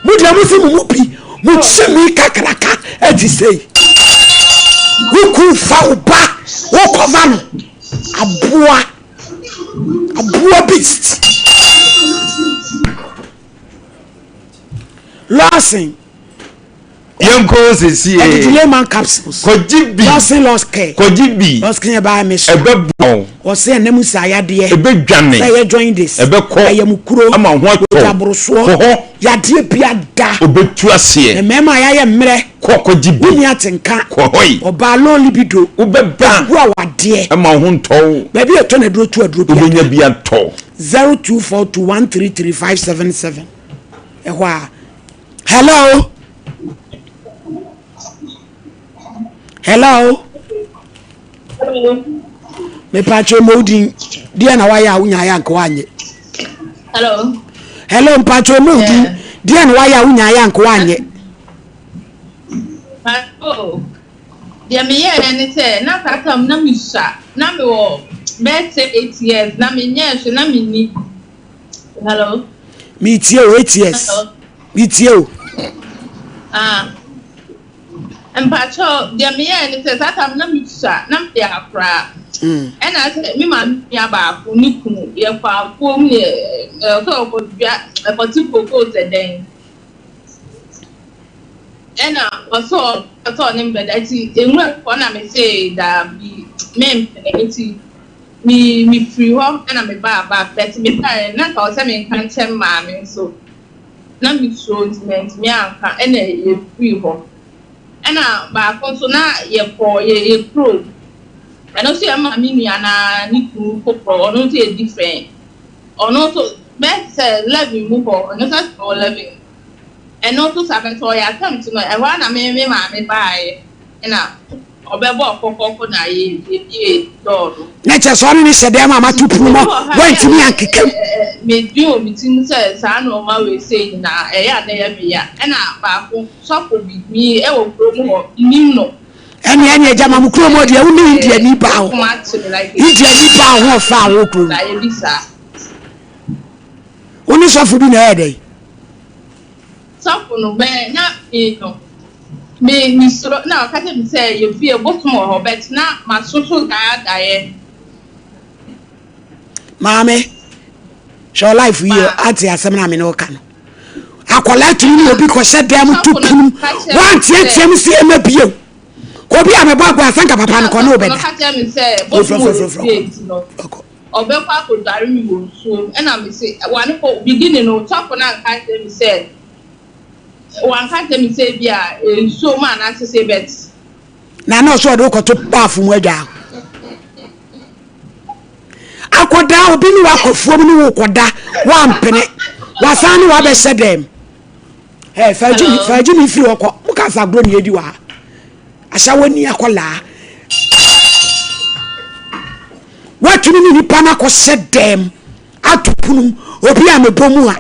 Mo deɛ mo se mo mu bi mo kyimi kakraka ɛte sei. Wo kunu fa wo ba wo kɔva no. Aboa. Aboa beast. Lawson. Yɛnkɔ sesie. Ɛdidi layman capsules. Kɔgye bi. Lawson lost care. Kɔgye bi. Lost care baa mi so. Ɛbɛboa wo. Ɔsɛ ɛnam nsa ayadeɛ. Ɛbɛdwane. Sɛ ɛyɛ jaundice. Ɛbɛkɔ. Ayamukuro. Ama ho atɔ. Ogyaborosoɔ. Kɔ hɔ. Yadeɛ bi ada. Ɔbɛtu aseɛ. Mmarima a yɛayɛ mmerɛ. Kɔ kɔgye bi. Wonni atenka. Kɔ hɔ yi. Ɔbaa low libido. Wobɛba. Ɛgu awadeɛ. Ɛma wo ho ntɔ wo. Baabi a ɛtɔ na aduro tu aduro bi ada. Wobɛnya bi atɔ. 0242133577 ɛhɔ a hello hello mepatwe ma wodin deɛ na wayɛ a wonya ayɛ anka woanyɛ hello hello mpatwe ma wodin deɛ na wayɛ a wonya ayɛ anka woanyɛ oh. Deɛ meyɛeɛ ne sɛ, na saa tam na mesua, na mewɔ bɛyɛ sɛ eight years, na menyɛɛ hwee, na menni. Hello? Metie o, eight years. Hello? Metie o. Ah, mpakyɛw, deɛ meyɛeɛ ne sɛ, saa tam na mesua, na meyɛ akoraa. Ɛna sɛ me maame nua baako ne kunu, yɛkɔ afuom, yɛ, sɛ ɔkɔdua, ɛkɔte kokoo sɛ dɛn. Ɛna ɔsɛ ɔpɛ sɛ ɔne me bɛda nti nwura bi hɔ na me se daabi mempene nti me mefiri hɔ ɛna me baa back but me baeɛ na nka ɔsɛ menka nkyɛn maame nso na mesuro nti mantumi anka ɛna yɛfiri hɔ ɛna baako nso na yɛkɔ yɛ yɛ kurom ɛno nso yɛ maame nua na ne kunu foforɔ ɔno nso yɛ different ɔno nso bɛyɛ sɛ 11 mu hɔ ɔno nso asɛ ɔwɔ 11 Ɛno nso saa bɛ nso ɔyɛ attempt no ɛhɔ ara na me me maame baeɛ ɛna ɔbɛbɔɔ kɔkɔkɔ na yɛ yɛbie door no. Na kyerɛ sɛ ɔne ne hyɛ dɛm a mato pono mu wantumi ankeka mu. Medwen wɔ me tirim sɛ saa nnoɔma wei sei nyinaa ɛyɛ a na ɛyɛ me ya ɛna baako sɔfo bi me ɛwɔ kurom hɔ menim no. Ɛne ɛne agya ma mo kurom hɔ deɛ wo ne Indiani baa hɔ Indiani baa ho ɔfaa wɔ kurom. Wo ne sɔfo bi na ɛyɛ dɛn? Sɔfo no, bɛn na me no. Me mesuro na ɔka kyerɛ me sɛ yɛ fie bosom wɔ hɔ but na masoso saa daeɛ. Maame hwɛ wo life yie ate asɛm na me ne wo ka no akwadaa tumi ne obi kɔhyɛ dan mu to punu wanteatea mu si ɛma bio obi a mɛbɔ agorɔ asanka papa no kɔ ne wobɛda ofrɔfrɔfrɔfrɔ ɔbɛkɔ akɔdware me wɔ nsuom ɛna me se wane kɔ beginning no sɔfo no anka nkyerɛ me sɛ wanka nkyerɛ me sɛ ebi a nsuo mu anaasɛ sɛ bet. Na na ɔsɛ ɔde wokɔto baafo mu adwa akɔda obi ne wakɔ fuom ne wokɔda wampene wasan ne wabɛhyɛ dɛm ɛ fagyi fagyi ne firi hɔ kɔ mo ka sa agorɔ ne edi wɔ ha ahyɛ wɔ ni akɔlaa watumi ne nipa no akɔhyɛ dɛm ato pono obi a mebɔ mu a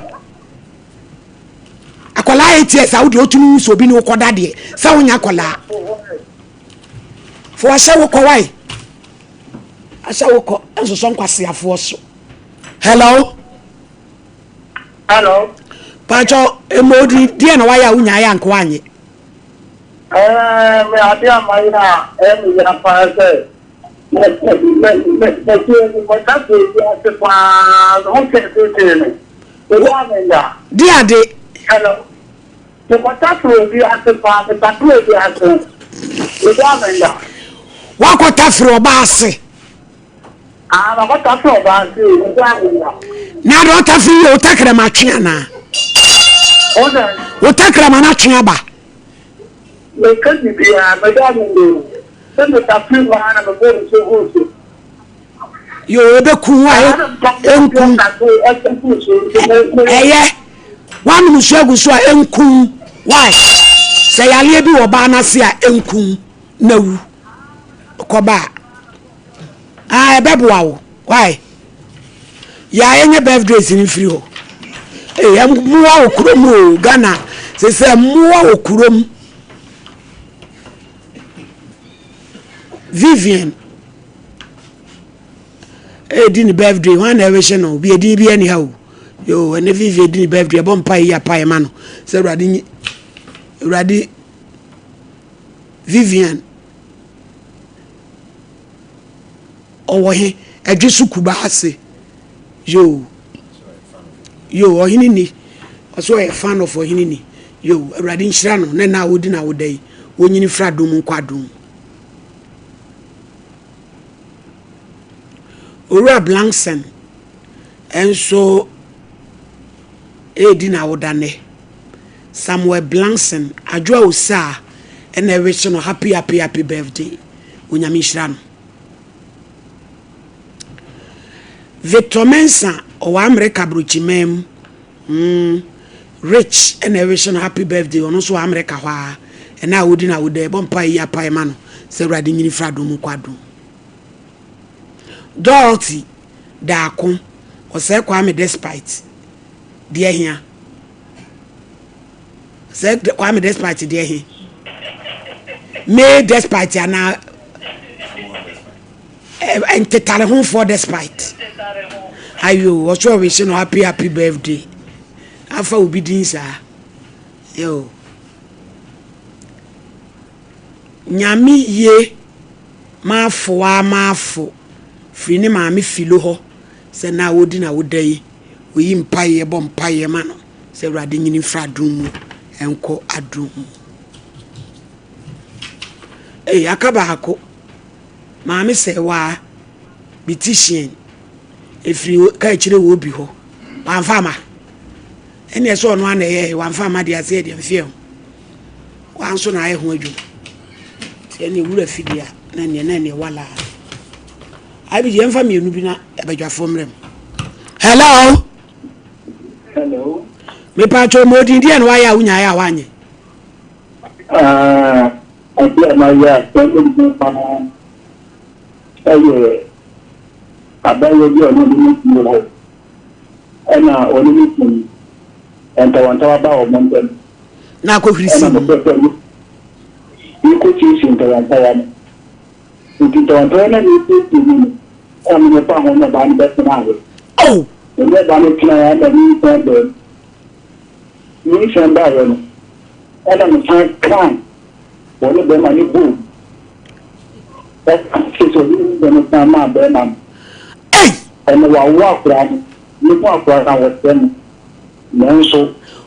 Akwadaa 8 years a wode otumi hu sɛ obi ne wokɔda deɛ sɛ wonya akwadaa. Fo ahyɛ wo kɔ wae. Ahyɛ wo kɔ nsosɔ nkwaseafoɔ so. Hello. Hello. Pacho emodi deɛ na wayɛ a wonya ayɛ anko anyɛ. Ɛɛ me ade a mayɛ a ɛyɛ me ya paa sɛ mɛ mɛ mɛ mɛ mɛ mɛ mɛ paa me ho tɛɛtɛɛ me. Di ade. Hello. Mekɔtafere obi ase paa, metafere obi ase. Mede amenda. Wakɔtafere ɔba ase. Ah, makɔtafere ɔba ase, mede amenda. Na de ɔtafere yɛ otakrama atwe anaa? Otakrama no atwe aba. Meka biribiara, mede amenda o. Sɛ metafere mu ara na mebɔ nsuo gu so. Yo, ebeku wo a enku. Ɛyɛ wanom nsuo agu so a enku. Why? Sɛ yareɛ bi wɔ baa n'ase a enku na wu. Kɔba a. Ah, ɛbɛboa wo. Why? Yɛ a yɛnyɛ birthdays no mfiri hɔ. Ee, mmoa wɔ kurom o, Ghana. Sɛ sɛ mmoa wɔ kurom. Vivian ɛredi ne birthday hwan na ɛrehyɛ no obi edin bi ɛni ha o yoo ɛne Vivian di ne birthday ɛbɔ mpa yi apa ɛma no sɛ awurade nyi awurade Vivian ɔwɔ he ɛdwe so kuba ase yoo yoo ɔhene ni ɔsɛ ɔyɛ fan of ɔhene ni yoo awurade nhyira no ne na a ɔdi na ɔda yi wɔnyini fira dum nkɔ adum. Owura Blankson nso redi n'awoda nnɛ. Samuel Blankson, Adwoa Osaa na ɛrewihye no happy happy happy birthday. Onyame nhyira no. Victor Mensah, ɔwɔ Amerika aburokyiman mu. Mm, Rich na ɛrewihye no happy birthday, ɔno nso wɔ Amerika hɔ ara. Ɛna a ɔdi n'awoda yi, bɔ mpaeɛ yi apae ma no sɛ Awurade nyini firi adom mu nkɔ adom mu. Dorothy Daako, Ɔsɛe Kwame Despite deɛ hea? Ɔsɛe Kwame Despite deɛ he? May Despite anaa ntetare ho foɔ Despite? Ayo, ɔsɛ ɔwehye no happy happy birthday. Afa obi din saa. Yo. Nyame ye m'afo aa m'afo firi ne maame Philo hɔ sɛ nna a ɔredi n'awoda yi ɔyi mpaeɛ bɔ mpaeɛ ma no sɛ Awurade nyini mfiri adom mu nkɔ adom mu. Ei aka baako maame sɛ waa beautician ɛfiri ka akyire wɔ obi hɔ wamfa ama ɛneɛ sɛ ɔno ana ɛyɛ wamfa ama deɛ aseɛ deɛ mfeɛ ho Waa nso na ayɛ ho adwuma. Nti ɛne wura fidie a na neɛ na neɛ wala. Abi yɛmfa mmienu bi na abadwafoɔ mmerɛ mu. Hello. Hello. Mepa atwa mu odin deɛ na wayɛ a wonya ayɛ a wanyɛ. Ah, ade a mayɛ a sɛ ɛmu paa ɛyɛ abayewa bi a ɔno ne ne kunu wɔ hɔ ɛna ɔne ne kunu ntawantawa ba wɔn ntam. Na akɔhwiri si Ɛna mu. mepɛ sɛ mekɔsiesie ntawantawa no. Nti ntawantawa no a mesiesie mu no, ɛna me mefa ho ne ɔbaa no bɛtenaeɛ. Oh! Me ne ɔbaa no tenaeɛ ama nyinsɛn baa mu. Nyinsɛn baeɛ no, ɛna mesan kaa. Wɔne bɛrima no boom. Ɛka kyerɛ sɛ ɔde ne no san maa bɛrima no. Ɛna wawo akwadaa no. Ne ho akwadaa no a wɔsrɛ no. Nanso,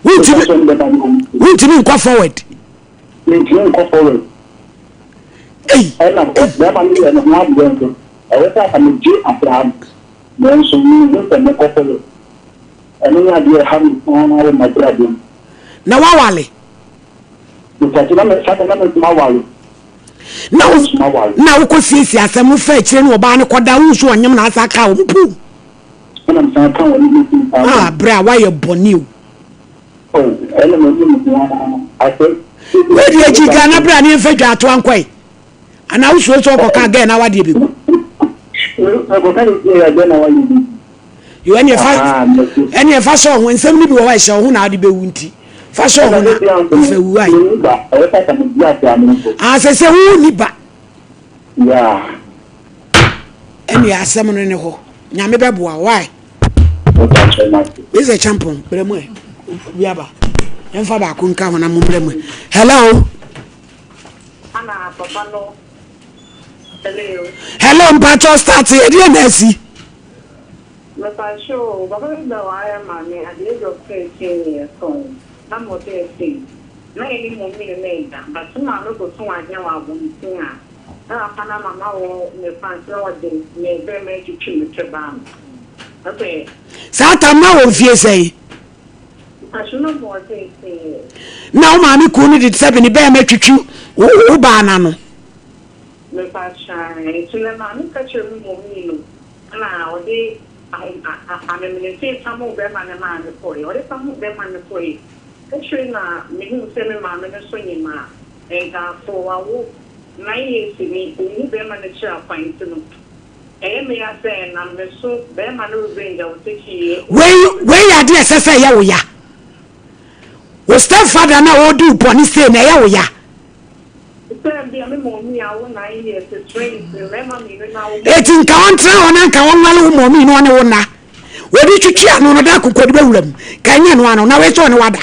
Wontumi ɛka sɛ ɔne bɛrima no boom. wontumi nkɔ forward. Mentumi nkɔ forward. Ɛna bɛrima no yɛ ne ho adeɛ nso. Ɛwɔ sɛ anka megye akwadaa no. Nanso menhu sɛ mɛkɔ forward. Ɛno ne adeɛ a ɛha me paa wɔ m'abrabɔ mu. Na woawale? Mepatse na me saa da na me ntoma aware. Na wo na wokɔ siesie asɛm wo fa akyire ne ɔbaa no kɔda wo nso ɔnyem na asa ka wɔn puu. Ɛna me san ka wɔn ne me paa. Ah bra woayɛ bɔne o. Oh ɛna me ne me ho asɛ. Wei deɛ gyi Ghana bra ne yɛmfa dwa atoa nkɔe. Anaa wosuro sɛ wokɔka gɛɛ na wadeɛ bɛgu. Mekɔka ne sɛ yɛ gɛɛ na wadeɛ bɛgu. Yo ɛneɛ fa ɛneɛ fa sɔ ho nsɛm no bi wɔ hɔ a ɛhyɛ wo ho na ade bɛwu nti fa sɔ ho na fa wu ayi. Ah sɛ sɛ wo ni ba. Ɛneɛ asɛm no ne hɔ nyame bɛboa why. Mr. Champon brɛ mu ɛ bi aba ɛmfa baako nka ho na mo mbrɛ mu ɛ hello. Ana papa no hello. Hello mpatsɔ start ɛdeɛ na asi. Mepakyɛw o, papa bi bɛwaree maame at the age of 13 years old, na mewɔ 13, na yɛne mom mmienu na ɛda, but me maame kɔtɔn adeɛ wɔ abɔnten a, na papa no ama mawɔ me pants na ɔde me bɛrima atwitwi me to baa me. Ɔsɛ. Saa tam na wɔ mfie sɛn? Mepakyɛw na mewɔ 13 years. Na wo maame kuu no de sɛbe ne bɛrima twitwi wo baa no ano? Mepakyɛw, nti me maame ka kyerɛɛ me mom mmienu. Ɛnna ɔde amemenemfe pamoo barima no maa no kɔeɛ. Ɔde pamoo barima no kɔeɛ akyire na mehuu sɛ me maame no nso nyem a nkaafo. Wawo nine years ni, ɔnhu barima no akyiri akwan nti no, ɛyɛ me ya sɛ ɛnam me so barima no revenge a ɔtakyiiɛ. Wei wei yɛ adeɛ a ɛsɛ sɛ ɛyɛ wo ya. Wo stepfather no a ɔredi wo bɔne sei no, ɛyɛ wo ya. Eti nka ɔntena hɔ na nka ɔnwale wo mɔmi na ɔne wo nna. Wɔde twitwi ano no da akokɔ de bɛwura mu. Ka ɛnyɛ no ano na wei sɛ ɔne wada.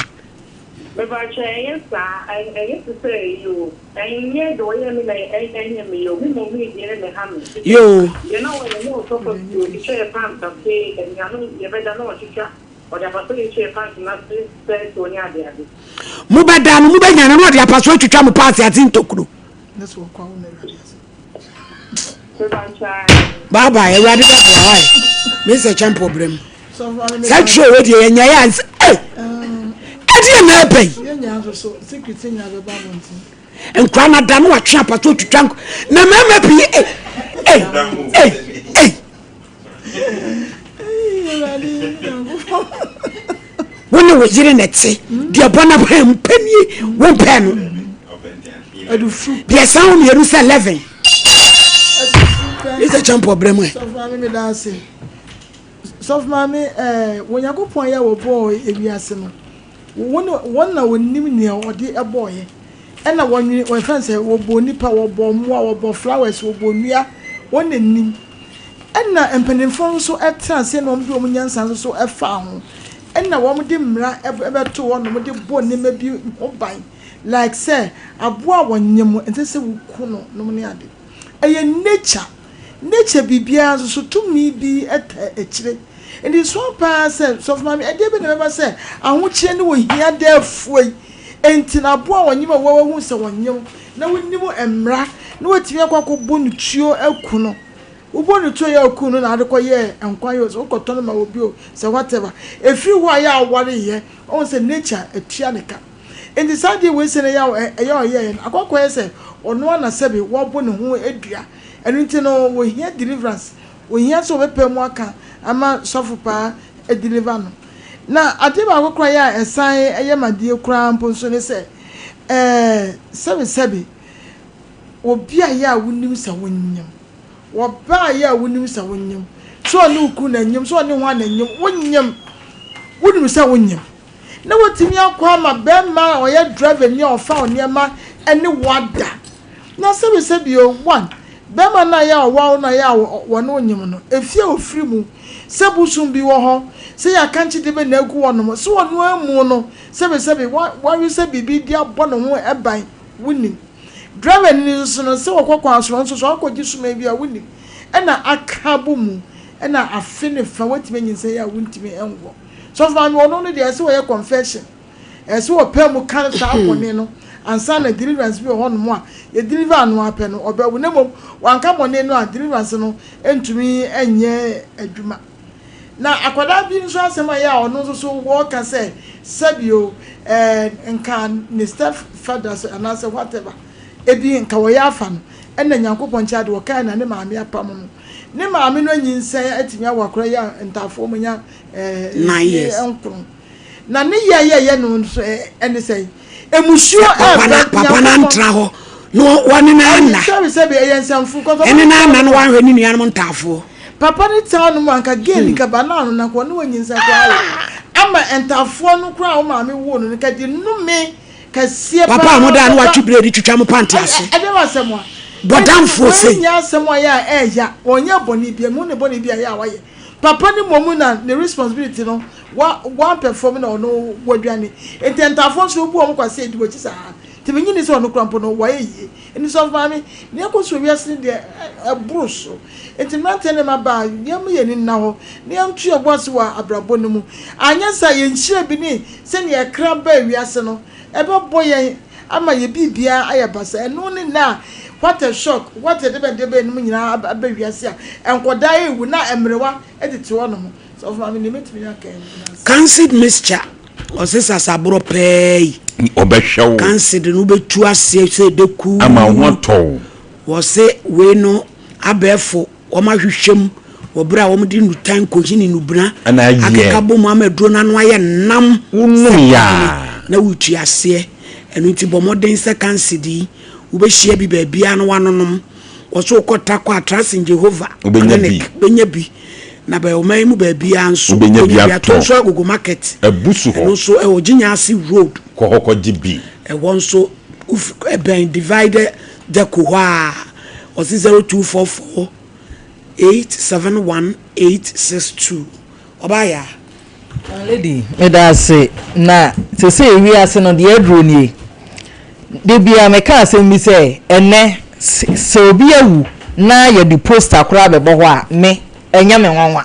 Mepakyɛ ɛnyɛ saa ɛnyɛ te sɛ eyi o ɛnyɛ deɛ ɔyɛ me na ɛnyɛ me yɛ o me mɔmi deɛ ne na ɛha me Yoo. deɛ na ɔyɛ ne ɔtɔ kɔ si ɔtwitwa yɛ pants ase anuanom yɛbɛda na ɔtwitwa. Ɔde apaso de hyɛɛ pants no ase sɛ toɔ ne adeade. Mobɛda no, mobɛnya no na ɔde apaso atwitwa mo pants ase ntokuro. Bye bye, Awurade bɛboa wae. Mr. Champo brɛ mu. Saa twerɛ wei deɛ yɛnya yɛ ansa. Ei! Ɛdeɛ na ɛbɛ yi. Nkura na da no watwe apaso atwitwa nko. Na mmarima pii ei ei ei ei. Wo ne wo yere na ɛte deɛ bɔ na pɛn mu pɛ nie wo mpɛ no deɛ san wo mmienu sɛ 11 ne sɛ kyɛmpɔ brɛ mu ɛ. Sɔfo maame ɛɛ wɔ Nyankopɔn yɛ wɔbɔɔ ewiase no wɔn wɔn na wɔnim nea ɔde ɛbɔɔyɛ ɛna wɔnwene wɔfɛn sɛ wɔbɔ nipa wɔbɔ mmoa wɔbɔ flowers wɔbɔ nnua wɔn na nim. Ɛnna mpanimfoɔ nso tenaa ase na wɔde wɔn nyansa nso so faa ho. Ɛnna wɔde mmara bɛtoo hɔ na wɔde bɔɔ nneɛma bi ho ban like sɛ aboa a wɔnyem ɛnsɛ sɛ woku no nom ne ade. Ɛyɛ nature. Nature biribiara nso so tumi bi taa akyire. Nti sua paa sɛ sɔfo maame ɛdeɛ bɛ na ɛbɛba sɛ ahokyerɛ ne ohia da afua yi nti na aboa a wɔnyem a wɔahu sɛ wɔnyem na wonim mmara na wɔatumi akɔ akɔbɔ no tuo aku no. Wobɔ no tuo yɛ aku no na ade kɔyɛɛ nkwan o, sɛ wokɔtɔ no ma obi o, sɛ whatever. Ɛfiri hɔ a yɛ a wowareyɛ, wohu sɛ nature atua ne ka. Nti saa adeɛ wei sɛ na ɛyɛ a ɛyɛ a ɔyɛeɛ no, akɔ akɔyɛ sɛ ɔno ara na sɛbe wabɔ ne ho dua. Ɛno nti no wɔhia deliverance, wɔhia sɛ wɔbɛpae mu aka ama sɔfo paa adeliver no. Na adeɛ baako koraa yɛ a ɛsan yɛ me adeɛ koraa mpo nso ne sɛ, ɛɛ sɛbesɛbe obi a yɛ a wonim sɛ wonyem, wɔbaa yɛ a wonim sɛ wonyem, sɛ ɔne wo kunu na nyem, sɛ ɔne hwan na nyem, wonyem, wonim sɛ wonyem. Na watumi akɔ ama bɛrima a ɔyɛ driver ni a ɔfa wo nneɛma ne wo ada. Na sɛbesɛbe o, one, bɛrima no a yɛ a ɔwa wo no a yɛ a wɔne wo nyem no, efie a ofiri mu, sɛ bosom bi wɔ hɔ, sɛ yɛakankyede bi na agu hɔnom, sɛ ɔno ara mu no, sɛbesɛbe, wa, wawe sɛ biribi de abɔ ne ho ban, wonim. Driver ni no nso no sɛ wɔkɔ kwan so no nso so akɔgye suma bi a wonim ɛna aka abɔ mu ɛna afe ne fa watumi anyinsɛn a wontumi nwo. Sɔfo maame ɔno no deɛ ɛsɛ wɔyɛ confession ɛsɛ wɔpɛ mu ka saa bɔne no ansa na deliverance bi wɔ hɔnom a yɛ deliver ano apɛ no ɔbɛwo na mmom wanka bɔne no a deliverance no ntumi nyɛ adwuma. Na akwadaa bi nso asɛm a ɛyɛ a ɔno nso so wɔka sɛ sɛbi o ɛɛ nka ne step father anaasɛ whatever ebi nka wɔyɛ afa no ɛna Nyankopɔn nkyɛn ade wɔkae na ne maame apam no ne maame no anyinsɛn atumi awo akwadaa yi a ntaafoɔ mu nya ɛɛ nkron na ne yɛ yɛ yɛ no nso ɛne sɛ emusuo ɛɛbɛ papa na ntra hɔ na wɔne no anna sɛbi sɛbi ɛyɛ nsɛmfo kɔsɔ ɛne no anna no wanhwɛ ne nuanom ntaafoɔ papa ne taa no mu anka gay mm. kaba na ano na kɔ ne wɔnyinsɛn koraa wɔ ama ntaafoɔ no koraa wo maame wo no no ka di nnome kɛseɛ papa a mo da no watwe bere de twitwa mo pante ase ɛdɛ wɔ asɛm a bɔdamfoɔ sei wɔnyɛ asɛm a yɛ a ɛɛya wɔnyɛ bɔne bi mu ne bɔne bi a yɛ a wɔayɛ papa ne mmom na ne responsibility no Wa wampɛ fam na ɔno wadwane. Enti ntaafoɔ nso wobu wɔn kwasea di wɔakyi saa. Nti menye nni sɛ ɔno koraa mpo no wayɛ yie. Enti sɔfo maame, nea ɛkɔ so wɔ wiase no deɛ ɛboro so. Enti mmeranteɛ ne mmabaa, yɛmma yɛn ani nna hɔ na yɛnto yɛn bo ase wɔ abrabɔ no mu. Anyɛ saa a yɛn nhyira bi ne sɛnea ɛkra baa wiase no, ɛbɛbɔ yɛn ama yɛn biribiara ayɛ basaa. Ɛno ne nnɛ a what a shock, what a debɛn debɛn nom nyinaa aba wiase a nkwadaa rewu na mmerewa tete hɔnom. Cansid mixture ɔse sasaborɔ pɛɛ yi. Ɔbɛhwɛ wo. Cansid no wobɛtu aseɛ sɛ ɛbɛku. Ama wo ho atɔ wo. Wɔse wei no abɛɛfo wɔn ahwehwɛ mu wɔ berɛ a wɔn de nnutan kɔhini nnubena akeka bɔ mu ama aduro no ano ayɛ nam. Wonom yɛ a. Na wotu aseɛ. Ɛno nti bɔ mmɔden sɛ cansid yi wobɛhyia bi baabiara na woanonom. Wɔse wokɔ Tarkwa a Trust in Jehovah Clinic wobɛnya bi. Na bɛ ɔman yi mu baabiara nso wobɛnya bi atɔ. Nso Agogo Market. Abu so hɔ. Ɛno nso ɛwɔ Gyinyase Road. Kɔ hɔ kɔgye bi. Ɛhɔ nso ɛbɛn Divider Deco hɔ a. Ɔse 0244 871 862. Ɔbaa yaa. My lady, meda ase. Na sesei wiase no deɛ aduro nie. Da biara meka asɛm bi sɛ, ɛnnɛ sɛ obi awu na yɛde poster koraa bɛbɔ hɔ a, me, ɛnyɛ me nwanwa.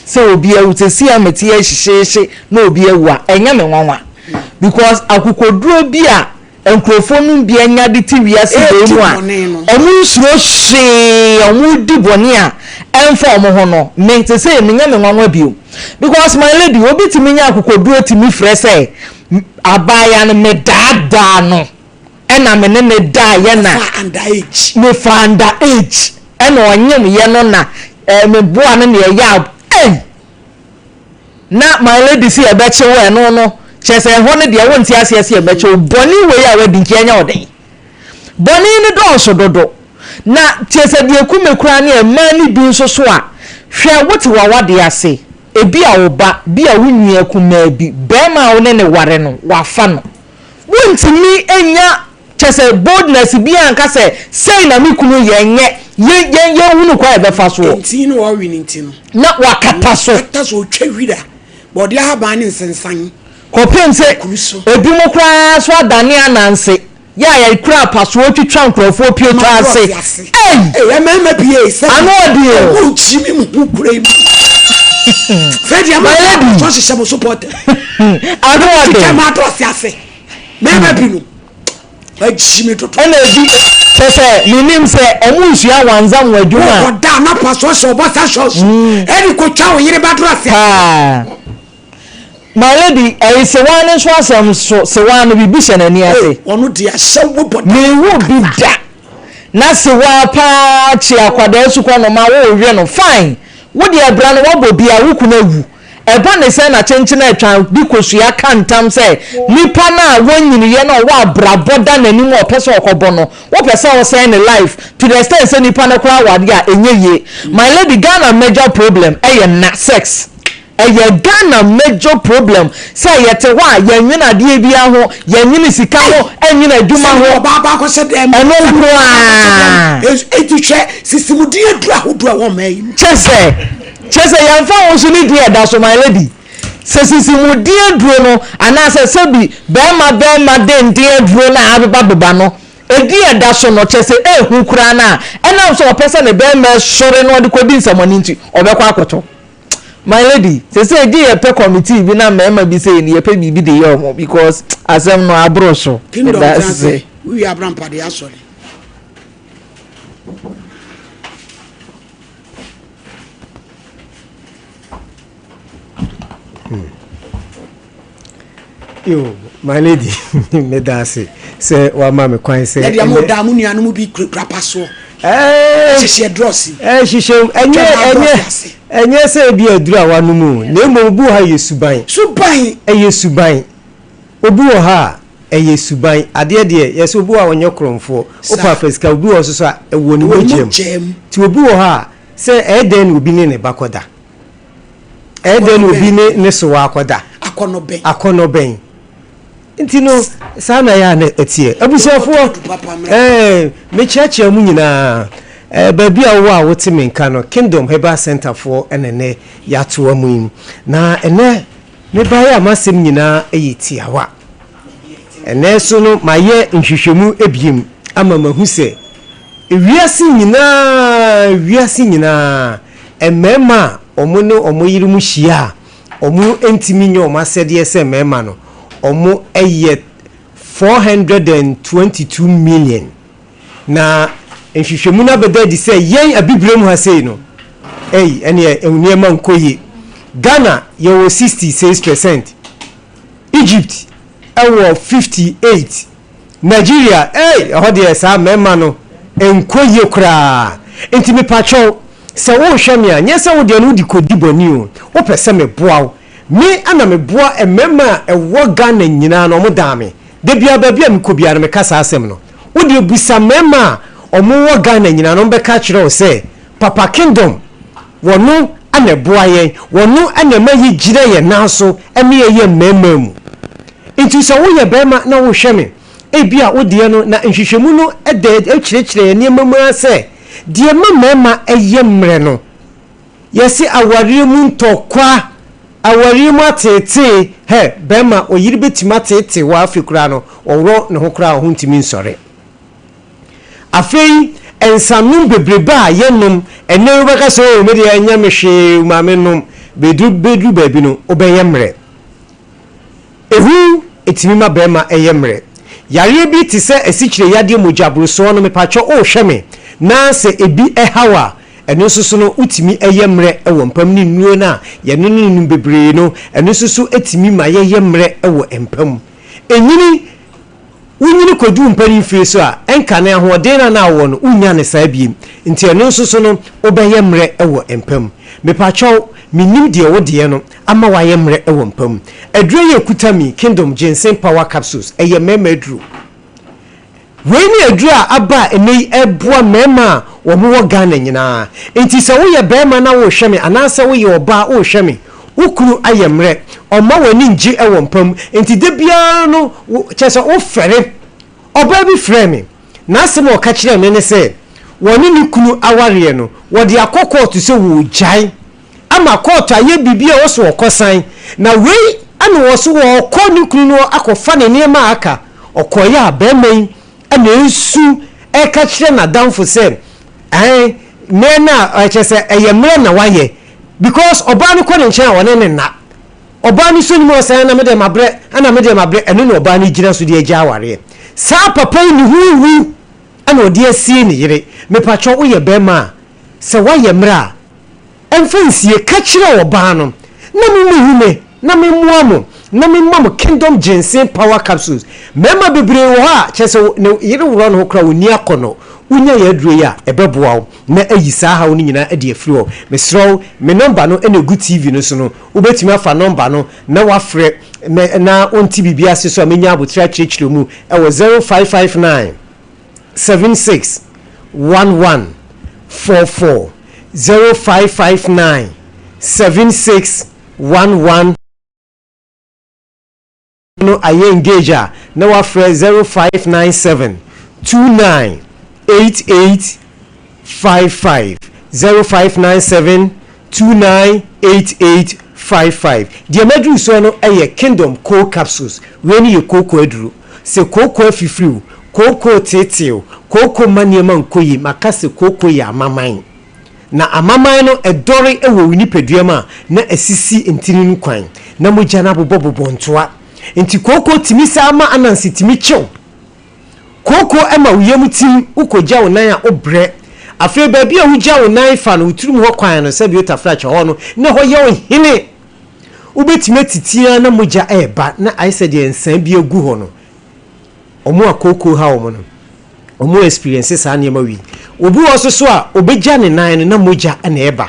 Sɛ obi awu, sesei a mete ha hyehyeehye na obi awu a, ɛnyɛ me nwanwa. Because akokoduro bi a Nkurɔfoɔ nom bi anya de te wiase wei mu a wɔn nsuro hwee a wɔn di bɔne a ɛmfa wɔn ho no, me sesei menyɛ me nwanwa bio because my lady obi tumi nya akokoduro tumi frɛ sɛ abaayaa no me daadaa no ɛna me ne ne daeɛ na me fa under age ɛna ɔnyem yɛ no na eh, me boa no na ɛyɛ a ei Na my lady se yɛbɛkye wo ɛno no kyerɛ sɛ ɛhɔ no deɛ wonte aseɛ se yɛbɛkye wo bɔne wei a wadi nti ɛnyɛ wo dɛn bɔne no dɔɔso dodo na kyerɛ sɛ deɛ ɛku me koraa ne mmaa no bi nso so a hwɛ wote w'awadeɛ ase ebi a wo ba bi a wo nua kumaa bi barima a wo ne ne ware no wafa no wontumi nya Kyerɛ sɛ boldness biaa nka sɛ sei na me kunu yɛ nyɛ yɛ yɛ yɛnhunu kwan a yɛbɛfa soɔ. Nti na ɔwe no nti no. Na wakata so. Wakata so, ɔtwa wira, bɔɔdeɛ ahaban ne nsensan. Kɔpem sɛ Kuru so. ebinom koraa nso adane ananse, yɛ a yɛkura apasoɔ twitwa nkurɔfoɔ pie twa ase. Ama ase. Ei! Ei, mmarima pie ei, sɛbi. Ano ɔden o. Ɛmu nkyi me mu hu kura yi mu. Fɛ deɛ mo My lady. apasoɔ hyehyɛ mo supporter. Ano ɔden. Twitwa ma adɔɔse ase. Mmarima bi no, wɔagyi me dodo. Ɛna ebi kyɛ sɛ menim sɛ ɔmo nsua wanza mo adwuma a. Wɔkɔ da na paso hyɛ ɔbɔ sa hyɛ ɔso. Ɛde kɔ twa wo yere ba doro ase. Paa. My lady, ɛyi sewaa no nso asɛm so sewaa no biribi hyɛ n'ani ase. Ɔno de ahyɛ wo bɔ da. Mehu bi da. Na sewaa paa kye akwadaa sukɔnoma wo we no fine. Wo deɛ bra no wabɔ bi a wo kunu awu. Ɛba ne sɛn na kyenkyen a ɛtwa de kosua ka ntam sɛ nipa no a wanyiniiɛ na ɔwɔ abrabɔ da n'anim a ɔpɛ sɛ ɔkɔbɔ no, wopɛ sɛ wosɛe ne life to the extent sɛ nipa no koraa wɔ adeɛ a ɛnyɛ yie. My lady Ghana major problem ɛyɛ nna, sex. Ɛyɛ Ghana major problem sɛ yɛte hɔ a yɛnnwene adeɛ biara ho, yɛnnwene sika ho, ɛnnwene adwuma ho. Sɛ ɔbaa baako hyɛ dɛm. Ɛno nko ara. Enti hwɛ sisimudin aduru ahodoɔ a ɛwɔ ɔman yi mu. Kyɛ sɛ. Kyerɛ sɛ yɛmfa ho nso ne din a ɛda so, my lady. Sɛ sisimudeɛ aduro no anaasɛ sɛbi barima barima denden aduro no a abeba beba no, Edin a ɛda so no, kyerɛ sɛ ehu koraa no a, ɛnam sɛ ɔpɛ sɛ ne barima sɔre na ɔde kɔdi nsɛmmɔne nti, ɔbɛkɔ akɔtɔ. My lady, seesei gye yɛpɛ committee bi na mmarima bi sei no, yɛpɛ biribi de yɛ wɔn because asɛm no aboro so. Kingdom Meda tena ase. ase, wowie abrampa de asɔre. Yo, my lady, meda ase sɛ wama me kwan sɛ. Ɛdeɛ mo da mo nuanom bi kurakura pasoɔ. Hyehyɛ drɔs. Hyehyɛ ɛnyɛ ɛnyɛ ɛnyɛ sɛ ebi aduru a wanom o na mmom obi wɔ ha yɛ suban. Suban. Ɛyɛ suban. Obi wɔ ha a ɛyɛ suban. Adeɛ deɛ yɛsɛ obi wɔ a ɔnyɛ korɔmfoɔ. Opa afa sika obi wɔ so so a ɛwɔ ne mogya mu. Ti obi wɔ hɔ a sɛ ɛyɛ dɛn na obi ne ne ba kɔda. Ɛyɛ dɛn na obi ne ne sowa akɔda? Akɔnnɔ bɛn? Akɔnnɔ bɛn? Nti no, saa na ɛyɛ a na ɛteɛ. Abusuafoɔ, ɛɛ, mekyerɛkyerɛ mu nyinaa. Ɛɛ, baabi a wowɔ a wote me nka no, Kingdom Herbal Center foɔ ɛna ɛnɛ yɛatoa mu yi. Na ɛnɛ, mebaeɛ a m'asɛm nyinaa yɛ tiawa. Ɛnnɛ nso no, mayɛ nhwehwɛmu abiem ama mahu sɛ wiase nyinaa, wiase nyinaa, mmarima a wɔne wɔn yerenom hyia a wɔntumi nyɛ wɔn asɛdeɛ sɛ mmarima no, wɔyɛ 422 million. Na nhwehwɛmu no abɛda adi sɛ yɛn Abibirem ha sei no, ei, ɛneɛ nneɛma nkɔ yie. Ghana, yɛwɔ 66 percent. Egypt wɔ 58, Nigeria ei ɛhɔ deɛ saa mmarima no nkɔ yie koraa nti mepakyɛw sɛ wohwɛ me a nyɛ sɛ wo deɛ no wode kɔdi bɔne o, wopɛ sɛ meboa wo, me na meboa mmarima a ɛwɔ Ghana nyinaa no wɔn daa me, da biara baabi a mekɔ biara no meka saa asɛm no, wo deɛ bisa mmarima a wɔn wɔ Ghana nyinaa no wɔn bɛka akyerɛ wo sɛ Papa Kingdom, wɔno na ɛboa yɛn, wɔno na ɛma yɛgyina yɛn nan so ne yɛyɛ mmarima mu. Nti sɛ woyɛ barima na wohwɛ me, ebia wo deɛ no, na nhwehwɛmu no da kyerɛkyerɛ yɛn nneɛma mu ara sɛ, deɛ ɛma mmarima yɛ mmerɛ no, yɛse awareɛ mu ntɔkwa, awareɛ mu ateetee, hɛ, barima, ɔyere bɛtumi ateetee wo a afei koraa no, ɔworɔ ne ho koraa a ɔho ntumi nsɔre. Afei nsanom bebrebe a yɛnom ɛnnɛ yi wobɛka sɛ oh me deɛ ɛnyɛ me hwee ma mennom, bɛduru bɛduru baabi no wobɛyɛ mmerɛ. Ehu ɛtumi ma bɛrima ɛyɛ mmerɛ. Yareɛ bi te sɛ asikyire yadeɛ mogya borosoɔ no mepakyɛ wohwɛ me na sɛ ebi ɛhaw a ɛno nso so no wotumi ɛyɛ mmerɛ wɔ mpa mu ne nnuro no a yɛnonom bebree no ɛno nso so ɛtumi ma yɛyɛ mmerɛ wɔ mpa mu. Ɛnyini Wonyini kɔdu wo mpanin mfeɛ so a, ɛnka ne ahoɔden no a na wowɔ no, wonnya no saa bio. Nti ɛno nso so no, wobɛyɛ mmerɛ wɔ mpa mu. Mepakyɛw, mennim deɛ wo deɛ no ama woayɛ mmerɛ wɔ mpa mu. Aduro yi a ɛkuta me yi, Kingdom Ginseng Power Capsules, ɛyɛ mmarima aduro. Wei ne aduro a aba a ɛnnɛ yi ɛreboa mmarima a wɔwɔ Ghana nyinaa. Nti sɛ woyɛ barima na worehwɛ me anaasɛ woyɛ ɔbaa worehwɛ me, Wo kunu ayɛ mmerɛ, ɔmma w'ani ngye wɔ mpa mu, nti da biara no wo, kyerɛ sɛ wofɛre. Ɔbaa bi frɛɛ me, n'asɛm a ɔka kyerɛɛ me ne sɛ, wɔne ne kunu awareɛ no, wɔde akɔ kɔɔto sɛ wɔregyae, ama kɔɔto ayɛ biribi a ɛwɔ sɛ wɔkɔsan, na wei na wɔ so wɔrekɔ ne kunu no hɔ akɔfa ne nneɛma a aka. Ɔkɔeɛ a, barima yi na ɛresu reka kyerɛ n'adamfo sɛ, Ɛn, mmerɛ no a, kyerɛ sɛ ɛyɛ mmerɛ na wayɛ, Because ɔbaa no kɔ ne nkyɛn a ɔne no nna. Ɔbaa no sɔ ne mu a ɔsɛ ɛna me deɛ mabrɛ, ɛna me deɛ mabrɛ, ɛno na ɔbaa no gyina so de agya awareɛ. Saa papa yi ne ho wu ɛna ɔde asie ne yere. Mepakyɛw woyɛ bɛrima a, sɛ woayɛ mmerɛ a, ɛmfa nsie, ka kyerɛ ɔbaa no na mo mmɛhu me na me mmoa mo na me mma mo Kingdom Ginseng Power Capsules. Mmarima bebree wɔ hɔ a kyerɛ sɛ ne yere worɔ ne ho koraa ɔnni akɔnnɔ. Wonya yɛn aduro yi a, ɛbɛboa wo. na ayi saa haw no nyinaa adi afiri hɔ. Mesrɛ wo, me nɔmba no na ɛgu TV no so no, wobɛtumi afa nɔmba no na woafrɛ me na wonte biribi ase so a mɛnya aboterɛ akyerɛkyerɛ mu wɔ 0559 76 11 44, 0559 76 11. no ayɛ engage a na wafrɛ 0597 29 88 55 0597 29 88 55 Deɛ maduru soɔ no yɛ Kingdom Coal Capsules. Wei no yɛ kooko aduro. Sɛ kooko afifiri wo, Kooko reteetee wo, kooko mma nneɛma nkɔ yie, maka sɛ kooko yɛ amaman. Na amaman no ɛdɔre wɔ wo nipadua mu a, na asisi ntini no kwan, na mogya no abobɔbobɔ ntoa. Nti kooko tumi saa ma ananse tumi kye wo. Kooko ma wo yam tim, wokɔgya wo nan a wobrɛ. Afei baabi a wogya wo nan fa no, wo tirim hɔ kwan no, sɛdeɛ otafrakye hɔ no, na ɛhɔ yɛ wo hene. Wobɛtumi atiti ara na mogya reba, na ayɛ sɛ deɛ nsa bi agu hɔ no. Wɔn a kooko ha wɔn no, wɔn experience saa nneɛma wei. Obi wɔ hɔ nso so a, ɔbɛgya ne nan no na mogya na ɛreba.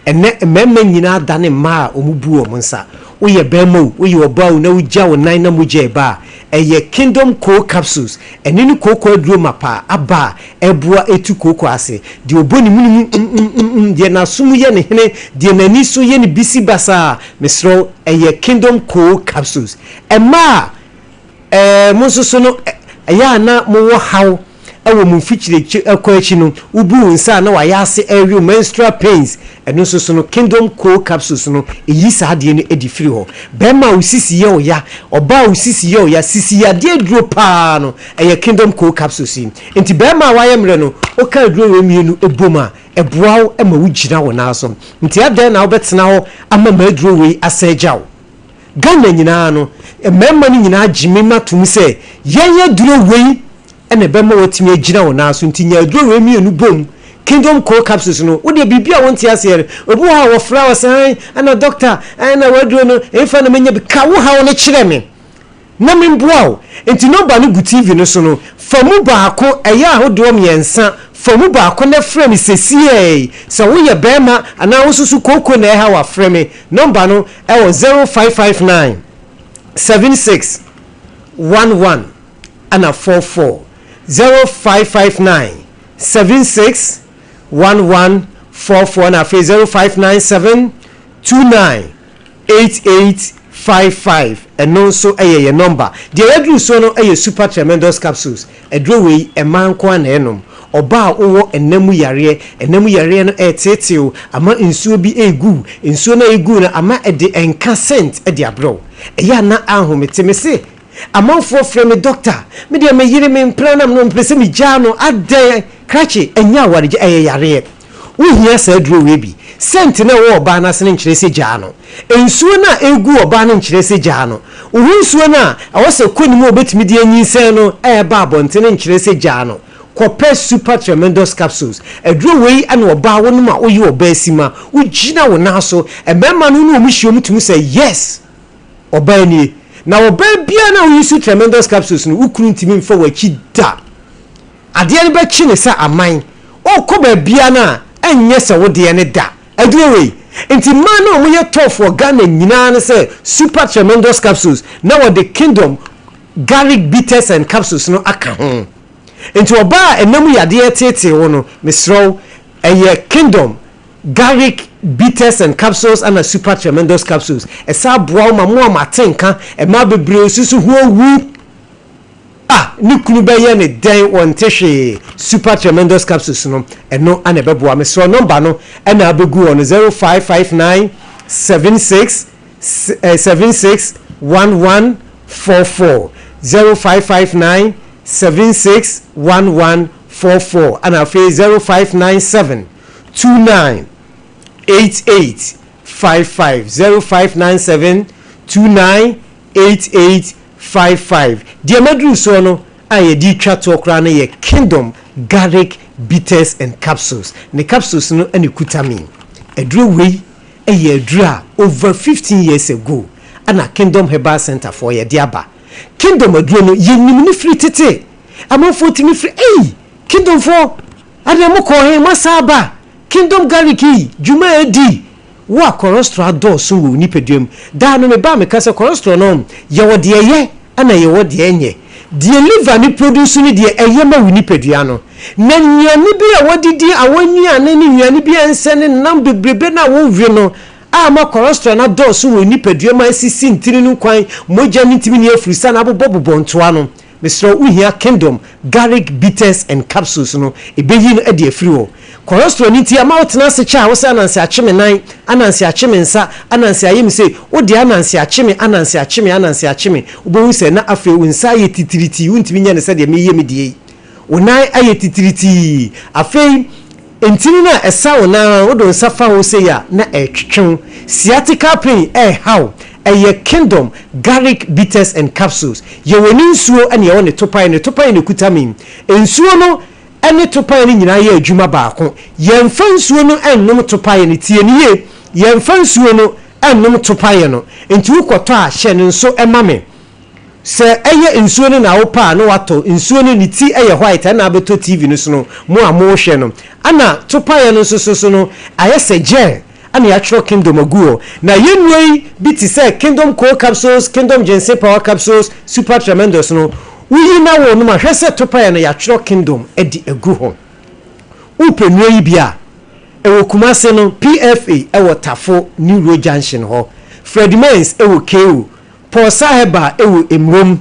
Ɛnnɛ mmarima nyinaa adane mmaa a wɔbu wɔn nsa. Woyɛ barima o, woyɛ ɔbaa o na wogya wo nan na mogya reba a, ɛyɛ Kingdom Coal Capsules. Ɛno ne kooko aduro mapa a aba a ɛboa ɛtu kooko ase. Deɛ ɔbɔ ne mene mu mm-mm-mm-mm, deɛ n'aso mu yɛ no hene, deɛ n'ani so yɛ no bisi basaa, mesrɛ wo, ɛyɛ Kingdom Coal Capsules. Mmaa a Ɛɛ, mo nso so no, ɛyɛ a na mowɔ haw wɔ mo mfikyire kɔ akyi no, wobu wo nsa a na wayɛ ase ɛrewe wo, menstrual pains, ɛno nso so no, Kingdom Coal Capsules no, ɛyi saa adeɛ no de firi hɔ. Barima a wo sisi yɛ wo ya, ɔbaa a wo sisi yɛ wo ya, sisi yadeɛ aduro pa ara no, ɛyɛ Kingdom Coal Capsules yi. Nti barima a wayɛ mmerɛ no, woka aduro wei mmienu bom a, ɛboa wo ma wogyina wo nan so. Nti adɛn na wobɛtena hɔ ama m'aduro wei asan agya wo? Ghana nyinaa no, mmarima no nyinaa gye me ma tom sɛ yɛn aduro wei na ɛbɛma woatumi agyina wo nan so nti nya aduro wei mmienu bom, Kingdom Cold Capsules no, wo deɛ biribi a wonte aseɛ no, obi wɔ hɔ a wɔfrɛ wo sɛ ae ɛna doctor ɛna w'aduro no ɛmfa na menya bi, ka wo haw no kyerɛ me na memboa wo. Nti nɔmba no gu TV no so no, fa mu baako, ɛyɛ ahodoɔ mmiɛnsa, fa mu baako na frɛ me sesiei, sɛ woyɛ barima anaa wo nso so kooko na ɛha wo a frɛ me, nɔmba no ɛwɔ 0559 76 11 ɛna 44, 0559 76 11 44 ɛna afei 0597 29 8855 ɛno nso yɛ yɛn nɔmba. Deɛ yɛaduru soɔ no yɛ Super Tremendous Capsules. Aduro wei, mmaa nko ara na ɛnom. Ɔbaa a wowɔ ɛna mu yareɛ, ɛna mu yareɛ no reteetee wo, ama nsuo bi regu wo, nsuo no a ɛregu wo no ama ɛde nka scent de abrɛ wo. Ɛyɛ a na ahomete. Mese amanfoɔ frɛ me doctor, me deɛ me yere me mpena nam no mepɛ sɛ megyaa no, adɛn? Krakye, ɛnyɛ awaregya, ɛyɛ yareɛ. Wohia saa aduro wei bi. Scent no a ɛwɔ ɔbaa no ase no nkyerɛ sɛ gyaa no. Nsuo no a ɛregu ɔbaa no nkyerɛ sɛ gyaa no. Wo ho nsuo no a ɛwɔ sɛ ɛkɔ ne mu a ɔbɛtumi de anyinsɛn no reba abɔnten no nkyerɛ sɛ gyaa no. Kɔpɛ Super Tremendous Capsules. Aduro wei na ɔbaa wonom a woyɛ ɔbaa sima. Wogyina wo nan so. Mmarima no wo ne wɔn hyia wɔtumi sɛ yes! Ɔbaa nie. Na ɔbaa biara no a wo use Tremendous Capsules no wo kunu ntumi mfa w'akyi da. Adeɛ no bɛkye no sɛ aman. Ɔrekɔ baabiara no a, ɛnyɛ sɛ wo deɛ no da. Aduro wei nti mmaa no a wɔyɛ tough wɔ Ghana nyinaa no sɛ Super Tremendous Capsules na wɔde Kingdom Garlic Bitters and Capsules no aka ho. Nti ɔbaa a ɛna mu yadeɛ reteetee wo no, mesrɛ wo, ɛyɛ Kingdom Garlic Bitters and Capsules ɛna Super Tremendous Capsules. Ɛsan boa wo ma mo a moate nka, mmaa bebree nso so ho awu. Ah ne kunu bɛyɛ ne dɛn wɔnte hwee super tremendous capsules no ɛno ana ɛbɛboa mesrɛ number no ɛna abɛgu hɔ no 0559 76 76 11 44 0559 76 11 44 ɛna afei 0597 29 88 55 0597 29 88 55. Deɛ maduru soɔ no a yɛde retwa toɔ koraa no yɛ Kingdom Garlic Bitters and Capsules. Ne capsules no na ɛkuta me. Aduro wei yɛ aduro a over 15 years ago na Kingdom Herbal Centre foɔ yɛde aba. Kingdom aduro no yɛnim no firi tete. Amanfoɔ tumi firi ei Kingdom foɔ adɛn mokɔɔ he moasan aba? Kingdom Garlic yi dwuma a ɛdi Wo a cholesterol adɔɔso wɔ wo nipadua mu, daa no meba a meka sɛ cholesterol no yɛwɔ deɛ ɛyɛ ɛna yɛwɔ deɛ ɛnyɛ. Deɛ liver no produce no deɛ ɛyɛ ma wo nipadua no. Na nnuane bi a wɔdidi, awɔ nnuane ne nnuane bi a ɛnsɛ ne nam bebrebe no a wowe no a ama cholesterol no adɔɔso wɔ wo nipadua mu a asisi ntini no kwan, mogya no ntumi nni afiri sane abobɔbobɔ ntoa no. Mesrɛ wo, wohia Kingdom Garlic Bitters and Capsules no, ɛbɛyi no de afiri hɔ. Cholesterol no nti ama wotena ase kyɛ a, wo sɛ ananse akye me nan, ananse akye me nsa, ananse ayɛ me sei, wo deɛ ananse akye me, ananse akye me, ananse akye me. Wobɛhu sɛ na afei wo nsa ayɛ titiritii, wontumi nyɛ no sɛdeɛ mereyɛ me deɛ yi. Wo nan ayɛ titiritii. Afei, ntini no a ɛsa wo nan no, wode wo nsa fa ho sei a, na ɛretwetwe wo. Sciatica pain reha wo. Ɛyɛ Kingdom Garlic Bitters and Capsules. Yɛwɔ ne nsuo ɛna yɛwɔ ne topae. Ne topae na ɛkuta me yi. Nsuo no ne topae no nyinaa yɛ adwuma baako. Yɛmfa nsuo no nnom topae no. Tie no yie. Yɛmfa nsuo no nnom topaeɛ no. Nti wokɔtɔ a, hyɛ no nso ma me. Sɛ ɛyɛ nsuo no na wopɛ a na watɔ nsuo no ne ti yɛ white ɛna abɛtɔ TV no so no mo a mohwɛ no ɛna topaeɛ no nso so so no ayɛ sɛ gel ɛna yɛatwerɛ kingdom agu hɔ na yɛn nnuro yi bi te sɛ kingdom cold capsules kingdom ginseng power capsules super tremendous no woyi na wonom a hwɛ sɛ topaeɛ no yɛatwerɛ kingdom de agu hɔ wopɛ nnuro yi bi a ɛwɔ Kumase no PFA ɛwɔ Tafo New Road Junction hɔ Freddie Mines ɛwɔ KO Paul Saheba wɔ Emurom,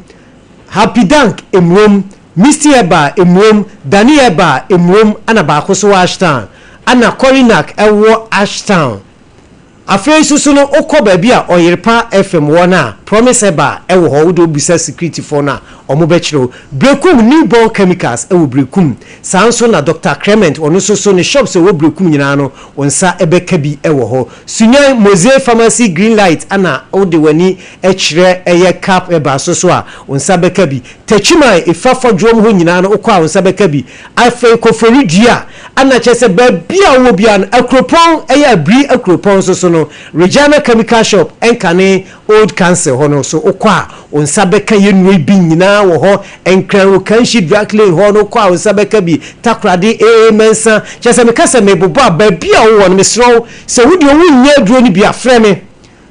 Happy Dank Emurom, Misty Herbal Emurom, Danny Herbal Emurom ɛna baako nso wɔ Ashtown ɛna Korinak wɔ Ashtown. Afei nso so no wokɔ baabi a Ɔyerepa FM wɔ no a Promise Herbal wɔ hɔ wode wobisa securityfoɔ no a wɔbɛkyerɛ wo. Berekum New Born Chemicals wɔ Berekum. Saa nso na Doctor Clement ɔno nso so ne shops a ɛwɔ Berekum nyinaa no wo nsa bɛka bi wɔ hɔ. Sunyan Mose Pharmacy Green Light ana wode w'ani kyerɛ ɛyɛ Cap Herbal so so a, wo nsa bɛka bi. Techiman, Efa Fɔdwoɔm hɔ nyinaa no wokɔ a wo nsa bɛka bi. Afei Koforidua ana kyerɛ sɛ baabi a wowɔ biara no, Akuropɔn ɛyɛ Abiri Akuropɔn nso so no, Regina Chemical Shop ɛnkane Old Council hɔ no so wokɔ a wo nsa bɛka yɛn nnuro yi bi nyinaa wɔ hɔ, Nkran Okanhyi Drug Lane hɔ no wokɔ a wo nsa bɛka bi, Takoradi AA Mensah, kyerɛ sɛ meka sɛ mebobɔ a baabi a wowɔ no mesrɛ wo sɛ wo deɛ wonnya aduro no bi a frɛ me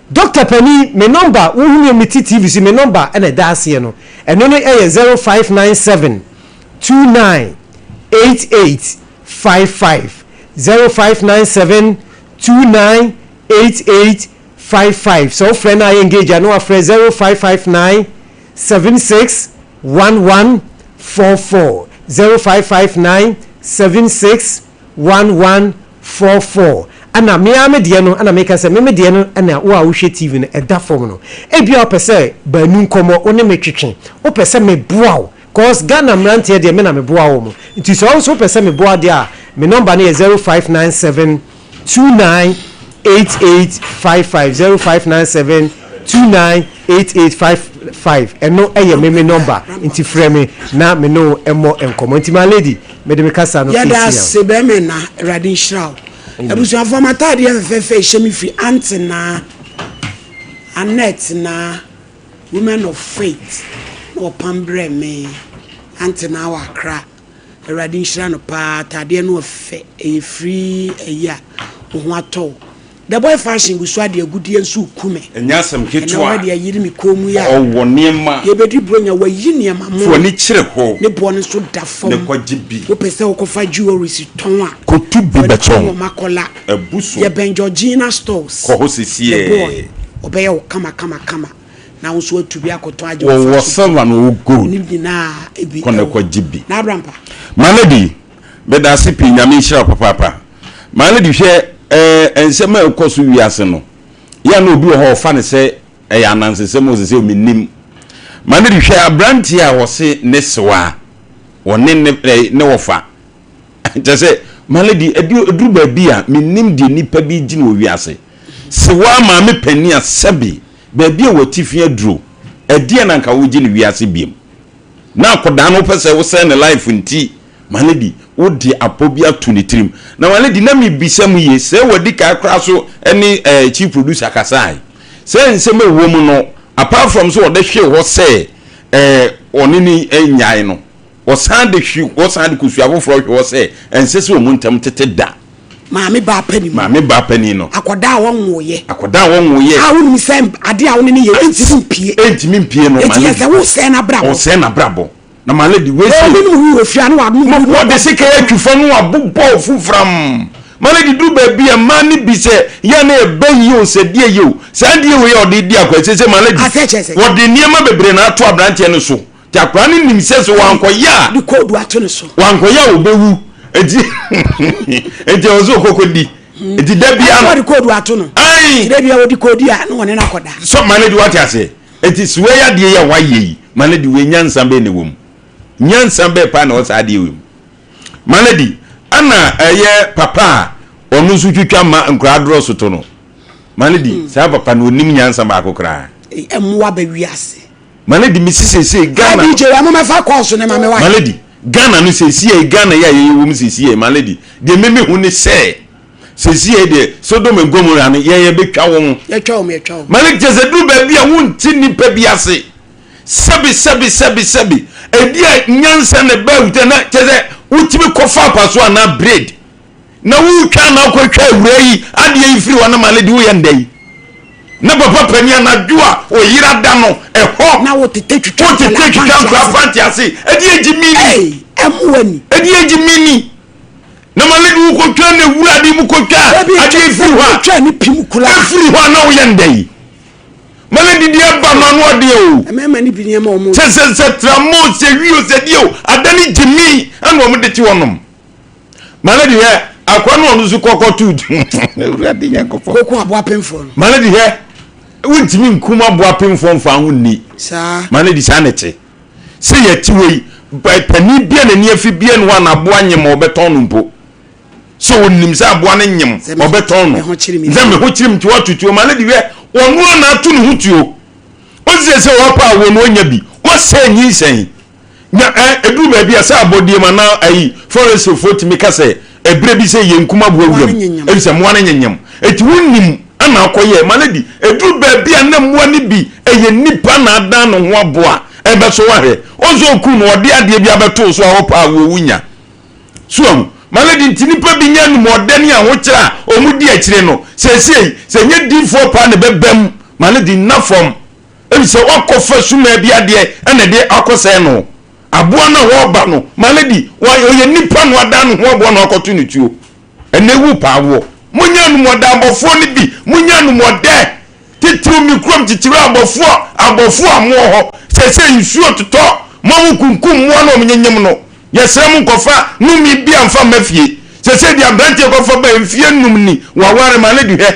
Doctor panin, me number wohu me mete TV so me number na ɛda aseɛ no, ɛno no yɛ 0597 29 88 55, 0597 29 88 55 sɛ wofrɛ no a yɛ engage a na wafrɛ 0559 76 11 44 0559 76 11 44 ɛna me ara me deɛ no ɛna meka sɛ me me deɛ no ɛna wo a wohwɛ TV no ɛda fam no ebia wopɛ sɛ baanu nkɔmmɔ wo ne me twetwe wopɛ sɛ meboa wo cause Ghana mmeranteɛ deɛ me na meboa wɔn nti sɛ wo nso wopɛ sɛ meboa wo deɛ a me number no yɛ 0597 2988 55 0597 2988 55 ɛno yɛ me me nɔmba nti frɛ me na me ne wo mmɔ nkɔmmɔ nti my lady mede me kasa no Yɛda ɛsi ase bɛrima na Awurade nhyira wo. Abusuafoɔ m'ataadeɛ fɛfɛɛfɛ ɛhyɛ me firi Aunty Naa, Annette Naa, Women of Faith na ɔpam brɛɛ me. Aunty Naa wɔ Accra. Awurade nhyira no paa ataadeɛ no ɔfɛ ɛyɛ free ɛyi a wo ho atɔ wo The boy fashion gu so ade agudeɛ nso reku me Ɛnyɛ asɛm ɛnɛ ketewa. wohwɛ deɛ ayiri me kɔn mu yi a Ɔwɔ nneɛma. Yɛbɛdi bronya wayi nneɛma Fa mo w'ani kyerɛ hɔ. Ne boɔ no nso da fam Na kɔgye bi. Wopɛ sɛ wokɔfa jewelries tɔn a Kɔtu bi fa w'ani bɛtɔn. kɔ Makola Abu so. Yɛbɛn Georgina stores Kɔ hɔ The sesiɛ. boy ɔbɛyɛ wo kama kama kama. na wo nso atu bi akɔtɔ agye wo Wɔwɔ fa so silver na wɔwɔ gold. Ne nyinaa ebi Kɔ na ɛwɔ. kɔgye bi. Na abrampa. My lady, meda ase pii, Nyame nhyira wo papaapa. My lady, hwɛ eh, nsɛm a ɛkɔ so wiase no, yɛ a na obi wɔ hɔ a ɔfa no sɛ ɛyɛ anansesɛm o, sɛ sɛ mennim. My lady, hwɛ aberanteɛ a ɔse ne sewa, ɔne ne, eh, ne wɔfa. Kyerɛ sɛ, my lady, ɛduru baabi a mennim deɛ nnipa bi gyina wɔ wiase. Sewaa maame panin a sɛbe baabi a w'atifi aduro, ɛdeɛn na anka wogye no wiase biom? Na akɔdaa no wopɛ sɛ wosɛe ne life nti, my lady, wode apɔ bi ato ne tirim. Na my lady, na mebisa mu yie, sɛ wadi kan koraa so ne eh, chief producer kasae, sɛ nsɛm a ɛwɔ mu no, apart from sɛ ɔde hwee hɔ sɛ eh, ɔne ne nnyae no, ɔsan de hwe, ɔsan de kosua foforɔ hwe hɔ sɛ ɛnsɛ sɛ wɔn ntam tete da. Maame baa panin. Maame baa panin no. Akwadaa a wɔnwoeɛ. Akwadaa a wɔnwoeɛ. A wonim sɛ adeɛ a wo ne no yɛ ɛntumi mpie. Ɛntumi mpie no. Eti yɛ sɛ wosɛe n'abrabɔ. Ɔsɛe n'abrabɔ. Na my lady wei se. Obi nom hu wɔ fie a na wanom hu. Wɔde sika atwi fam na wabobɔ ofu fram. My lady duru baabi a mmaa no bi sɛ yɛ na ɛbɛ yie o sɛ deɛ yie o saa deɛ wei a ɔde di akwa sɛ sɛ my lady. Asɛ kyɛ sɛ. Wɔde nneɛma bebree na ato aberanteɛ no so. Nti akwadaa no nim sɛ sɛ wankɔyɛ a. De koodu ato ne so. Wankɔyɛ a ɔbɛwu. Nti nti ɛwɔ sɛ ɔkɔkɔ di. Nti da bia no. Ɔde koodu ato no. Ayi. Nti da bia ɔde koodu a na wɔne no akɔda. So ma ne de wate aseɛ. Nti sɛ wei adeɛ yi a wayɛ yi ma ne de wei nyansa bɛn na ɛwɔ mu. Nyansa bɛn paa na ɛwɔ saa adeɛ wei mu. Ma ne di ɛna ɛyɛ papa a ɔno nso twitwa ma nkoraa dorɔso to no. Ma ne di saa papa no ɔnim nyansa baako koraa. Mmoa ba wiase. Malady mesi seesei Ghana. DJ wa mo mɛfa kɔɔso ne ma me wa. Malady Ghana no seesei yɛ Ghana yɛ a yɛyɛ wɔ mu seesei yɛ Malady deɛ me mehu ne sɛ seesei yɛ deɛ Sodom and Gomorrah no yɛ yɛbɛtwa wɔn. Yɛtwa wɔn yɛtwa wɔn. Malady kyɛ sɛ duru baabi a wonte nipa bi ase sɛbi sɛbi sɛbi sɛbi ebi a nyansa na ɛbaa wuta na kyɛ sɛ wotumi kɔfa apaso anaa braid. Na woretwa na wokɔtwa awura yi adeɛ yi firi hɔ no ma lady woyɛ ndɛ yi na papa panin anadwo a ɔyera da no ɛhɔ na wotete twitwa wotete twitwa nkora pante ase ɛde agyi mini ɛmoa ni ɛde agyi mini na ma lady wokɔtwa na awura de mu kɔtwa adeɛ firi hɔ a twitwa ne pim kura ɛfiri hɔ a na woyɛ ndɛ yi ma lady deɛ ba no ano ɔdeɛ o mmarima ne bi nneɛma wɔn sɛ sɛ sɛ tramo sɛ wio sɛ deɛ o ada ne gyimi ɛna wɔn de te hɔ nom. Malady hwɛ akwa no ɔno nso kɔkɔ tu awurade nyankopɔn koko aboa pemfoɔ no Malady hwɛ wontumi nkum aboa pemfoɔ mfa ho nni saa Malady saa ne te sɛ yɛte wɔ yi panin bia n'ani afi bia no hɔ a n'aboa nyem ɔbɛtɔn no mpo sɛ ɔnim sɛ aboa no nyem ɔbɛtɔn no sɛ me ho kyerem nti wato tuo Malady hwɛ ɔno a na ato ne ho tuo ɔsɛ sɛ wɔpa awoɔ no ɔnya bi wɔsɛ nyinsɛn Na ɛ, ɛduru baabi a, sɛ abɔdeɛ mu anaa ayi, forestfoɔ tumi ka sɛ, ɛberɛ bi sɛ yɛnkum aboa wuram, ɛfiri sɛ mmoa no nyenyem. Enti wonim ɛna akɔyɛ ma no di. Ɛduru baabi a na mmoa no bi ɛyɛ nnipa na adan ne ho aboa ɛbɛso ahwɛ. Ɔn sɛ ɔku no, ɔde adeɛ bi abɛto wo so a wopɛ a wo wonya. So ahu? Ma no di nti nnipa bi nya animuɔdɛ ne ahokyerɛ a wɔn di akyire no. Seesei, sɛ ɛnyɛ diifoɔ paa na ɛbɛba mu ma no di, nna fam. Efisɛ woakɔfa sumaa bi adeɛ na ɛde akɔsɛe no. Aboa no a wɔreba no, my lady, ɔyɛ nipa na wadan ne ho aboa na wakɔto ne tuo. Ɛnna ewu paa woɔ. Monyɛ anumɔdɛ abɔfoɔ no bi, monyɛ anumɔdɛ. Titiriw me kurom titiriw abɔfoɔ, abɔfoɔ a mowɔ hɔ. Seesei nsuo totɔ, mo a mokunkum mmoa na wɔnyenyem no, yɛsrɛ mo nkɔfa nnome bi amfa mma fie. Seesei deɛ aberanteɛ kɔfa bae mfeɛ nnum ni, waware, my lady hwɛ.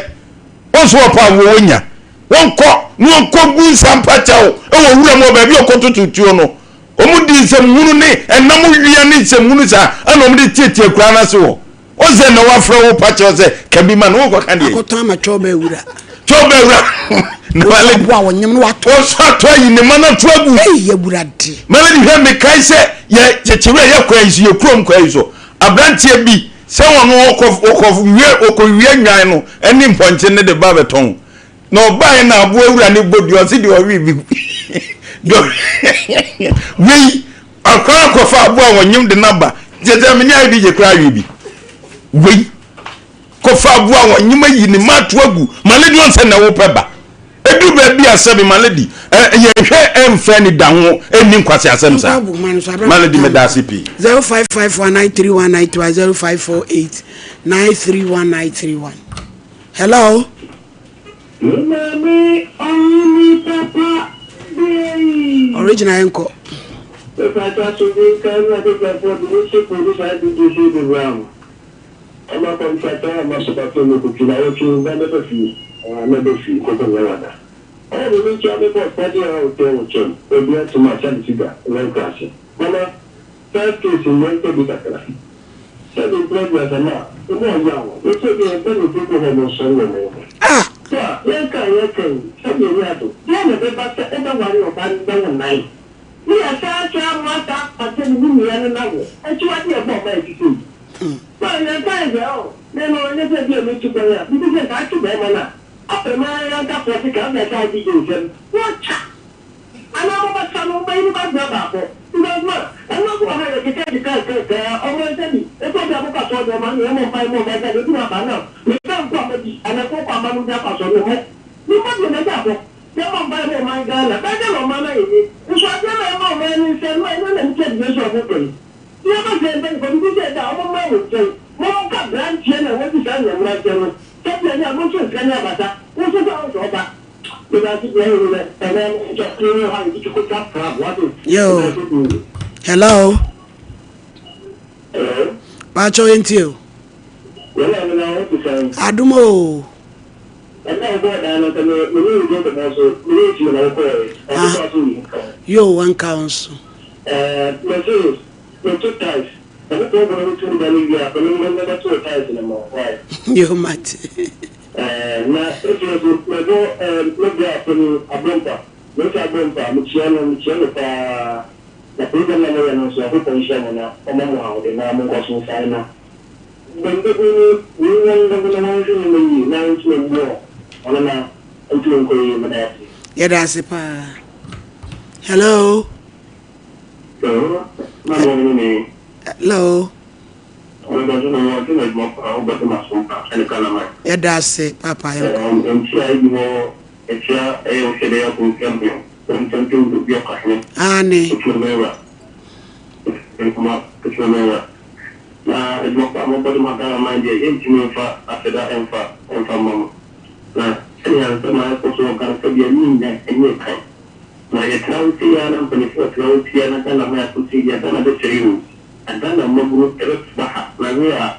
Wo nso wɔpɛ a wo wonya. Wɔnkɔ na wɔnkɔgu nsa mpakyɛw wɔ wuram wɔ baabi a wɔkɔtoto tuo no. Wɔdi nsɛmhunu ne ɛnam wia ne nsɛmhunu saa ɛna wɔde tiatia akuraa no ase hɔ. Wɔn sɛ na wɔafrɛ wo pakyɛw sɛ ka bi ma no wokɔka deɛ. Akɔtɔn ama twɛwbɛ wura. Twɛwbɛ wura. Na wale aboa wɔnyem no watɔ. Wɔsɔ atɔ ayi ne ma no ato agu. Ei awurade. Melody hwɛ mekae sɛ yɛ kyekyerɛ yɛ kwan yi so yɛ kurom kwan yi so aberanteɛ bi Sɛ ɔno ɔkɔ ɔkɔ wie ɔkɔwia nnwan no ne mpɔnkye no de ba bɛtɔn. Na ɔbaeɛ na aboa wura no bɔ dua ɔse deɛ ɔwe bi deɛ wei akɔ akɔfa aboa a ɔnyem de no aba kyɛ sɛ mene ayɛ de gye koraa awe bi wei kɔfa aboa a ɔnyem ayi ne ma ato agu ma ne deɛ ɔnsɛ na wopɛ ba Ɛduru baabi a sɛbe Malady yɛnhwɛ ɛmfa anidaho ɛnni nkwaseasɛm saa. Malady meda ase pii. 0551931931 0548931931 Hello. Maame ɔnni papa dei. Original yɛnkɔ. Mepatwa so bi nka ne abadwafoɔ de ne hyɛ producer DJ so de bra ho. Ɔma kɔmfata ɔma so bɛto me kofi na wɔtwe nda mɛba fie aa mɛba fie koko nyɛ wada ɔɔ me menkyia me boss pade aa ɔtɛn wo kyɛm obia tuma sɛbe siga wɔ nkrase mama first case no yɛnkɔ bi kakra sɛbe mprɛ aduasa ma emu ɔyaw yɛsɛ bi yɛn mpanyinfoɔ bi hɔ mo nsɔre wɔ mo ho so a yɛnka a yɛka yi sɛbe ɛnyɛ ado deɛn na ɛbɛba sɛ wobɛware ɔbaa no bɛwo nan ne yɛsan akyɛ ama asan apata ne ne nua no na wo akyiwade a ɛbɔ ɔman ti sɛ yi. So yɛnkae sɛ, oh, me no, ɛnyɛ sɛ ebia metu kwan a, biribi sɛ nka atwe barima no a, afei ma yɛn sika na ɛsɛ agyigye nsam, na ɔtwa. Anaa mobɛsa no, mobɛyi no bagbra baako. Because ma, ɛno nso wɔ ha yɛkeka keka keka, ɔmo nsa bi, ɛtɔ bi a mokɔ asɔre deɛ ɔma no yɛmmɔ mpae mmɔ mpae sɛ deɛ ɛtumi aba na meba nko a madi, anaa koko ama no de akɔ asɔre no, mo, me mma deɛ m'agya abɔ, yɛmmɔ mpae ma ɔman Ghana, bɛyɛ dɛn na ɔman no ayɛ yie? Nso adeɛ no a ɛma ɔman no nsɛm no, ɛno na metua de Yesu ɔho pɛn. Nneɛma sɛɛ mpanyimfo no bi sɛ da a wɔmmra mo nkyɛn ma wɔnka aberanteɛ no a wadi saa nea mmeranteɛ no sɛdeɛ ɛyɛ a mo nso nka ne abata wo nso sɛ wosɛ ɔba. Yo. Hello. Baakyɛw yɛn tie o. Adum o. Ah. Yo, wanka wo nso. Yo, mate. Na afei nso mɛbɔ me bra panin Abompa, Mensah Abompa, mekyia no, mekyia no paa, na program no a moyɛ no nso Nyankopɔn nhyira mo na ɔma mo ahoɔden na monkɔ so nsae na bɛmbɛbun no wonnya ndɔfo na wɔnhwɛ nneɛma yie na ntumi mmoa wɔn na ntumi nkɔ yie, meda ase. Yɛda ase paa. Hello. Hello, maame ne me. Hello. Yɛda ase papa yɛnkɔ. Aane. Na Ghana mmabunu bɛba ha na wei a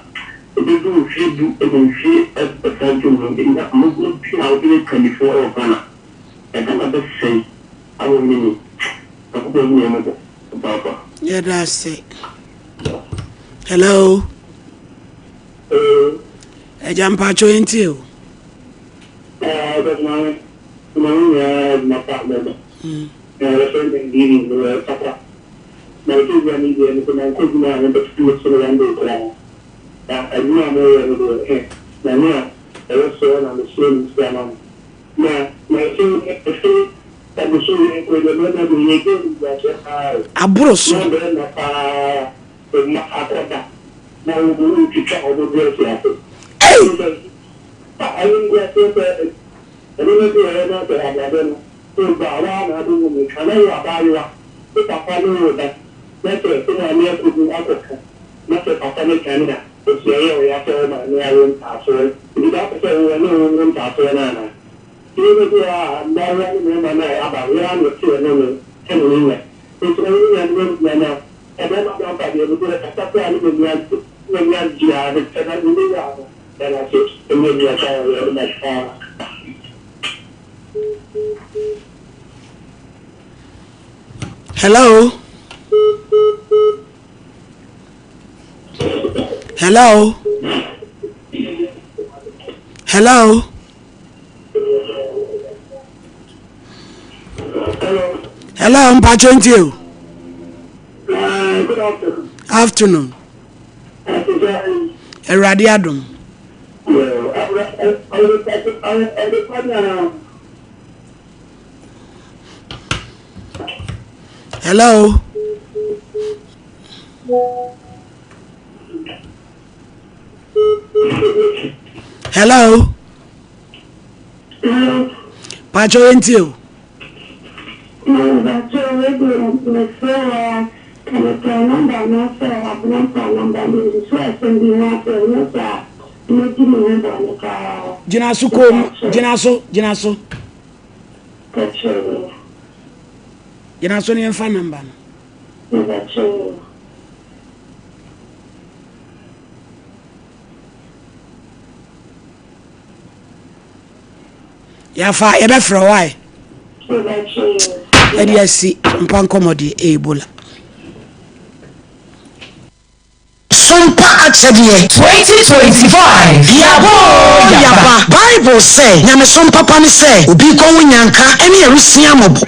ɛbɛdu mfeɛ du ne mfeɛ aduasa ntam no yɛnya mmabunu pii a wɔbɛyɛ kandifoɔ wɔ Ghana na Ghana bɛsɛe ama wɔn ani. Nyankopɔn hu yɛn mmɔbɔ papaapa. Yɛda ase. Hello. Hello. Agya mpakyɛw yɛntie o. Ɛɛ, ɔsɔfo maame, maame nyinaa adwuma pa bɛba. Ɛɛ, wɔfrɛ me Dini, mewɔ Tarkwa. Na ɛtɔ bi a me deɛ mepɛ mankɔ adwuma a mebɛto me so no one day koraa. Na adwuma a moreyɛ no deɛ heh, Nyame a ɔwɔ soro na mesrɛ no nhyira ma mo. Na nansa yi ɛfe abosome yi nkɔ yi deɛ mmarima deɛ yɛgye animguaseɛ paa o. Aboro so. Na barima paa mma akɔda na wɔretwitwa wɔn dress ase. Ei! Animguaseɛ sɛ Nneɛma bi wɔ hɔ na sɛ abrabɔ no reba a, woara na wobɛhu mu. Ka na wo abaayewa, wo papa ne wo reba na sɛ wo maame akɔhu akɔka na sɛ papa no dwane a, ɔsi ɛyɛ wo ya sɛ wo maame awo ntaasoɔ no. Nti daa pɛ sɛ wo ɔne wo nwo ntaasoɔ no anaa? Nneɛma bi wɔ hɔ a mmaayewa ne mmarima no a yɛaba no, yɛn ara na yɛte yɛn nome sɛdeɛ yɛnya. Nti na yɛnya no yɛn na ɔbarima bɛmfa deɛ mede ɔkasa koraa ne m'ani agye, m'ani agye ara de kyɛ na me wura no. Hello. Hello. Hello. Hello, mpacho ntie o. Good afternoon. Afternoon. Awurade adom. Hello. Hello. Pacho yɛntie o. Mpakyɛw wei deɛ mesrɛ wo ara ka mepɛ number anaasɛ Abenampa number mensusu asɛm bi ho asɛm nyɛ saa a mɛdi me ho bɔne paa. Gyina so komm gyina so gyina so. Mpakyɛw. Gyina so na yɛmfa number no. Mpakyɛw. Yɛafa yɛbɛfrɛ wo ae. Ɛde asi mpa nkɔmmɔ deɛ Ebola. Sompa akyɛdeɛ. 2025 Yaba oo yaba. Bible sɛ, Nyamesom papa ne sɛ obi rekɔwo nyanka ne awisia mmɔbɔ.